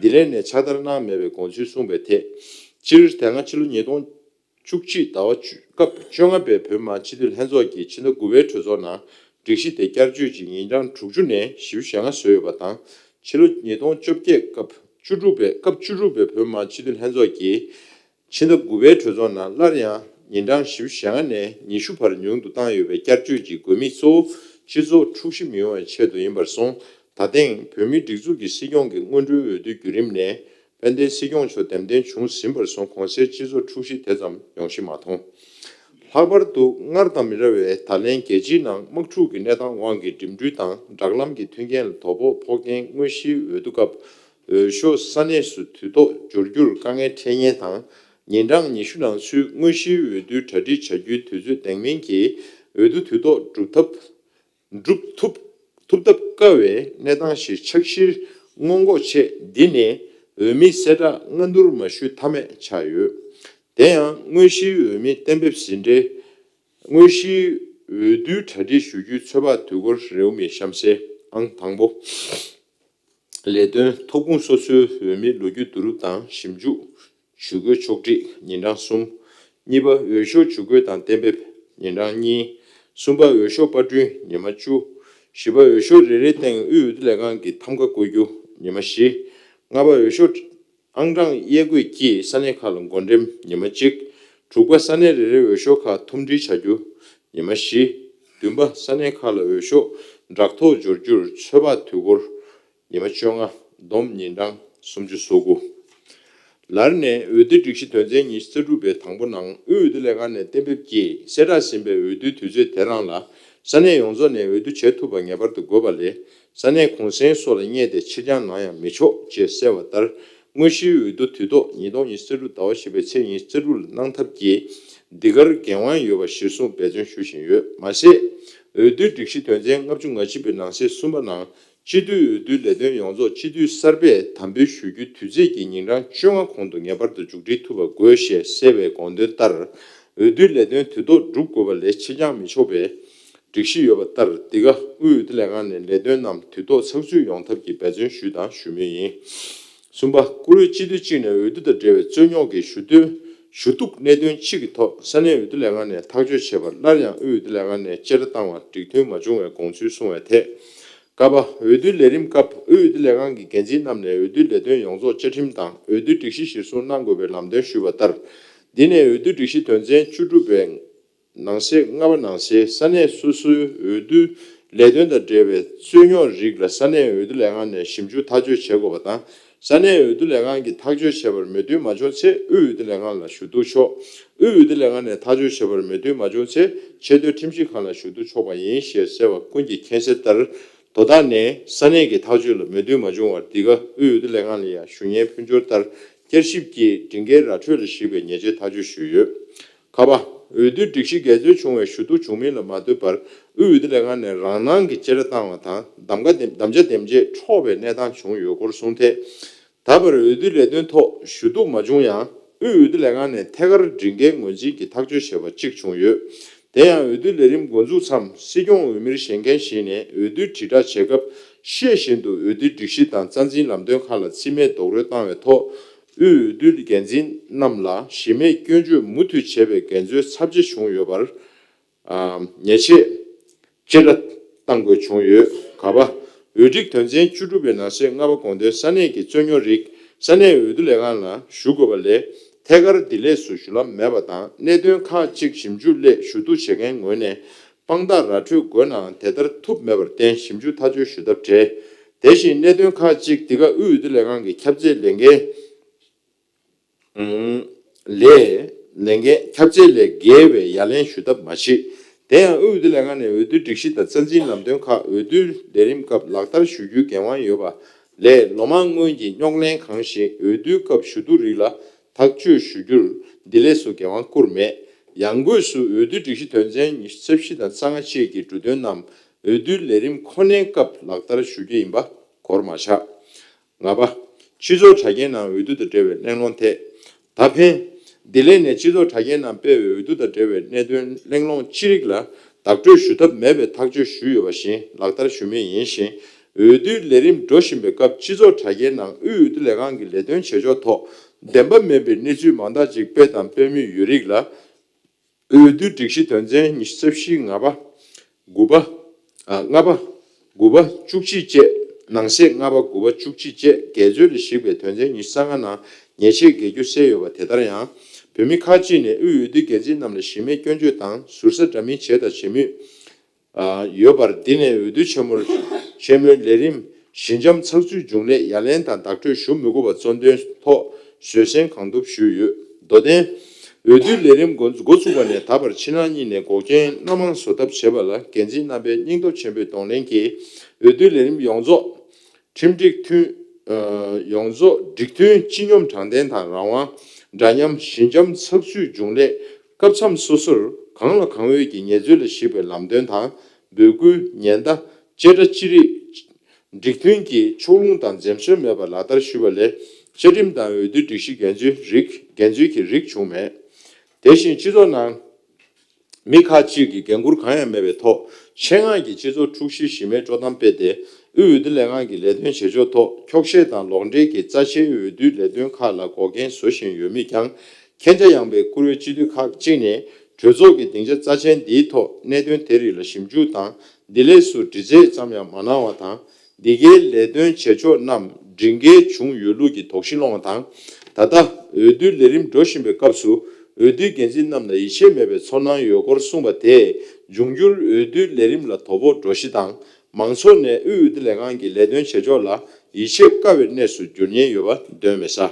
འདི་ལན་ནས་ཕྱག་བསྟར་གནང་མེད་པའི་དགོངས་ཚུལ་གསུངས་པའི་ཐད། སྤྱིར་དེ་སྔ་ཕྱི་ལོ་ཉིས་སྟོང་བཅུ་གཅིག་ཟླ་བ་བཅུ་སྐབས་བཅོ་ལྔ་པའི་བོད་མི་མང་སྤྱི་འཐུས་ལྷན་ཚོགས་ཀྱིས་ཕྱི་ཟླ་དགུ་པའི་གྲོས་ཚོགས་ནང་སྒྲིག་གཞི་དེ་བསྐྱར་བཅོས་ཀྱིས་ཉིན་གྲངས་དྲུག་ཅུ་ནས་བཞི་བཅུ་ཞེ་ལྔ་བཟོས་ཡོད་པ་དང་། ཕྱི་ལོ་ཉིས་སྟོང་བཅོ་བརྒྱད་སྐབས་བཅུ་དྲུག་པའི་སྐབས་བཅུ་དྲུག་པའི་བོད་མི་མང་སྤྱི་འཐུས་ལྷན་ཚོགས་ཀྱིས་ཕྱི་ཟླ་དགུ་པའི་གྲོས་ཚོགས་ནང་སླར་ཡང་ཉིན་གྲངས་བཞི་བཅུ་ཞེ་ལྔ་ནས་ཉི་ཤུ་བར་ཉུང་དུ་བཏང་ཡོད་པའི་བསྐྱར་བཅོས་ཀྱི་དགོས་དམིགས་གཙོ་བོ་སྤྱི་ཚོགས་འཁྲུག་གཞི་མི་ཡོང་བའི་ཆེད་དུ་ཡིན་པར་སོང་། ད་ཐེངས་བོད་མིའི་སྒྲིག་འཛུགས་ཀྱི་སྲིད་སྐྱོང་གི་སྔོན་འགྲོའི་འོས་བསྡུའི་བརྒྱུད་རིམ་ནས། དཔལ་ལྡན་སྲིད་སྐྱོང་མཆོག་འདེམས་ཐོན་བྱུང་ཟིན་པར་སོང་། གོང་གསལ་སྤྱི་ཚོགས་འཁྲུག་གཞི་དེ་ཙམ་ཡོང་གཞི་མ་མཐོང་། ལྷག་པར་དུ་སྔར་དང་མི་འདྲ་བའི་ད་ལན་རྒྱལ་སྤྱིའི་ནང་དམག་འཁྲུག་གི་གནས་སྟངས་དབང་གིས་འགྲིམ་འགྲུལ་དང་སྦྲག་ལམ་གྱི་མཐུན་རྐྱེན་ལ་དོ་ཕོག་ཕོག་རྐྱེན། དངོས་གཞིའི་འོས་བསྡུ་སྐབས་འོས་ཤོག་ས་གནས་སུ་དུས་ཐོག་འབྱོར་རྒྱུར་དཀའ་ངལ་འཕྲད་ཉེན་དང་། ཉིན་གྲངས་ཉི་ཤུ་ནང་ཚུད་དངོས་གཞིའི་འོས་བསྡུའི་གྲ་སྒྲིག་བྱ་རྒྱུའི་དུས་ཚོད་ལྡང་མིན་གྱིས་འོས་བསྡུ་དུས་ཐོག་འགྲུབ་ཐབས། འགྲུབ་ཐུབ་ཐུབ་ཐབས་དཀའ་བའི་གནས་སྟངས་ཤིག་ཆགས་གཞིར་སྔོན་འགོག་ཆེད། འདི་ནས་འོས་མི་གསལ་བསྒྲགས་སྔ་སྣུར་མ་ཞུ་ཐབས་མེད་ཆགས་ཡོད། དེ་ཡང་དངོས་གཞིའི་འོས་མི་གཏན་འབེབས་ཟིན་འཕྲལ་དངོས་གཞིའི་འོས་བསྡུའི་གྲ་སྒྲིག་ཞུ་རྒྱུའི་ཚོད་དཔག་དུས་འཁོར་རེའུ་མིག་གཤམ་གསལ། ཨང་དང་པོ། ལས་དོན་ཐོབ་ཁུངས་སོ་སོའི་འོས་མིའི་ལོ་རྒྱུས་བསྡུ་རུབ་དང་ཞིབ་འཇུག་ཇུས་འགོད་ཕྱོགས་སྒྲིག་ཉིན་གྲངས་གསུམ། གཉིས་པ། འོས་ཤོག་ཇུས་འགོད་དང་གཏན་འབེབས་ཉིན་གྲངས་གཉིས། གསུམ་པ། འོས་ཤོག་པར་སྐྲུན་ཉི་མ་བཅུ། བཞི་པ། འོས་ཤོག་རེ་རེའི་སྟེང་དབུས་འོས་བསྡུ་ལས་ཁང་གི་ཐམ་ཀ་བཀོད་རྒྱུ་ཉི་མ་བཞི། ལྔ་པ། འོས་ཤོག་ཨང་གྲངས་དབྱེ་བགོས་ཀྱིས་ས་གནས་ཁག་ལ་བགོ་འགྲེམས་ཉི་མ་གཅིག། དྲུག་པ། ས་གནས་རེ་རེའི་འོས་ཤོག་ཁག་ཐུམ་སྒྲིལ་བྱ་རྒྱུ་ཉི་མ་བཞི། བདུན་པ། ས་གནས་ཁག་ལ་འོས་ཤོག་བསྒྲགས་ཐོ་འབྱོར་རྒྱུར་ཚོད་དཔག་དུས་འཁོར་ཉི་མ་བཅོ་ལྔ། བསྡོམས་ཉིན་གྲངས་སུམ་ཅུ་སོ་དགུ། ལར་ནས་འོས་བསྡུའི་སྒྲིག་གཞི་དོན་ཚན་ཉི་ཤུ་རྩ་དྲུག་པའི་དང་པོ་ནང་དབུས་འོས་བསྡུ་ལས་ཁང་ནས་གཏན་འབེབས་ཀྱིས་གསལ་བསྒྲགས་ཟིན་པའི་འོས་བསྡུའི་དུས་ཚོད་དེ་རང་ལ་ས་གནས་ཡོངས་རྫོགས་ནས་འོས་བསྡུ་བྱེད་ཐུབ་པ་ངེས་པར་དུ་དགོས་པ་ལས། ས་གནས་གུང་གསེང་སོགས་ལ་བསྙད་དེ་ཕྱིར་འགྱངས་གནང་ཡང་མི་ཆོག་ཅེས་གསལ་བ་ལྟར། དངོས་གཞིའི་འོས་བསྡུ་དུས་ཐོག་ཉིས་སྟོང་ཉི་ཤུ་རྩ་དྲུག་ཟླ་བ་བཞི་པའི་ཚེས་ཉི་ཤུ་རྩ་དྲུག་ལ་གནང་ཐབས་ཀྱིས་འདི་གར་འགན་དབང་ཡོད་པ་གཞིར་བཟུང་འབད་བརྩོན་ཞུ་བཞིན་ཡོད། མ་ཟད། འོས་བསྡུའི་སྒྲིག་གཞི་དོན་ཚན་ལྔ་བཅུ་ང་གཅིག་པའི་ནང་གསེས་གསུམ་པ་ནང་། སྤྱི་འཐུས་འོས་བསྡུའི་ལས་དོན་ཡོངས་རྫོགས་སྤྱི་འཐུས་གསར་པས་དམ་འབུལ་ཞུ་རྒྱུའི་དུས་ཚེས་ཀྱི་ཉིན་གྲངས་བཅོ་ལྔ་གོང་དུ་ངེས་པར་དུ་མཇུག་སྒྲིལ་ཐུབ་པ་དགོས་ཞེས་གསལ་བའི་དགོངས་དོན་ལྟར། འོས་བསྡུའི་ལས་དོན་དུས་ཐོག་སྒྲུབ་དགོས་པ་ལས་ཕྱིར་འགྱངས་མི་ཆོག་པའི་སྒྲིག་གཞི་ཡོད་པ་ལྟར། འདི་ག་དབུས་འོས་བསྡུ་ལས་ཁང་ནས་ལས་དོན་རྣམས་དུས་ཐོག་ཚགས་ཚུད་ཡོང་ཐབས་ཀྱི་འབད་བརྩོན་ཞུས་དང་ཞུ་མུས་ཡིན། གསུམ་པ། བཀུར་འོས་སྤྱི་འཐུས་གཅིག་ནས་འོས་བསྡུ་དང་འབྲེལ་བའི་རྩོད་རྙོག་གི་ཞུ་གཏུག་ཞུ་གཏུག་གནད་དོན་གཅིག་གི་ཐོག་ས་གནས་འོས་བསྡུ་ལས་ཁང་ནས་ཐག་གཅོད་བྱས་པར་སླར་ཡང་དབུས་འོས་བསྡུ་ལས་ཁང་ནས་བཅད་ཁྲ་བཏང་བར་འགྲིག་མཐུན་མ་བྱུང་བའི་དགོངས་ཚུལ་གསུངས་པའི་ཐད། ཀ་པ། འོས་བསྡུའི་ལས་རིམ་སྐབས་དབུས་འོས་བསྡུ་ལས་ཁང་གི་འགན་འཛིན་རྣམས་ནས་འོས་བསྡུའི་ལས་དོན་ཡོངས་རྫོགས་བཅའ་ཁྲིམས་དང་འོས་བསྡུའི་སྒྲིག་གཞི་གཞིར་བཟུང་གནང་དགོས་པའི་ལམ་སྟོན་ཞུས་པ་ལྟར། འདི་ནས་འོས་བསྡུའི་སྒྲིག་གཞི་དོན་ཚན་བཅུ་དྲུག་པའི་ནང་གསེས་ལྔ་པ་ནང་གསལ་ས་གནས་སོ་སོའི་འོས་བསྡུའི་ལས་དོན་དང་འབྲེལ་བའི་རྩོད་རྙོག་རིགས་ལ་ས་གནས་འོས་བསྡུ་ལས་ཁང་ནས་ཞིབ་འཇུག་ཐག་གཅོད་བྱེད་དགོས་པ་དང་། ས་གནས་འོས་བསྡུ་ལས་ཁང་གིས་ཐག་གཅོད་བྱས་པར་མོས་མཐུན་མ་བྱུང་ཚེ་དབུས་འོས་བསྡུ་ལས་ཁང་ལ་ཞུ་གཏུག་ཆོག་དབུས་འོས་བསྡུ་ལས་ཁང་ནས་ཐག་གཅོད་བྱས་པར་མོས་མཐུན་མ་བྱུང་ཚེ་ཆེས་མཐོའི་ཁྲིམས་ཞིབ་ཁང་ལ་ཞུ་གཏུག་ཆོག་པ་ཡིན་ཞེས་གསལ་བ་ཀུན་གྱིས་མཁྱེན་གསལ་ལྟར། དོ་བདག་ནས་ས་གནས་ཀྱི་ཐག་གཅོད་ལ་མོས་མཐུན་མ་བྱུང་བར་འདི་ག་དབུས་འོས་བསྡུ་ལས་ཁང་ལ་ཡང་ཞུ་སྙན་ཕུལ་འབྱོར་ལྟར་བསྐྱར་ཞིབ་ཀྱིས་སྒྲིག་འགལ་ར་འཕྲོད་ལ་གཞིགས་པའི་ཉེས་ཆད་ཐག་གཅོད་ཞུས་ཡོད། ཁ་པ། འོས་བསྡུའི་སྒྲིག་གཞི་འགལ་འཛོལ་བྱུང་བའི་ཞུ་གཏུག་བྱུང་མིན་ལ་མ་ལྟོས་པར་དབུས་འོས་བསྡུ་ལས་ཁང་ནས་རང་སྣང་གིས་བཅད་ཁྲ་བཏང་བ་དང་གདམ་ག་འདེམས་གདམ་བྱ་འདེམས་བྱེད་འཕྲོག་པའི་གནས་སྟངས་བྱུང་ཡོད་སྐོར་གསུངས་ཐད། ད་བར་འོས་བསྡུའི་ལས་དོན་ཐོག་ཞུ་གཏུག་མ་བྱུང་ཡང་དབུས་འོས་བསྡུ་ལས་ཁང་ནས་ཐད་ཀར་སྒྲིག་འགལ་ངོས་འཛིན་གྱི་ཐག་གཅོད་བྱས་པ་གཅིག་བྱུང་ཡོད། དེ་ཡང་འོས་བསྡུའི་ལས་རིམ་འགོ་འཛུགས་མཚམས་སྲིད་སྐྱོང་འོས་མིར་བཞེངས་མཁན་ཞིག་ནས་འོས་བསྡུའི་དྲིལ་བསྒྲགས་བྱེད་སྐབས་ཤེས་བཞིན་དུ་འོས་བསྡུའི་སྒྲིག་གཞི་དང་རྩ་འཛིན་ལམ་སྟོན་ཁག་ལ་རྩིས་མེད་རྡོག་རོལ་བཏང་བའི་ཐོག་དབུས་འོས་བསྡུའི་འགན་འཛིན་རྣམས་ལ་གཞི་མེད་སྐྱོན་བརྗོད་མུ་མཐུད་བྱས་པའི་འགལ་འཛོལ་ཚབས་ཆེ་བྱུང་ཡོད་པར། ཉེས་ཆད་ཅི་འདྲ་གཏང་དགོས་བྱུང་ཡོད། ག་པ། འོས་སྒྲིག་དོན་ཚན་བཅུ་དྲུག་པའི་ནང་གསེས་ལྔ་པ་དགོངས་དོན་ས་གནས་ཀྱི་རྩོད་རྙོག་རིགས་ས་གནས་འོས་བསྡུ་ལས་ཁང་ལ་ཞུ་དགོས་པ་ལས་ཐད་ཀར་འདི་ལས་སུ་ཞུ་ལམ་མེད་པ་དང་གནད་དོན་ཁག་ཅིག་ཞིབ་འཇུག་སླད་ཞུ་གཏུག་བྱེད་མཁན་ངོས་ནས་དཔང་རྟགས་ར་འཕྲོད་དགོས་ནའང་དེ་ལྟར་ཐུབ་མེད་པར་བརྟེན་ཞིབ་འཇུག་ཐག་གཅོད་ཞུ་ཐབས་བྲལ། དེ་བཞིན་གནད་དོན་ཁག་ཅིག་འདི་ག་དབུས་འོས་བསྡུ་ལས་ཁང་གི་ཁྱབ་ཚད་ལས་འགན་ལས་ལས་འགན་ཁྱབ་ཚད་ལས་བརྒལ་བའི་ཡ་ལན་ཞུ་ཐབས་མ་མཆིས། དེ་ཡང་དབུས་འོས་བསྡུ་ལས་ཁང་ནས་འོས་བསྡུའི་སྒྲིག་གཞི་དང་རྩ་འཛིན་ལམ་སྟོན་ཁག་འོས་བསྡུའི་ལས་རིམ་སྐབས་ལག་བསྟར་ཞུ་རྒྱུའི་འགན་དབང་ཡོད་པ་ལས་ལོ་མང་སྔོན་གྱི་རྙོག་གླེང་གང་ཞིག་འོས་བསྡུའི་སྐབས་ཞུ་གཏུག་རིགས་ལ་ཐག་གཅོད་ཞུ་རྒྱུར་འདི་ལས་སུ་འགན་དབང་བསྐུར་མེད། ཡང་སྒོས་སུ་འོས་བསྡུའི་སྒྲིག་གཞི་དོན་ཚན་ཉི་ཤུ་རྩ་བཞི་དང་རྩ་ལྔ་བཅས་ཀྱི་འབྲུ་དོན་རྣམས་འོས་བསྡུའི་ལས་རིམ་ཁོ་ནའི་སྐབས་ལག་བསྟར་ཞུ་རྒྱུ་ཡིན་པ་གོར་མ་ཆག་ལྔ་པ། སྤྱི་ཚོགས་དྲ་རྒྱའི་ནང་འོས་བསྡུ་དང་འབྲེལ་བའི་གླེང་སློང་ཐད། ད་ཕན། ལྡི་ལི་ནས་སྤྱི་ཚོགས་དྲ་རྒྱའི་ནང་སྤེལ་བའི་འོས་བསྡུ་དང་འབྲེལ་བའི་གནད་དོན་གླེང་སློང་ཅི་རིགས་ལ་བདག་སྤྲོད་ཞུ་ཐབས་མེད་པའི་ཐག་གཅོད་ཞུས་ཡོད་པ་བཞིན་ལག་བསྟར་ཞུ་མུས་ཡིན་ཞིང་། འོས་བསྡུའི་ལས་རིམ་འགྲོ་བཞིན་པའི་སྐབས་སྤྱི་ཚོགས་དྲ་རྒྱའི་ནང་དབུས་འོས་བསྡུ་ལས་ཁང་གི་ལས་དོན་བྱེད་ཕྱོགས་ཐོག་བདེན་པ་མིན་པའི་གནས་ཚུལ་མང་དག་ཅིག་སྤེལ་དང་སྤེལ་མུས་ཡོད་རིགས་ལ། འོས་བསྡུའི་སྒྲིག་གཞི་དོན་ཚན་ཉི་ཤུ་རྩ་བཞི་ལྔ་པ། དགུ་པ། ཨ། ལྔ་པ། དགུ་པ་བཅུ་གཅིག་བཅས། ནང་གསེས་ལྔ་པ་དགུ་པ་བཅུ་གཅིག་བཅས་འགལ་འཛོལ་ལ་གཞིགས་པའི་དོན་ཚན་ཉི་ཤུ་རྩ་ལྔ་ནང་ཉེས་ཆད་འགེལ་རྒྱུ་གསལ་ཡོད་པ་དེ་ལྟར་ཡང་། བོད་མི་ཁག་ཅིག་ནས་དབུས་འོས་བསྡུའི་འགན་འཛིན་རྣམས་ལ་གཞི་མེད་སྐྱོན་བརྗོད་དང་ཟུར་ཟ་འདྲ་མིན་བྱས་དང་བྱེད་མུས། ཨ། ཡོད་པར་འདི་ནས་འོས་བསྡུ་ཆེན་མོར་ཆེན་མོའི་ལས་རིམ་ཞི་འཇམ་ཚགས་ཚུད་འབྱུང་སླད་ཡ་ལན་དང་བདག་སྤྲོད་ཞུ་མི་དགོས་པ་གཙོ་འདོན་ཐོག་བཟོད་བསྲན་གང་ཐུབ་ཞུས་ཡོད། མདོ་དོན། འོས་བསྡུའི་ལས་རིམ་འགོ་འགོ་ཚུགས་པ་ནས་ད་བར་ཕྱི་ནང་གཉིས་ནས་འགོག་རྐྱེན་སྣ་མང་བཟོ་ཐབས་བྱེད་པ་ལ་འགན་འཛིན་རྣམ་པས་སྙིང་སྟོབས་ཆེན་པོས་གདོང་ལེན་གྱིས་འོས་བསྡུའི་ལས་རིམ་ཡོངས་རྫོགས་ཁྲིམས་སྒྲིག་མཐུན། ཨ། ཡོངས་རྫོགས་སྒྲིག་མཐུན་སྤྱི་སྙོམས་དྲང་བདེན་དང་རང་དབང་། འདྲ་མཉམ། ཞི་འཇམ་ཚགས་ཚུད་འབྱུང་སླད་སྐབས་མཚམས་སོ་སོར་གང་ལ་གང་འོས་ཀྱི་ངལ་རྩོལ་ལ་གཞིགས་པའི་ལམ་སྟོན་དང་འབོད་སྐུལ། ཉེན་བརྡ། བཅད་ཁྲ་ཅི་རིགས་སྒྲིག་མཐུན་གྱི་ཕྱོགས་ལྷུང་དང་འཛེམ་ཟོན་མེད་པར་ལག་བསྟར་ཞུས་པ་ལས་བཅའ་ཁྲིམས་དང་འོས་བསྡུའི་སྒྲིག་གཞི་འགལ་འཛོལ་རིགས་འགལ་འཛོལ་གྱི་རིགས་བྱུང་མེད། དེ་བཞིན་སྤྱི་ཚོགས་ནང་མི་ཁག་ཅིག་གིས་འགན་འཁུར་གང་ཡང་མེད་པའི་ཐོག་ཆེད་མངགས་ཀྱིས་སྤྱི་ཚོགས་འཁྲུག་གཞི་གཞི་མེད་སྤྲོད་སྟངས་སྤེལ་ཏེ་དབུས་འོས་བསྡུ་ལས་ཁང་གི་ལས་དོན་བྱེད་ཕྱོགས་ཐོག་འཁྱོག་བཤད་དང་ལོག་འགྲེལ་གྱིས་རྩ་ཆེའི་འོས་བསྡུའི་ལས་དོན་ཁག་ལ་འགོག་རྐྱེན་བཟོ་བཞིན་ཡོད་མུས་ཀྱང་། མཁྱེན་རྒྱ་ཡངས་པའི་བཀུར་འོས་སྤྱི་འཐུས་ཁག་ཅིག་ནས་གྲོས་ཚོགས་ཀྱི་སྡིངས་ཆ་རྩ་ཆེན་འདིའི་ཐོག་གནད་དོན་དེ་རིགས་ལ་ཞིབ་འཇུག་དང་འདི་ལས་སུ་དྲི་རྩད་ཙམ་ཡང་མ་གནང་བ་དང་། འདི་གའི་ལས་དོན་བྱེད་ཕྱོགས་རྣམས་སྒྲིག་འགལ་བྱུང་ཡོད་ལུགས་ཀྱི་དོགས་གཞི་སློང་བ་དང་། ད་ལྟ་འོས་བསྡུའི་ལས་རིམ་འགྲོ་བཞིན་པའི་སྐབས་སུ་འོས་བསྡུའི་འགན་འཛིན་རྣམས་ལ་ཡིད་ཆེས་མེད་པའི་ཚོར་སྣང་ཡོད་སྐོར་གསུངས་པ་དེས་འབྱུང་འགྱུར་འོས་བསྡུའི་ལས་རིམ་ལ་དོ་ཕོག་འགྲོ་གཞི་དང་། མང་ཚོགས་ནས་དབུས་འོས་བསྡུ་ལས་ཁང་གི་ལས་དོན་བྱེད་ཕྱོགས་ལ་ཡིད་ཆེས་དཀའ་བའི་གནས་སུ་འགྱུར་ཉེན་ཡོད་པ་གདོན་མི་ཟ།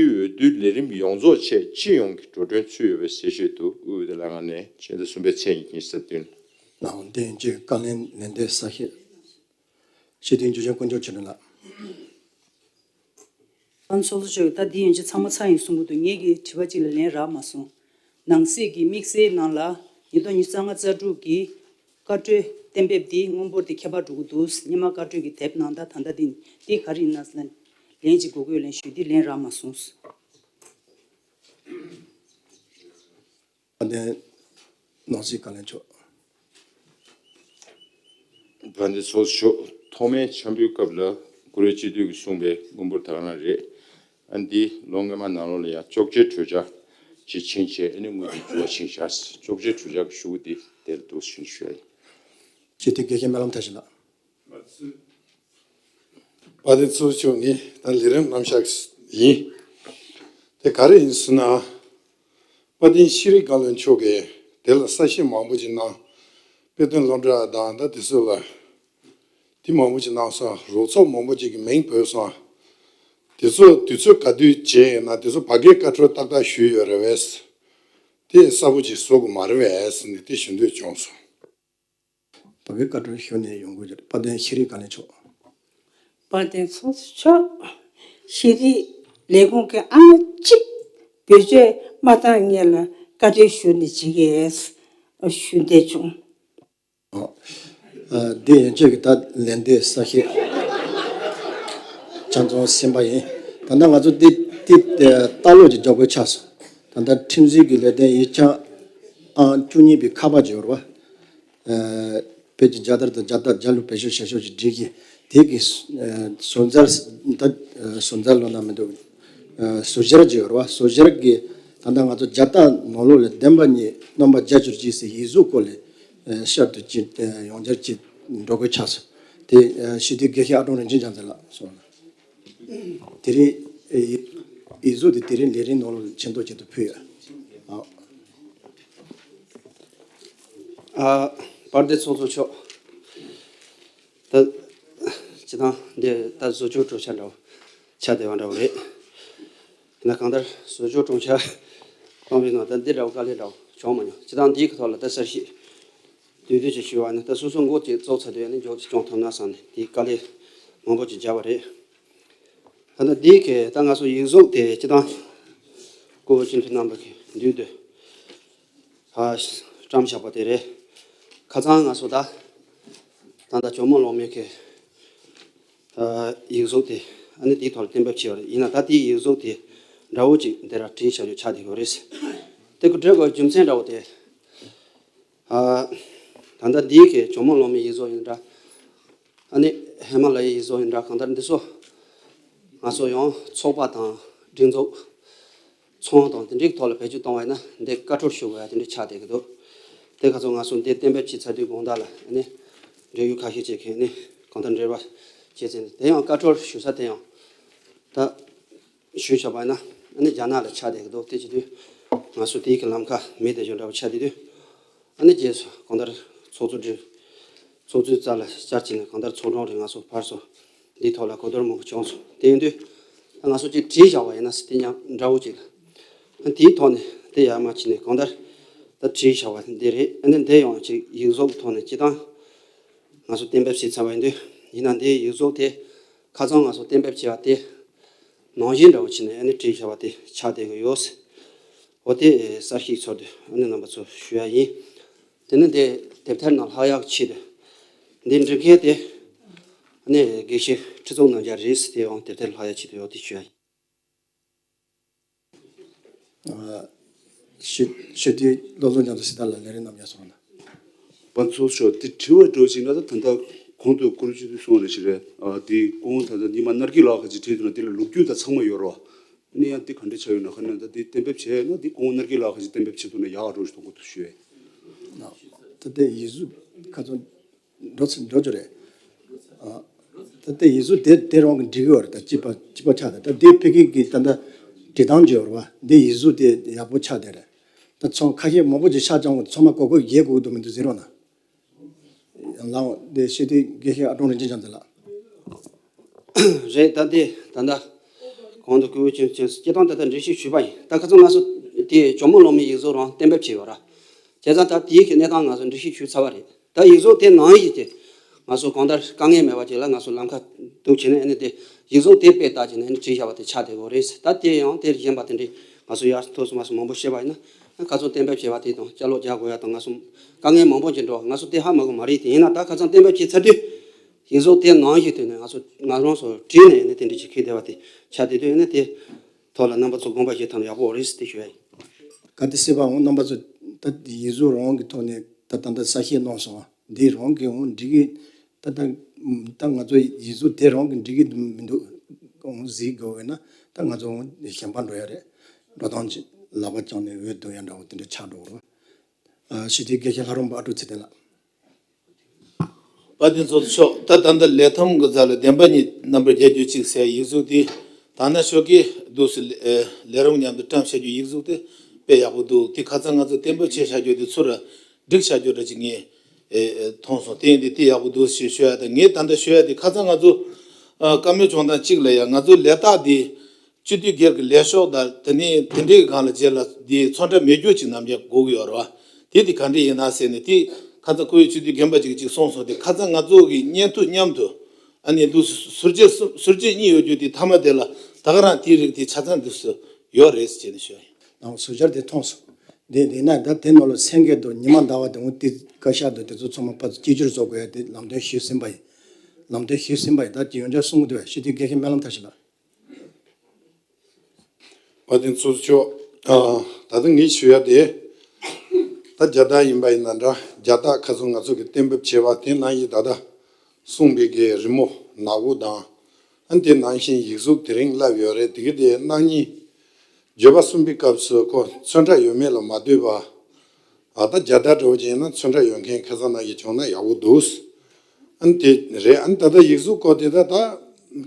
སྤྱིའི་འོས་བསྡུའི་ལས་རིམ་ཡོངས་རྫོགས་ཆེད་སྤྱི་ཡོངས་ཀྱི་འགྲོ་གྲོན་ཚུད་ཡོད་པའི་གསལ་བཤད་དུ་དབུས་འོས་བསྡུ་ལྷན་ཁང་ནས་ཕྱིན་ཟླ་གསུམ་པའི་ཚེས་ཉི་ཤུ་རྩ་བདུན། ནའང་དེ་ཡན་ཆོད་བཀའ་ལན་ལན་འདེབས་ས་ཤེས། སྤྱི་འཐུས་འཇུ་ཆེན་དཀོན་མཆོག་ཆོས་སྒྲོན་ལགས། ཨང་། ཚོགས་གཙོ་མཆོག་ད་འདི་ཡན་ཆོད་ཚང་མ་ཚར་ཡིན་གསུང་གི་འདུག་ངེད་ཀྱིས་དྲི་བ་གཅིག་ལ་ལན་རག་མ་སོང་། ནང་གསེས་ཀྱི་དམིགས་བསལ་ནང་ལ་ཉིས་སྟོང་ཉི་ཤུ་རྩ་ལྔ་རྩ་དྲུག་གི་བཀའ་འཁྲོལ་གཏན་འབེབས་འདི་དངུལ་འབོར་དེ་ཁྱད་པར་འགྲོ་གི་འདུག་སྙེ་མ་བཀའ་འཁྲོལ་གྱི་དེབ་ནང་ད་ད་ལྟ་འདི་འདི་ག་རེ་ཡིན་ན་ལན་གཅིག་དགོས་ཀྱི་ཡོད་ལན་ཞུས་འདི་ལན་རག་མ་སོང་། དཔལ་ལྡན་ནོར་སྲིད་བཀའ་བློན་མཆོག་དཔལ་ལྡན་ཚོགས་གཙོ་མཆོག་ཐོག་མའི་འཆར་འབུལ་སྐབས་ལ་བཀུར་འོས་སྤྱི་འཐུས་ཀྱིས་གསུངས་པའི་དངུལ་འབོར་ད་ག་རང་རེད། ཨ་ནི་འདི་ལོ་སྔོན་མ་ནང་ལོགས་ལ་ཡང་གཅོག་མཆན་གྲོས་འཆར་ཞིག་ཕྱིན་བྱས་ཨ་ནི་དངུལ་འབོར་འགྱུར་བ་ཕྱིན་བཞག་གཅོག་མཆན་གྲོས་འཆར་གྱི་ཞུ་སྐུལ་འདི་དེར་འདུག་ཞུ་ཞུ་ཡ་ཡིན། སྤྱི་འཐུས་དགེ་བཤེས་སྨོན་ལམ་མཐར་ཕྱིན་ལགས། དཔལ་ལྡན་ཚོགས་གཙོ་མཆོག་ནི་ད་ལས་རིམ་རྣམ་གཞག་ཡིན། དེ་ག་རེ་ཡིན་ཟེར་ན། དཔལ་ལྡན་ཤེས་རིག་བཀའ་བློན་མཆོག་གིས་དེ་ལ་གསལ་བཤད་མང་པོ་ཅིག་གནང་། དཔེ་སྟོན་སློབ་གྲྭ་དང་ད་དེ་ཚོ་ལ་དེ་མང་པོ་ཅིག་གནང་སོང་། རོགས་ཚོགས་མང་པོ་ཅིག་གི་མིང་བོས་སོང་། དེ་ཚོ་དུས་ཚོད་ག་དུས་བྱས་ཡིན་ན་དེ་ཚོ་ཕ་གིའི་བཀའ་འཁྲོལ་ཏག་ཏག་ཞུས་ཡོད་རེད་བས། དེ་གསལ་པོ་ཅིག་བཟོ་དགོས་མ་རེད་བས་ཟེར་ནས་དེ་ཞུ་འདོད་བྱུང་སོང་། བོད་པའི་བཀའ་འཁྲོལ་ཞུ་ནས་ཡོང་དགོས་ཀྱི་རེད། དཔལ་ལྡན་ཤེས་རིག་བཀའ་བློན་མཆོག་དཔལ་ལྡན་ཚོགས་གཙོ་མཆོག་ཤེས་རིག་ལས་ཁུངས་ཀྱི་ཨ་མ་གཅིག་བེད་སྤྱོད་མ་བཏང་ངེས་ལ་བཀའ་འཁྲོལ་ཞུ་ནས་བྱེད་ཀྱི་ཞུ་འདོད་བྱུང་། ཨ། འདི་ཡན་ཆོད་ཀྱི་ད་ལན་འདེབས་ས་ཤེས་ཆང་ཚོང་སེམས་པ་ཡིན། ད་ལྟ་ང་ཚོ་འདི་འདི་ལྟ་ཀློག་ཅིག་རྒྱག་དགོས་ཆགས་སོང་། ད་ལྟ་ཁྲིམས་འཛིན་གྱི་ལས་དོན་ཡིག་ཆ་ཨང་བཅུ་གཉིས་པའི་ཁ་པར་ཅིག་ཡོད་རེད་བ། བོད་ཀྱི་རྒྱལ་དར་དང་རྒྱལ་རྟགས་རྒྱལ་གླུ་བེད་སྤྱོད་བྱ་ཕྱོགས་ཀྱི་སྒྲིག་གཞི་དེ་གི་ཟུར་འཛར་ད་ཟུར་འཛར་ལོ་ན་མི་འདུག་ཟུར་བཞར་གྱི་ཡོད་རེད་བ། ཟུར་བཞར་གྱི་ད་ལྟ་ང་ཚོ་རྒྱལ་རྟགས་ནང་ལོགས་ལ་བདེན་པ་གཉིས་རྣམ་པ་རྒྱ་ཆེར་གྱིས་སུ་ཡིག་གཟུགས་སྐོར་ལས་ཤར་དུ་ཅི་ཡོང་རྒྱུར་ཅི་འགྲོ་དགོས་ཆགས་སོང་། དེ་ཞི་བདེ་དགེ་བཤེས་ཨ་ཀྲོང་རིན་ཆེན་བྱང་རྩེ་ལགས་སོང་། དེ་རིང་ཡིག་གཟུགས་དེ་དེ་རིང་ལས་རིམ་ནང་ལ་ཆེད་མདོག་ཅན་དུ་ཕུལ་ཡོད། ཨ། དཔལ་ལྡན་ཚོགས་གཙོ་མཆོག་ད་སྤྱི་བཏང་འདི་ད་བཟོ་བཅོས་གྲོས་འཆར་འདྲ་བོ་ཆགས་བསྡད་པ་འདྲ་བོ་རེད། ཡིན་ན་གང་ལྟར་བཟོ་བཅོས་གྲོས་འཆར་གཏོང་བའི་ནང་ད་འདི་འདྲ་བོ་དཀའ་ལས་འདྲ་བོ་བྱུང་མ་མྱོང་། སྤྱི་བཏང་འདིའི་ཐོག་ལ་ད་གསལ་བཤད་བསྡུས་བསྡུས་ཅིག་ཞུས་པ་ནི་ད་སོ་སོ་མགོ་ཅིག་བཙུགས་ཚར་དུས་ནི་མགྱོགས་ཅིག་སྐྱོང་ཐུབ་ན་བསམ་ནས་དེའི་དཀའ་ལས་མང་པོ་ཅིག་བརྒྱབ་པ་རེད། ད་ལྟ་འདི་གི་ད་ང་ཚོ་ཡིག་གཟུགས་དེ་སྤྱི་བཏང་སྐུ་ངོ་སྤྱི་འཐུས་རྣམ་པ་གི་མདུན་དུ་ཨ་བཀྲམ་བཞག་པ་དེ་རེད། ཁ་སང་ང་ཚོ་ད་ད་ལྟ་ཇོ་མོ་གླང་མའི་གི་ཨ་ཡིག་གཟུགས་དེ་ཨ་ནི་དེའི་ཐོག་ལ་གཏན་འབེབས་བྱས་པ་རེད། ཡིན་ན་ད་དེའི་ཡིག་གཟུགས་དེ་འདྲ་བོ་ཅིག་འདི་ར་བྲིས་བཞག་རྒྱུ་ཆགས་བསྡད་ཡོད་རེད། དེ་གི་འབྲི་དགོས་རྒྱུ་མཚན་འདྲ་བོ་དེ། ཨ། ད་ལྟ་འདིའི་གི་ཇོ་མོ་གླང་མའི་ཡིག་གཟུགས་ཡིན་འདྲ། ཨ་ནི་ཧི་མ་ལ་ཡའི་ཡིག་གཟུགས་ཡིན་འདྲ། གང་ལྟར་འདི་ཚོ་ང་ཚོ་ཡང་ཚོགས་པ་དང་སྒྲིག་འཛུགས་ཚོང་དང་དེ་འདྲའི་ཐོག་ལ་བེད་སྤྱོད་གཏོང་བ་ཡིན་ན་འདི་བཀའ་འཁྲོལ་ཞུ་དགོས་ཡ་དེ་འདྲ་ཆགས་བསྡད་ཀྱི་འདུག་དེ་ག་ཚོད་ང་ཚོ་འདི་གཏན་འབེབས་བྱས་ཚར་དུས་དགོང་དག་ལ་ཨ་ནི་འབྲེལ་ཡོད་ཁ་ཤས་ཅིག་གིས་ནི་གང་ལྟར་འབྲེལ་བ་བྱས་ཚེ་དེ་ཡང་བཀའ་འཁྲོལ་ཞུ་ས་དེ་ཡང་ད། ཞུས་བཞག་པ་ཡིན་ན་ཨ་ནི་རྒྱ་ནག་ལ་ཆགས་བསྡད་ཀྱི་འདུག་དེ་བྱེད་དུས་ང་ཚོ་དེའི་གི་ལམ་ཁ་མེད་བསྡད་རྒྱུ་འདྲ་བོ་ཆགས་བསྡད་དུས་ཨ་ནི་རྗེས་སུ་གང་ལྟར་ཚོགས་གཙོ་སྒྲིག་ཚོགས་གཙོའི་རྩ་ལ་བཅར་གྱིས་ནས་གང་ལྟར་ཚོགས་དྲུང་རེད། ང་ཚོ་ཕར་ཚུར་འདིའི་ཐོག་ལ་གོ་བསྡུར་མང་པོ་བྱུང་སོང་། དེ་ཡིན་དུས་ད་ང་ཚོ་ཅིག་བྲིས་བཞག་པ་ཡིན་ན་ཟེར་དེ་མཉམ་འདྲ་བོ་ཅིག་ལ་དེའི་ཐོག་ནས་དེ་ཡར་མར་བྱས་ནས་གང་ལྟར་ ད་བྲིས་བཞག་པ་འདི་རེད། ཨ་ནི་འདི་ཡང་ཅིག་ཡིག་གཟུགས་ཐོག་ནས་སྤྱིར་བཏང་ང་ཚོ་གཏན་འབེབས་བྱས་ཚར་བ་ཡིན་དུས། ཡིན་ན་འདིའི་ཡིག་གཟུགས་དེ་ཁ་སང་ང་ཚོ་གཏན་འབེབས་བྱས་པ་དེ་ནང་བཞིན་འདྲ་བོ་བྱས་ནས་ཨ་ནི་བྲིས་བཞག་པ་དེ་ཆགས་བསྡད་ཀྱི་ཡོད། འོ་དེ་གསལ་བཤད་ཚོགས་འདུ་ཨ་ནི་རྣམ་པ་ཚོ་ཞུ་ཡ་ཡིན། དེ་ནི་འདི་དེབ་ཐེར་ནང་ལྷག་ཡག་ཆེད་དུ་འདི་འབྲི་མཁན་དེ་ཨ་ནི་དགེ་བཤེས་ཁྲི་ཚོགས་རྣམ་རྒྱལ་རེད། དེ་ཡང་དེབ་ཐེར་ལྷག་ཡག་ཆེད་དུ་ཡོད་དེ་ཞུ་ཡ་ཡིན། ཨ། ཞུ་ཞུ་དུས་བློ་བཟང་རྒྱ་མཚོ་སྲི་ཐར་ལགས་ལས་རིམ་རྣམས་ཡར་སོང་ན། པ་ཚོ་ཤོག་དེ་དྲི་བ་འགྲོ་བཞིན་ན། ད་ད་ལྟ་གོང་དུ་བཀུར་སྤྱི་འདུས་སོང་རེ་ཞིག་རེད། ཨ། དེ་གོང་ད་ལྟ་ཉི་མ་ནར་གི་ལགས་ཁ་ཅིག་བྲིས་འདུག་ན། དེ་ལ་ལོ་རྒྱུས་ད་ཚང་མ་ཡོད་རོ། ནི་ཡང་དེ་ག་འདྲ་ཆགས་ཡོད་ན། ཁ་ན་ད་དེ་གཏན་འབེབས་བྱས་ན། དེ་གོང་ནར་གི་ལགས་ཁ་ཅིག་གཏན་འབེབས་བྱེད་ཐུབ་ན་ཡག་རོ་ཞིག་མཐོང་གི་འདུག་ཞུ་ཡས། ད་དེ་ཡིག་གཟུགས་ཁ་ཚོན་འགྲོ་ཚུལ་འགྲོ་རྒྱུ་རེད། ཨ། ད་ལྟ་ཡིག་གཟུགས་དེ་དེ་རང་གི་འགྲིག་གི་ཡོད་རེད། ད་གཅིག་པ་གཅིག་པ་ཆགས་ཏེ། ད་དེ་ཕ་གི་གི་ད་ལྟ་འབྲི་སྟངས་ཅིག་ཡོད་རེད་པ། འདི་ཡིག་གཟུགས་དེ་ཡག་པོ་ཆགས་བསྡད་རེད། ད་ཚོང་ཁ་ཤས་མང་པོ་ཅིག་ཤག་བྱང་བ་ཚང་མ་གོ་གོ་རྒྱས་དགོས་ཀྱི་འདུག་མི་འདུག་ཟེར་རོགས་གནང་། ཡང་ལའང་དེ་ཤེས་དེ་དགེ་བཤེས་ཨ་ཀྲོང་རིན་ཆེན་བྱམས་བརྩེ་ལགས། རེད། ད་དེ་ད་ལྟ་གོང་དུ་སྐུ་ངོ་ཅན་ཅན་སྐྱེ་སྟངས་ད་ལྟ་འགྲེལ་བཤད་ཞུས་པ་ཡིན། ད་ཁ་སང་ང་ཚོ་དེ་ཇོ་མོ་གླང་མའི་ཡིག་གཟུགས་རང་གཏན་འབེབས་བྱས་ཡོད་ར། བྱས་ཙང་ད་དེའི་གི་གནས་སྟངས་ང་ཚོ་འགྲེལ་བཤད་ཞུས་ཚར་བ་རེད། ད་ཡིག་གཟུགས་དེ་ནང་བཞིན་གྱི་ང་ཚོ་གང་ལྟར་དཀའ་ངལ་མེད་པ་ཅིག་ལ་ང་ཚོ་ལམ་ཁ་འདུག་བྱས་ནས། ཨ་ནི་དེ་ཡིག་གཟུགས་དེ་དཔེ་ལྟ་བྱས་ནས་ཨ་ནི་བྲིས་བཞག་པ་དེ་ཆགས་བསྡད་ཡོད་རེད། ད་དེ་ཡང་དེ་གཞན་པ་དེ་འདྲའི་ང་ཚོ་ཡར་ཐོག་སོང་མ་སོང་མང་པོ་བཤད་པ་ཡིན་ན། ཁ་སང་གཏན་འབེབས་བྱས་པ་དེ་དང་བསྐྱར་ལོག་རྒྱག་དགོས་ཡ་དང་། ང་ཚོ་དཀའ་ངལ་མང་པོ་ཅིག་འགྲོ། ང་ཚོ་དེ་ཧ་མ་གོ་མ་རེད། དེ་ཡིན་ན་ད་ཁ་སང་གཏན་འབེབས་བྱས་ཚར་དུས་ཡིག་གཟུགས་དེ་ནང་བཞིན་དུ་ནས་ང་ཚོ་ང་རང་ཚོ་བྲིས་ནས་ཨ་ནི་དེ་འདྲ་ཅིག་ཁེལ་བསྡད་པ་དེ་ཆགས་བསྡད་དུས། ཨ་ནི་དེ་ཐོག་ལ་རྣམ་པ་ཚོ་དགོངས་པ་བཞེས་ཐུབ་ན་ཡག་པོ་རེད་ཟེར་དེ་ཞུ་ཡ་ཡིན། ག་དེ་སྲིད་པའང་རྣམ་པ་ཚོ་ད་ཡིག་གཟུགས་རང་གི་ཐོག་ནས་ད་ད་ལྟ་གསལ་བཤད་གནང་སོང་བ་འདི་རང་གི་འོང་འགྲིག་གི། ད་ད་ད་ང་ཚོ་ཡིག་གཟུགས་དེ་རང་གི་འགྲིག་གི་མི་འདུག་འོང་ཟེར་དགོས་པས་ན། ད་ང་ཚོ་འོང་གཞན་པ་འགྲོ་ཡ་རེད། འགྲོ་སྟངས་ཅིག་ལག་པ་བརྐྱངས་ནས་འོས་བསྡུ་ཡ་འདྲ་བོ་དེ་འདྲ་ཆགས་འགྲོ་གི་རེད། ཨ། ཞི་བདེའི་དགེ་བཤེས་ལྷ་རམས་པ་ཨ་ཀྲུག་ཚེ་བརྟན་ལགས། དཔལ་ལྡན་ཚོགས་གཙོ་མཆོག་ད་ད་ལྟ་ལས་ཐམ་གྱི་རྩ་ལ་བདེན་པ་གཉིས་རྣམ་པར་རྒྱལ་གྱུར་ཅིག་ཟེར་ཡིག་གཟུགས་དེ། ད་ན་ཞོགས་ཀས་འདུག་སེ་ལས་ལས་རོགས་མཉམ་དུ་བཀྲམ་བྱ་རྒྱུ་ཡིག་གཟུགས་དེ་དཔེ་ཡག་པོ་འདུག་དེ་ཁ་སང་ང་ཚོ་གཏན་འབེབས་བྱས་བྱ་རྒྱུ་དེ་ཚུར་སྒྲིག་བྱ་རྒྱུ་འདྲ་ཅིག་ངས་ཨེ་ཨེ་མཐོང་སོང་། དེ་ཡིན་དུས་དེ་ཡག་པོ་འདུག་ཞེས་ཞུ་ཡ་དང་། ངས་ད་ལྟ་ཞུ་ཡ་དེ་ཁ་སང་ང་ཚོ་ཨ་བཀའ་མོལ་བྱུང་སྟངས་གཅིག་ལ་ཡང་ང་ཚོ་ལས་རྟགས་དེ་སྤྱི་འཐུས་སྒེར་གྱི་ལས་ཤོག་དང་དེ་ནས་དེ་འདྲའི་སྒང་ལ་རྗེས་ལ་དེའི་ཚོན་ཁྲ་མེད་རྒྱུ་ཅིག་ནམ་རྒྱུན་དགོས་ཀྱི་ཡོད་རེད་བ། དེ་དེ་ག་འདྲ་ཡིན་ན་ཟེར་ནས། དེ་ཁ་སང་ཁོ་བོའི་སྤྱི་འཐུས་རྒན་པ་ཅིག་ཅིག་གསུངས་སོང་། དེ་ཁ་སང་ང་ཚོ་གི་བརྙན་ཐུང་མཉམ་དུ་ཨ་ནི་འདུག་ཟུར་བརྗེ་ཟུར་བརྗེ་གཉིས་ཡོད་རྒྱུ་དེ་མཐའ་མ་དེ་ལ་ད་ག་རང་དེའི་རིགས་དེ་ཆ་ཚང་འདུག་སེ་ཡོད་རེད་ཟེར་ནས་ཞུ་ཡ་ཡིན། ཨོ། ཟུར་བརྗེ་དེ་མཐོང་སོང་། དེ་དེ་ན་ད་དེ་ནང་ལ་སེང་གེ་དང་ཉི་མ་ཟླ་བ་དེ་འོང་དེ་བཀའ་ཤག་དང་དེ་ཚོ་ཚང་མ་ཕར་ཚུར་སྐྱིད་སྦྱོར་བཟོ་དགོས་ཡ་དེ་ལམ་སྟོན་ཞུས་ཟིན་པ་ཡིན། ལམ་སྟོན་ཞུས་ཟིན་པ་ཡིན། ད་ཅི་ཡོང་ཆ་གསུང་གི་འདུག་བས། ཞི་བདེའི་དགེ་བཤེས་སྨོན་ལམ་མཐར་ཕྱིན་ལགས། དཔལ་ལྡན་ཚོགས་གཙོ་མཆོག་ཨ། ད་ལྟ་ངས་ཞུ་ཡ་དེ། ད་རྒྱ་སྟག་ཡིན་པ་ཡིན་ན་འདྲ། རྒྱ་སྟག་ཁ་སང་ང་ཚོ་གི་གཏན་འབེབས་བྱས་པ་དེ་ནང་བཞིན་ད་ལྟ་གསུངས་པའི་གི་རི་མོ་ནག་པོ་དང་། ཨ། དེ་ནང་བཞིན་ཡིག་གཟུགས་དེ་རིང་བསླབས་ཡོད་རེད། དེ་གི་དེ་གནངས་ཉིན་བརྗོད་པ་གསུམ་པའི་སྐབས་སུ་ཁོ་ཚོན་ཁྲ་ཡོད་མེད་ལ་མ་ལྟོས་པ། ཨ། ད་རྒྱ་སྟག་འདྲ་བོ་ཅིག་ཡིན་ན་ཚོན་ཁྲ་ཡོད་མཁན་ཁ་སང་ནང་བཞིན་བྱུང་ན་ཡག་པོ་འདུག་ཨ། དེ་རེད། ཨ། ད་ལྟ་ཡིག་གཟུགས་སྐོར་དེ་ད་ད་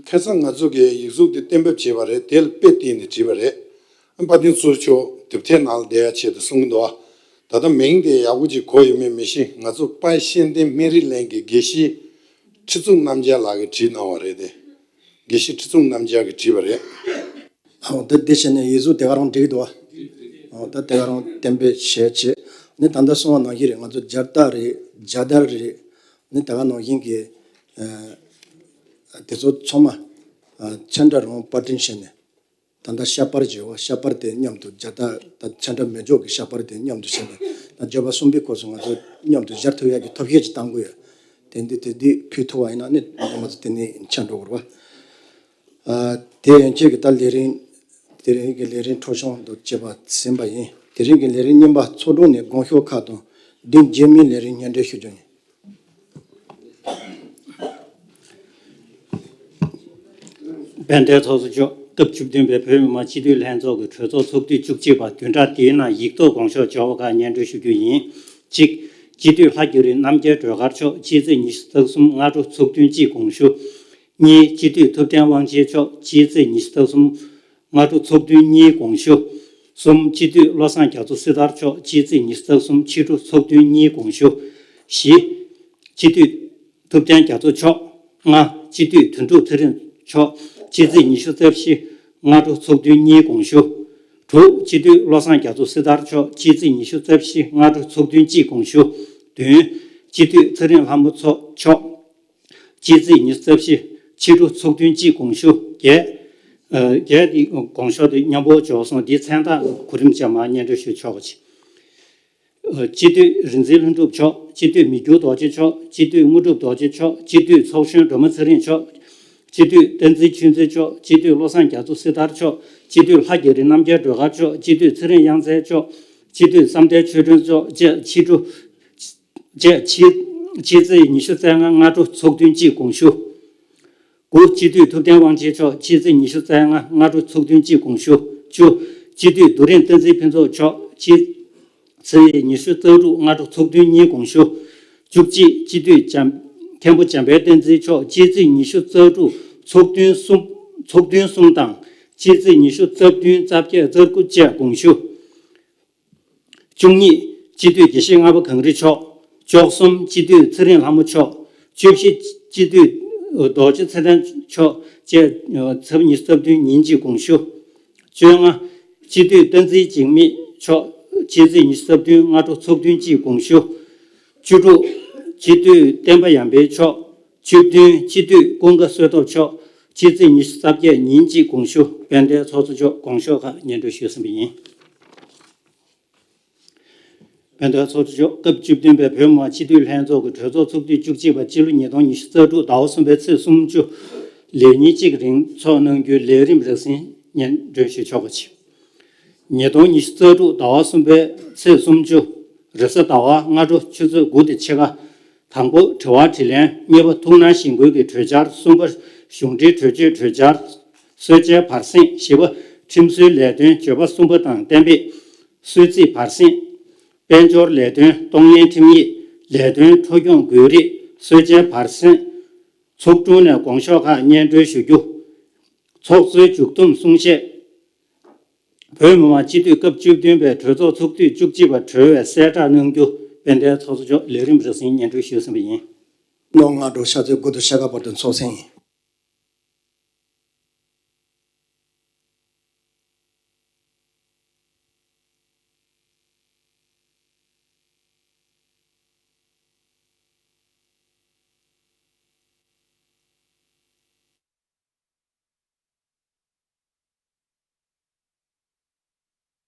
ཁ་སང་ང་ཚོ་གིས་ཡིག་གཟུགས་དེ་གཏན་འབེབས་བྱས་པ་རེད། དེ་ལ་དཔེ་བལྟས་ནས་བྲིས་པ་རེད། ཨ། དཔལ་ལྡན་ཚོགས་གཙོ་མཆོག་དེབ་ཐེར་ནང་ལ་བསྡད་ཡ་ཆེད་དུ་གསུང་གི་འདུག་ཨ། ད་ལྟ་མིང་དེ་ཡག་པོ་ཅིག་གོ་ཡོད་མེད་མི་ཤེས། ང་ཚོ་དཔལ་གཤེན་བསྟན་སྨན་རིའི་གླིང་གི་དགེ་བཤེས་ཁྲི་ཚུགས་རྣམ་རྒྱལ་ལགས་ཀྱིས་བྲིས་གནང་བ་རེད་དེ། དགེ་བཤེས་ཁྲི་ཚུགས་རྣམ་རྒྱལ་གྱིས་བྲིས་པ་རེད། ཨོ། ད་དེ་བྱས་ནས་ཡིག་གཟུགས་དེ་ག་རང་འགྲིག་འདུག་བ། ཨོ། ད་དེ་ག་རང་གཏན་འབེབས་བྱས་བྱས་ནས་ད་ལྟ་གསུངས་པ་ནང་བཞིན་རེད། ང་ཚོ་རྒྱ་སྟག་རེད། རྒྱ་སྟག་རེད། ནི་ད་ག་ནང་བཞིན་གྱི་ཨ་དེ་ཚོ་ཚང་མ་ཨ་ཚོན་ཁྲ་རང་པར་སྐྲུན་བྱས་ནས། ད་ལྟ་ཤ་པར་བརྗོད་པ། ཤ་པར་དེ་མཉམ་དུ་རྒྱ་སྟག་ད་ཚོན་ཁྲ་མེད་འཇོག་གི་ཤ་པར་དེ་མཉམ་དུ་བྱས་ནས། ད་བརྗོད་པ་གསུམ་པའི་སྐོར་སུ་ང་ཚོ་མཉམ་དུ་སྦྱར་ཐུབ་ཡག་གི་ཐབས་ཤེས་ཅིག་གཏང་དགོས་ཡོད། དེ་འདི་དེ་འདི་ཕུལ་ཐུབ་པ་ཡིན་ན་ནི་ང་ཚོ་དེ་ནི་ཆ་འགྲོ་དགོས་རེད་པ། ཨ། དེ་ཡན་ཆད་ཀྱི་ད་ལས་རིམ། དེ་རིང་གི་ལས་རིམ་འཕྲོ་སྐྱོང་དང་བཅས་པ་ཟིན་པ་ཡིན། དེ་རིང་གི་ལས་རིམ་གཉིས་པ་ཚོགས་དྲུང་ནས་དགོངས་ཞུ་ཁག་དང་འདི་རྗེས་མའི་ལས་རིམ་སྙན་སྒྲོན་ཞུ་རྒྱུ་ཡིན། དཔལ་ལྡན་ཚོགས་གཙོ་མཆོག་སྐབས་བཅུ་བདུན་པའི་བོད་མི་མང་སྤྱི་འཐུས་ལྷན་ཚོགས་ཀྱི་གྲོས་ཚོགས་ཚོགས་དུས་བཅུ་གཅིག་པ་བདུན་ཕྲག་འདིའི་ནང་ཡིག་ཐོག་དགོངས་ཞུ་འབྱོར་བ་ཁག་སྙན་སྒྲོན་ཞུ་རྒྱུ་ཡིན། གཅིག་སྤྱི་འཐུས་ལྷ་རྒྱ་རི་རྣམ་རྒྱལ་སྒྲོལ་དཀར་མཆོག་སྤྱི་ཚེས་ཉི་ཤུ་རྩ་གསུམ་སྔ་དྲོ་ཚོགས་ཐུན་གཅིག་དགོངས་ཞུ། གཉིས་སྤྱི་འཐུས་ཐུབ་བསྟན་དབང་ཆེན་མཆོག་སྤྱི་ཚེས་ཉི་ཤུ་རྩ་གསུམ་སྔ་དྲོ་ཚོགས་ཐུན་གཉིས་དགོངས་ཞུ། གསུམ་སྤྱི་འཐུས་བློ་བཟང་རྒྱ་མཚོ་སྲི་ཐར་མཆོག་སྤྱི་ཚེས་ཉི་ཤུ་རྩ་གསུམ་ཕྱི་དྲོ་ཚོགས་ཐུན་གཉིས་དགོངས་ཞུ། བཞི་སྤྱི་འཐུས་ཐུབ་བསྟན་རྒྱ་མཚོ་མཆོག་ལྔ་སྤྱི་འཐུས་དོན་གྲུབ་ཚེ་རིང་མཆོག་སྤྱི་ཚེས་ཉི་ཤུ་རྩ་བཞི་སྔ་དྲོ་ཚོགས་ཐུན་གཉིས་དགོངས་ཞུ། དྲུག་སྤྱི་འཐུས་བློ་བཟང་རྒྱ་མཚོ་སྲི་ཐར་མཆོག་སྤྱི་ཚེས་ཉི་ཤུ་རྩ་བཞི་སྔ་དྲོ་ཚོགས་ཐུན་གཅིག་དགོངས་ཞུ། བདུན་སྤྱི་འཐུས་ཚེ་རིང་ལྷ་མོ་མཚོ་མཆོག་སྤྱི་ཚེས་ཉི་ཤུ་རྩ་བཞི་ཕྱི་དྲོ་ཚོགས་ཐུན་གཅིག་དགོངས་ཞུ། བརྒྱད། ཨ། བརྒྱད་དེ་དགོངས་ཞུ་དེ་མཉམ་པོ་འབྱོར་སོང་། དེའི་མཚན་རྟགས་གོ་རིམ་བཅས་མར་སྙན་སྒྲོན་ཞུ་ཆོག་པ་བྱེད། ཨ། སྤྱི་འཐུས་རིག་འཛིན་ལྷུན་གྲུབ་མཆོག་སྤྱི་འཐུས་མི་འགྱུར་རྡོ་རྗེ་མཆོག་སྤྱི་འཐུས་དངོས་གྲུབ་རྡོ་རྗེ་མཆོག་སྤྱི་འཐུས་ཚོགས་གཞོན་སྒྲོལ་མ་ཚེ་རིང་མཆོག་སྤྱི་འཐུས་བསྟན་འཛིན་ཆོས་འཛིན་མཆོག་སྤྱི་འཐུས་བློ་བཟང་རྒྱ་མཚོ་སྲི་ཐར་མཆོག་སྤྱི་འཐུས་ལྷ་རྒྱ་རི་རྣམ་རྒྱལ་སྒྲོལ་དཀར་མཆོག་སྤྱི་འཐུས་ཚེ་རིང་དབྱངས་མཚན་མཆོག་སྤྱི་འཐུས་བསམ་གཏན་ཆོས་སྒྲོན་མཆོག་བཅས་ཕྱི་དྲོ། བཅས་ཕྱི་ཕྱི་ཚེས་ཉི་ཤུ་རྩ་ལྔ་སྔ་དྲོ་ཚོགས་ཐུན་གཅིག་དགོངས་ཞུ། དགུ་སྤྱི་འཐུས་ཐུབ་བསྟན་དབང་ཆེན་མཆོག་ཕྱི་ཚེས་ཉི་ཤུ་རྩ་ལྔ་སྔ་དྲོ་ཚོགས་ཐུན་གཅིག་དགོངས་ཞུ། བཅུ་སྤྱི་འཐུས་རྡོ་རིང་བསྟན་འཛིན་ཕུན་ཚོགས་མཆོག་ཕྱི་ཚེས་ཉི་ཤུ་རྩ་དྲུག་སྔ་དྲོ་ཚོགས་ཐུན་གཉིས་དགོངས་ཞུ། བཅུ་གཅིག་སྤྱི་འཐུས་འཇམ་མཁན་པོ་འཇམ་དཔལ་བསྟན་འཛིན་མཆོག་ཕྱི་ཚེས་ཉི་ཤུ་རྩ་དྲུག་ཚོགས་ཐུན་གསུམ་ཚོགས་ཐུན་གསུམ་དང་ཕྱི་ཚེས་ཉི་ཤུ་རྩ་བདུན་རྩ་བརྒྱད་རྩ་དགུ་བཅས་དགོངས་ཞུ། བཅུ་གཉིས་སྤྱི་འཐུས་དགེ་བཤེས་ལྔ་པ་གངས་རི་མཆོག་བཅུ་གསུམ་སྤྱི་འཐུས་ཚེ་རིང་ལྷ་མོ་མཆོག་བཅུ་བཞི་སྤྱི་འཐུས་རྡོ་རྗེ་ཚེ་བརྟན་མཆོག་བཅས་ཚེས་ཉི་ཤུ་རྩ་བདུན་ཉིན་གཅིག་དགོངས་ཞུ། བཅོ་ལྔ་སྤྱི་འཐུས་བསྟན་འཛིན་འཇིགས་མེད་མཆོག་ཕྱི་ཚེས་ཉི་ཤུ་རྩ་བདུན་སྔ་དྲོ་ཚོགས་ཐུན་གཅིག་དགོངས་ཞུ། བཅུ་དྲུག་སྤྱི་འཐུས་བསྟན་པ་ཡར་འཕེལ་མཆོག་བཅུ་བདུན་སྤྱི་འཐུས་ཀུན་དགའ་བསོད་སྟོབས་མཆོག་ཕྱི་ཚེས་ཉི་ཤུ་རྩ་བརྒྱད་ཉིན་གཅིག་དགོངས་ཞུ། དཔལ་ལྡན་ཚོགས་གཙོ་མཆོག་དགོངས་ཞུ་ཁག་སྙན་སྒྲོན་ཞུས་ཟིན་པ་ཡིན། དཔལ་ལྡན་ཚོགས་གཙོ་མཆོག་སྐབས་བཅུ་བདུན་པའི་བོད་མི་མང་སྤྱི་འཐུས་ལྷན་ཚོགས་ཀྱི་གྲོས་ཚོགས་ཚོགས་དུས་བཅུ་གཅིག་པ་སྤྱི་ལོ་ཉིས་སྟོང་ཉི་ཤུ་རྩ་དྲུག་ཟླ་བ་གསུམ་པའི་ཚེས་སུམ་ཅུ་ལས་ཉིན་གཅིག་རིང་ཚོགས་གནང་རྒྱུའི་ལས་རིམ་རིམ་ཟིན་སྙན་སྒྲོན་ཞུ་ཆོག་པ་བྱས། ཉིས་སྟོང་ཉི་ཤུ་རྩ་དྲུག་ཟླ་བ་གསུམ་པའི་ཚེས་སུམ་ཅུ་རེས་གཟའ་ཟླ་བ་སྔ་དྲོ་ཆུ་ཚོད་དགུ་དང་ཕྱེད་ཀ། དང་པོ་དྲི་བ་དྲིས་ལན། གཉིས་པ་ཐུགས་སྣང་གཞེན་སྐུལ་གྱི་གྲོས་འཆར། གསུམ་པ་གཞུང་འབྲེལ་གྲོས་ཆོད་གྲོས་འཆར། གསོལ་ཇའི་བར་གསེང་། བཞི་པ་ཁྲིམས་བཟོའི་ལས་དོན། བརྗོད་པ་གསུམ་པ་དང་གཏན་འབེབས། གསོལ་ཚིགས་བར་གསེང་། དཔལ་འབྱོར་ལས་དོན། གཏོང་ལེན་ཁྲིམས་ཡིག་ལས་དོན། འཕྲོ་སྐྱོང་དགོས་རིགས། གསོལ་ཇའི་བར་གསེང་། ཚོགས་དྲུང་ནས་དགོངས་ཞུ་ཁག་སྙན་སྒྲོན་ཞུ་རྒྱུ། ཚོགས་གཙོའི་མཇུག་བསྡོམས་གསུང་བཤད། བོད་མི་མང་སྤྱི་འཐུས་སྐབས་བཅུ་བདུན་པའི་གྲོས་ཚོགས་ཚོགས་དུས་བཅུ་གཅིག་པ་གྲོལ་བའི་གསལ་བསྒྲགས་གནང་རྒྱུ། དཔལ་ལྡན་ཚོགས་གཙོ་མཆོག་ལས་རིམ་རིམ་བཞིན་སྙན་སྒྲོན་ཞུས་ཟིན་པ་ཡིན། ནོ། སྔ་དྲོ་ཤར་ཚེས་དགུ་དང་ཕྱེད་ཀ་བར་དུ་ཚོགས་ཟིན་ཡིན།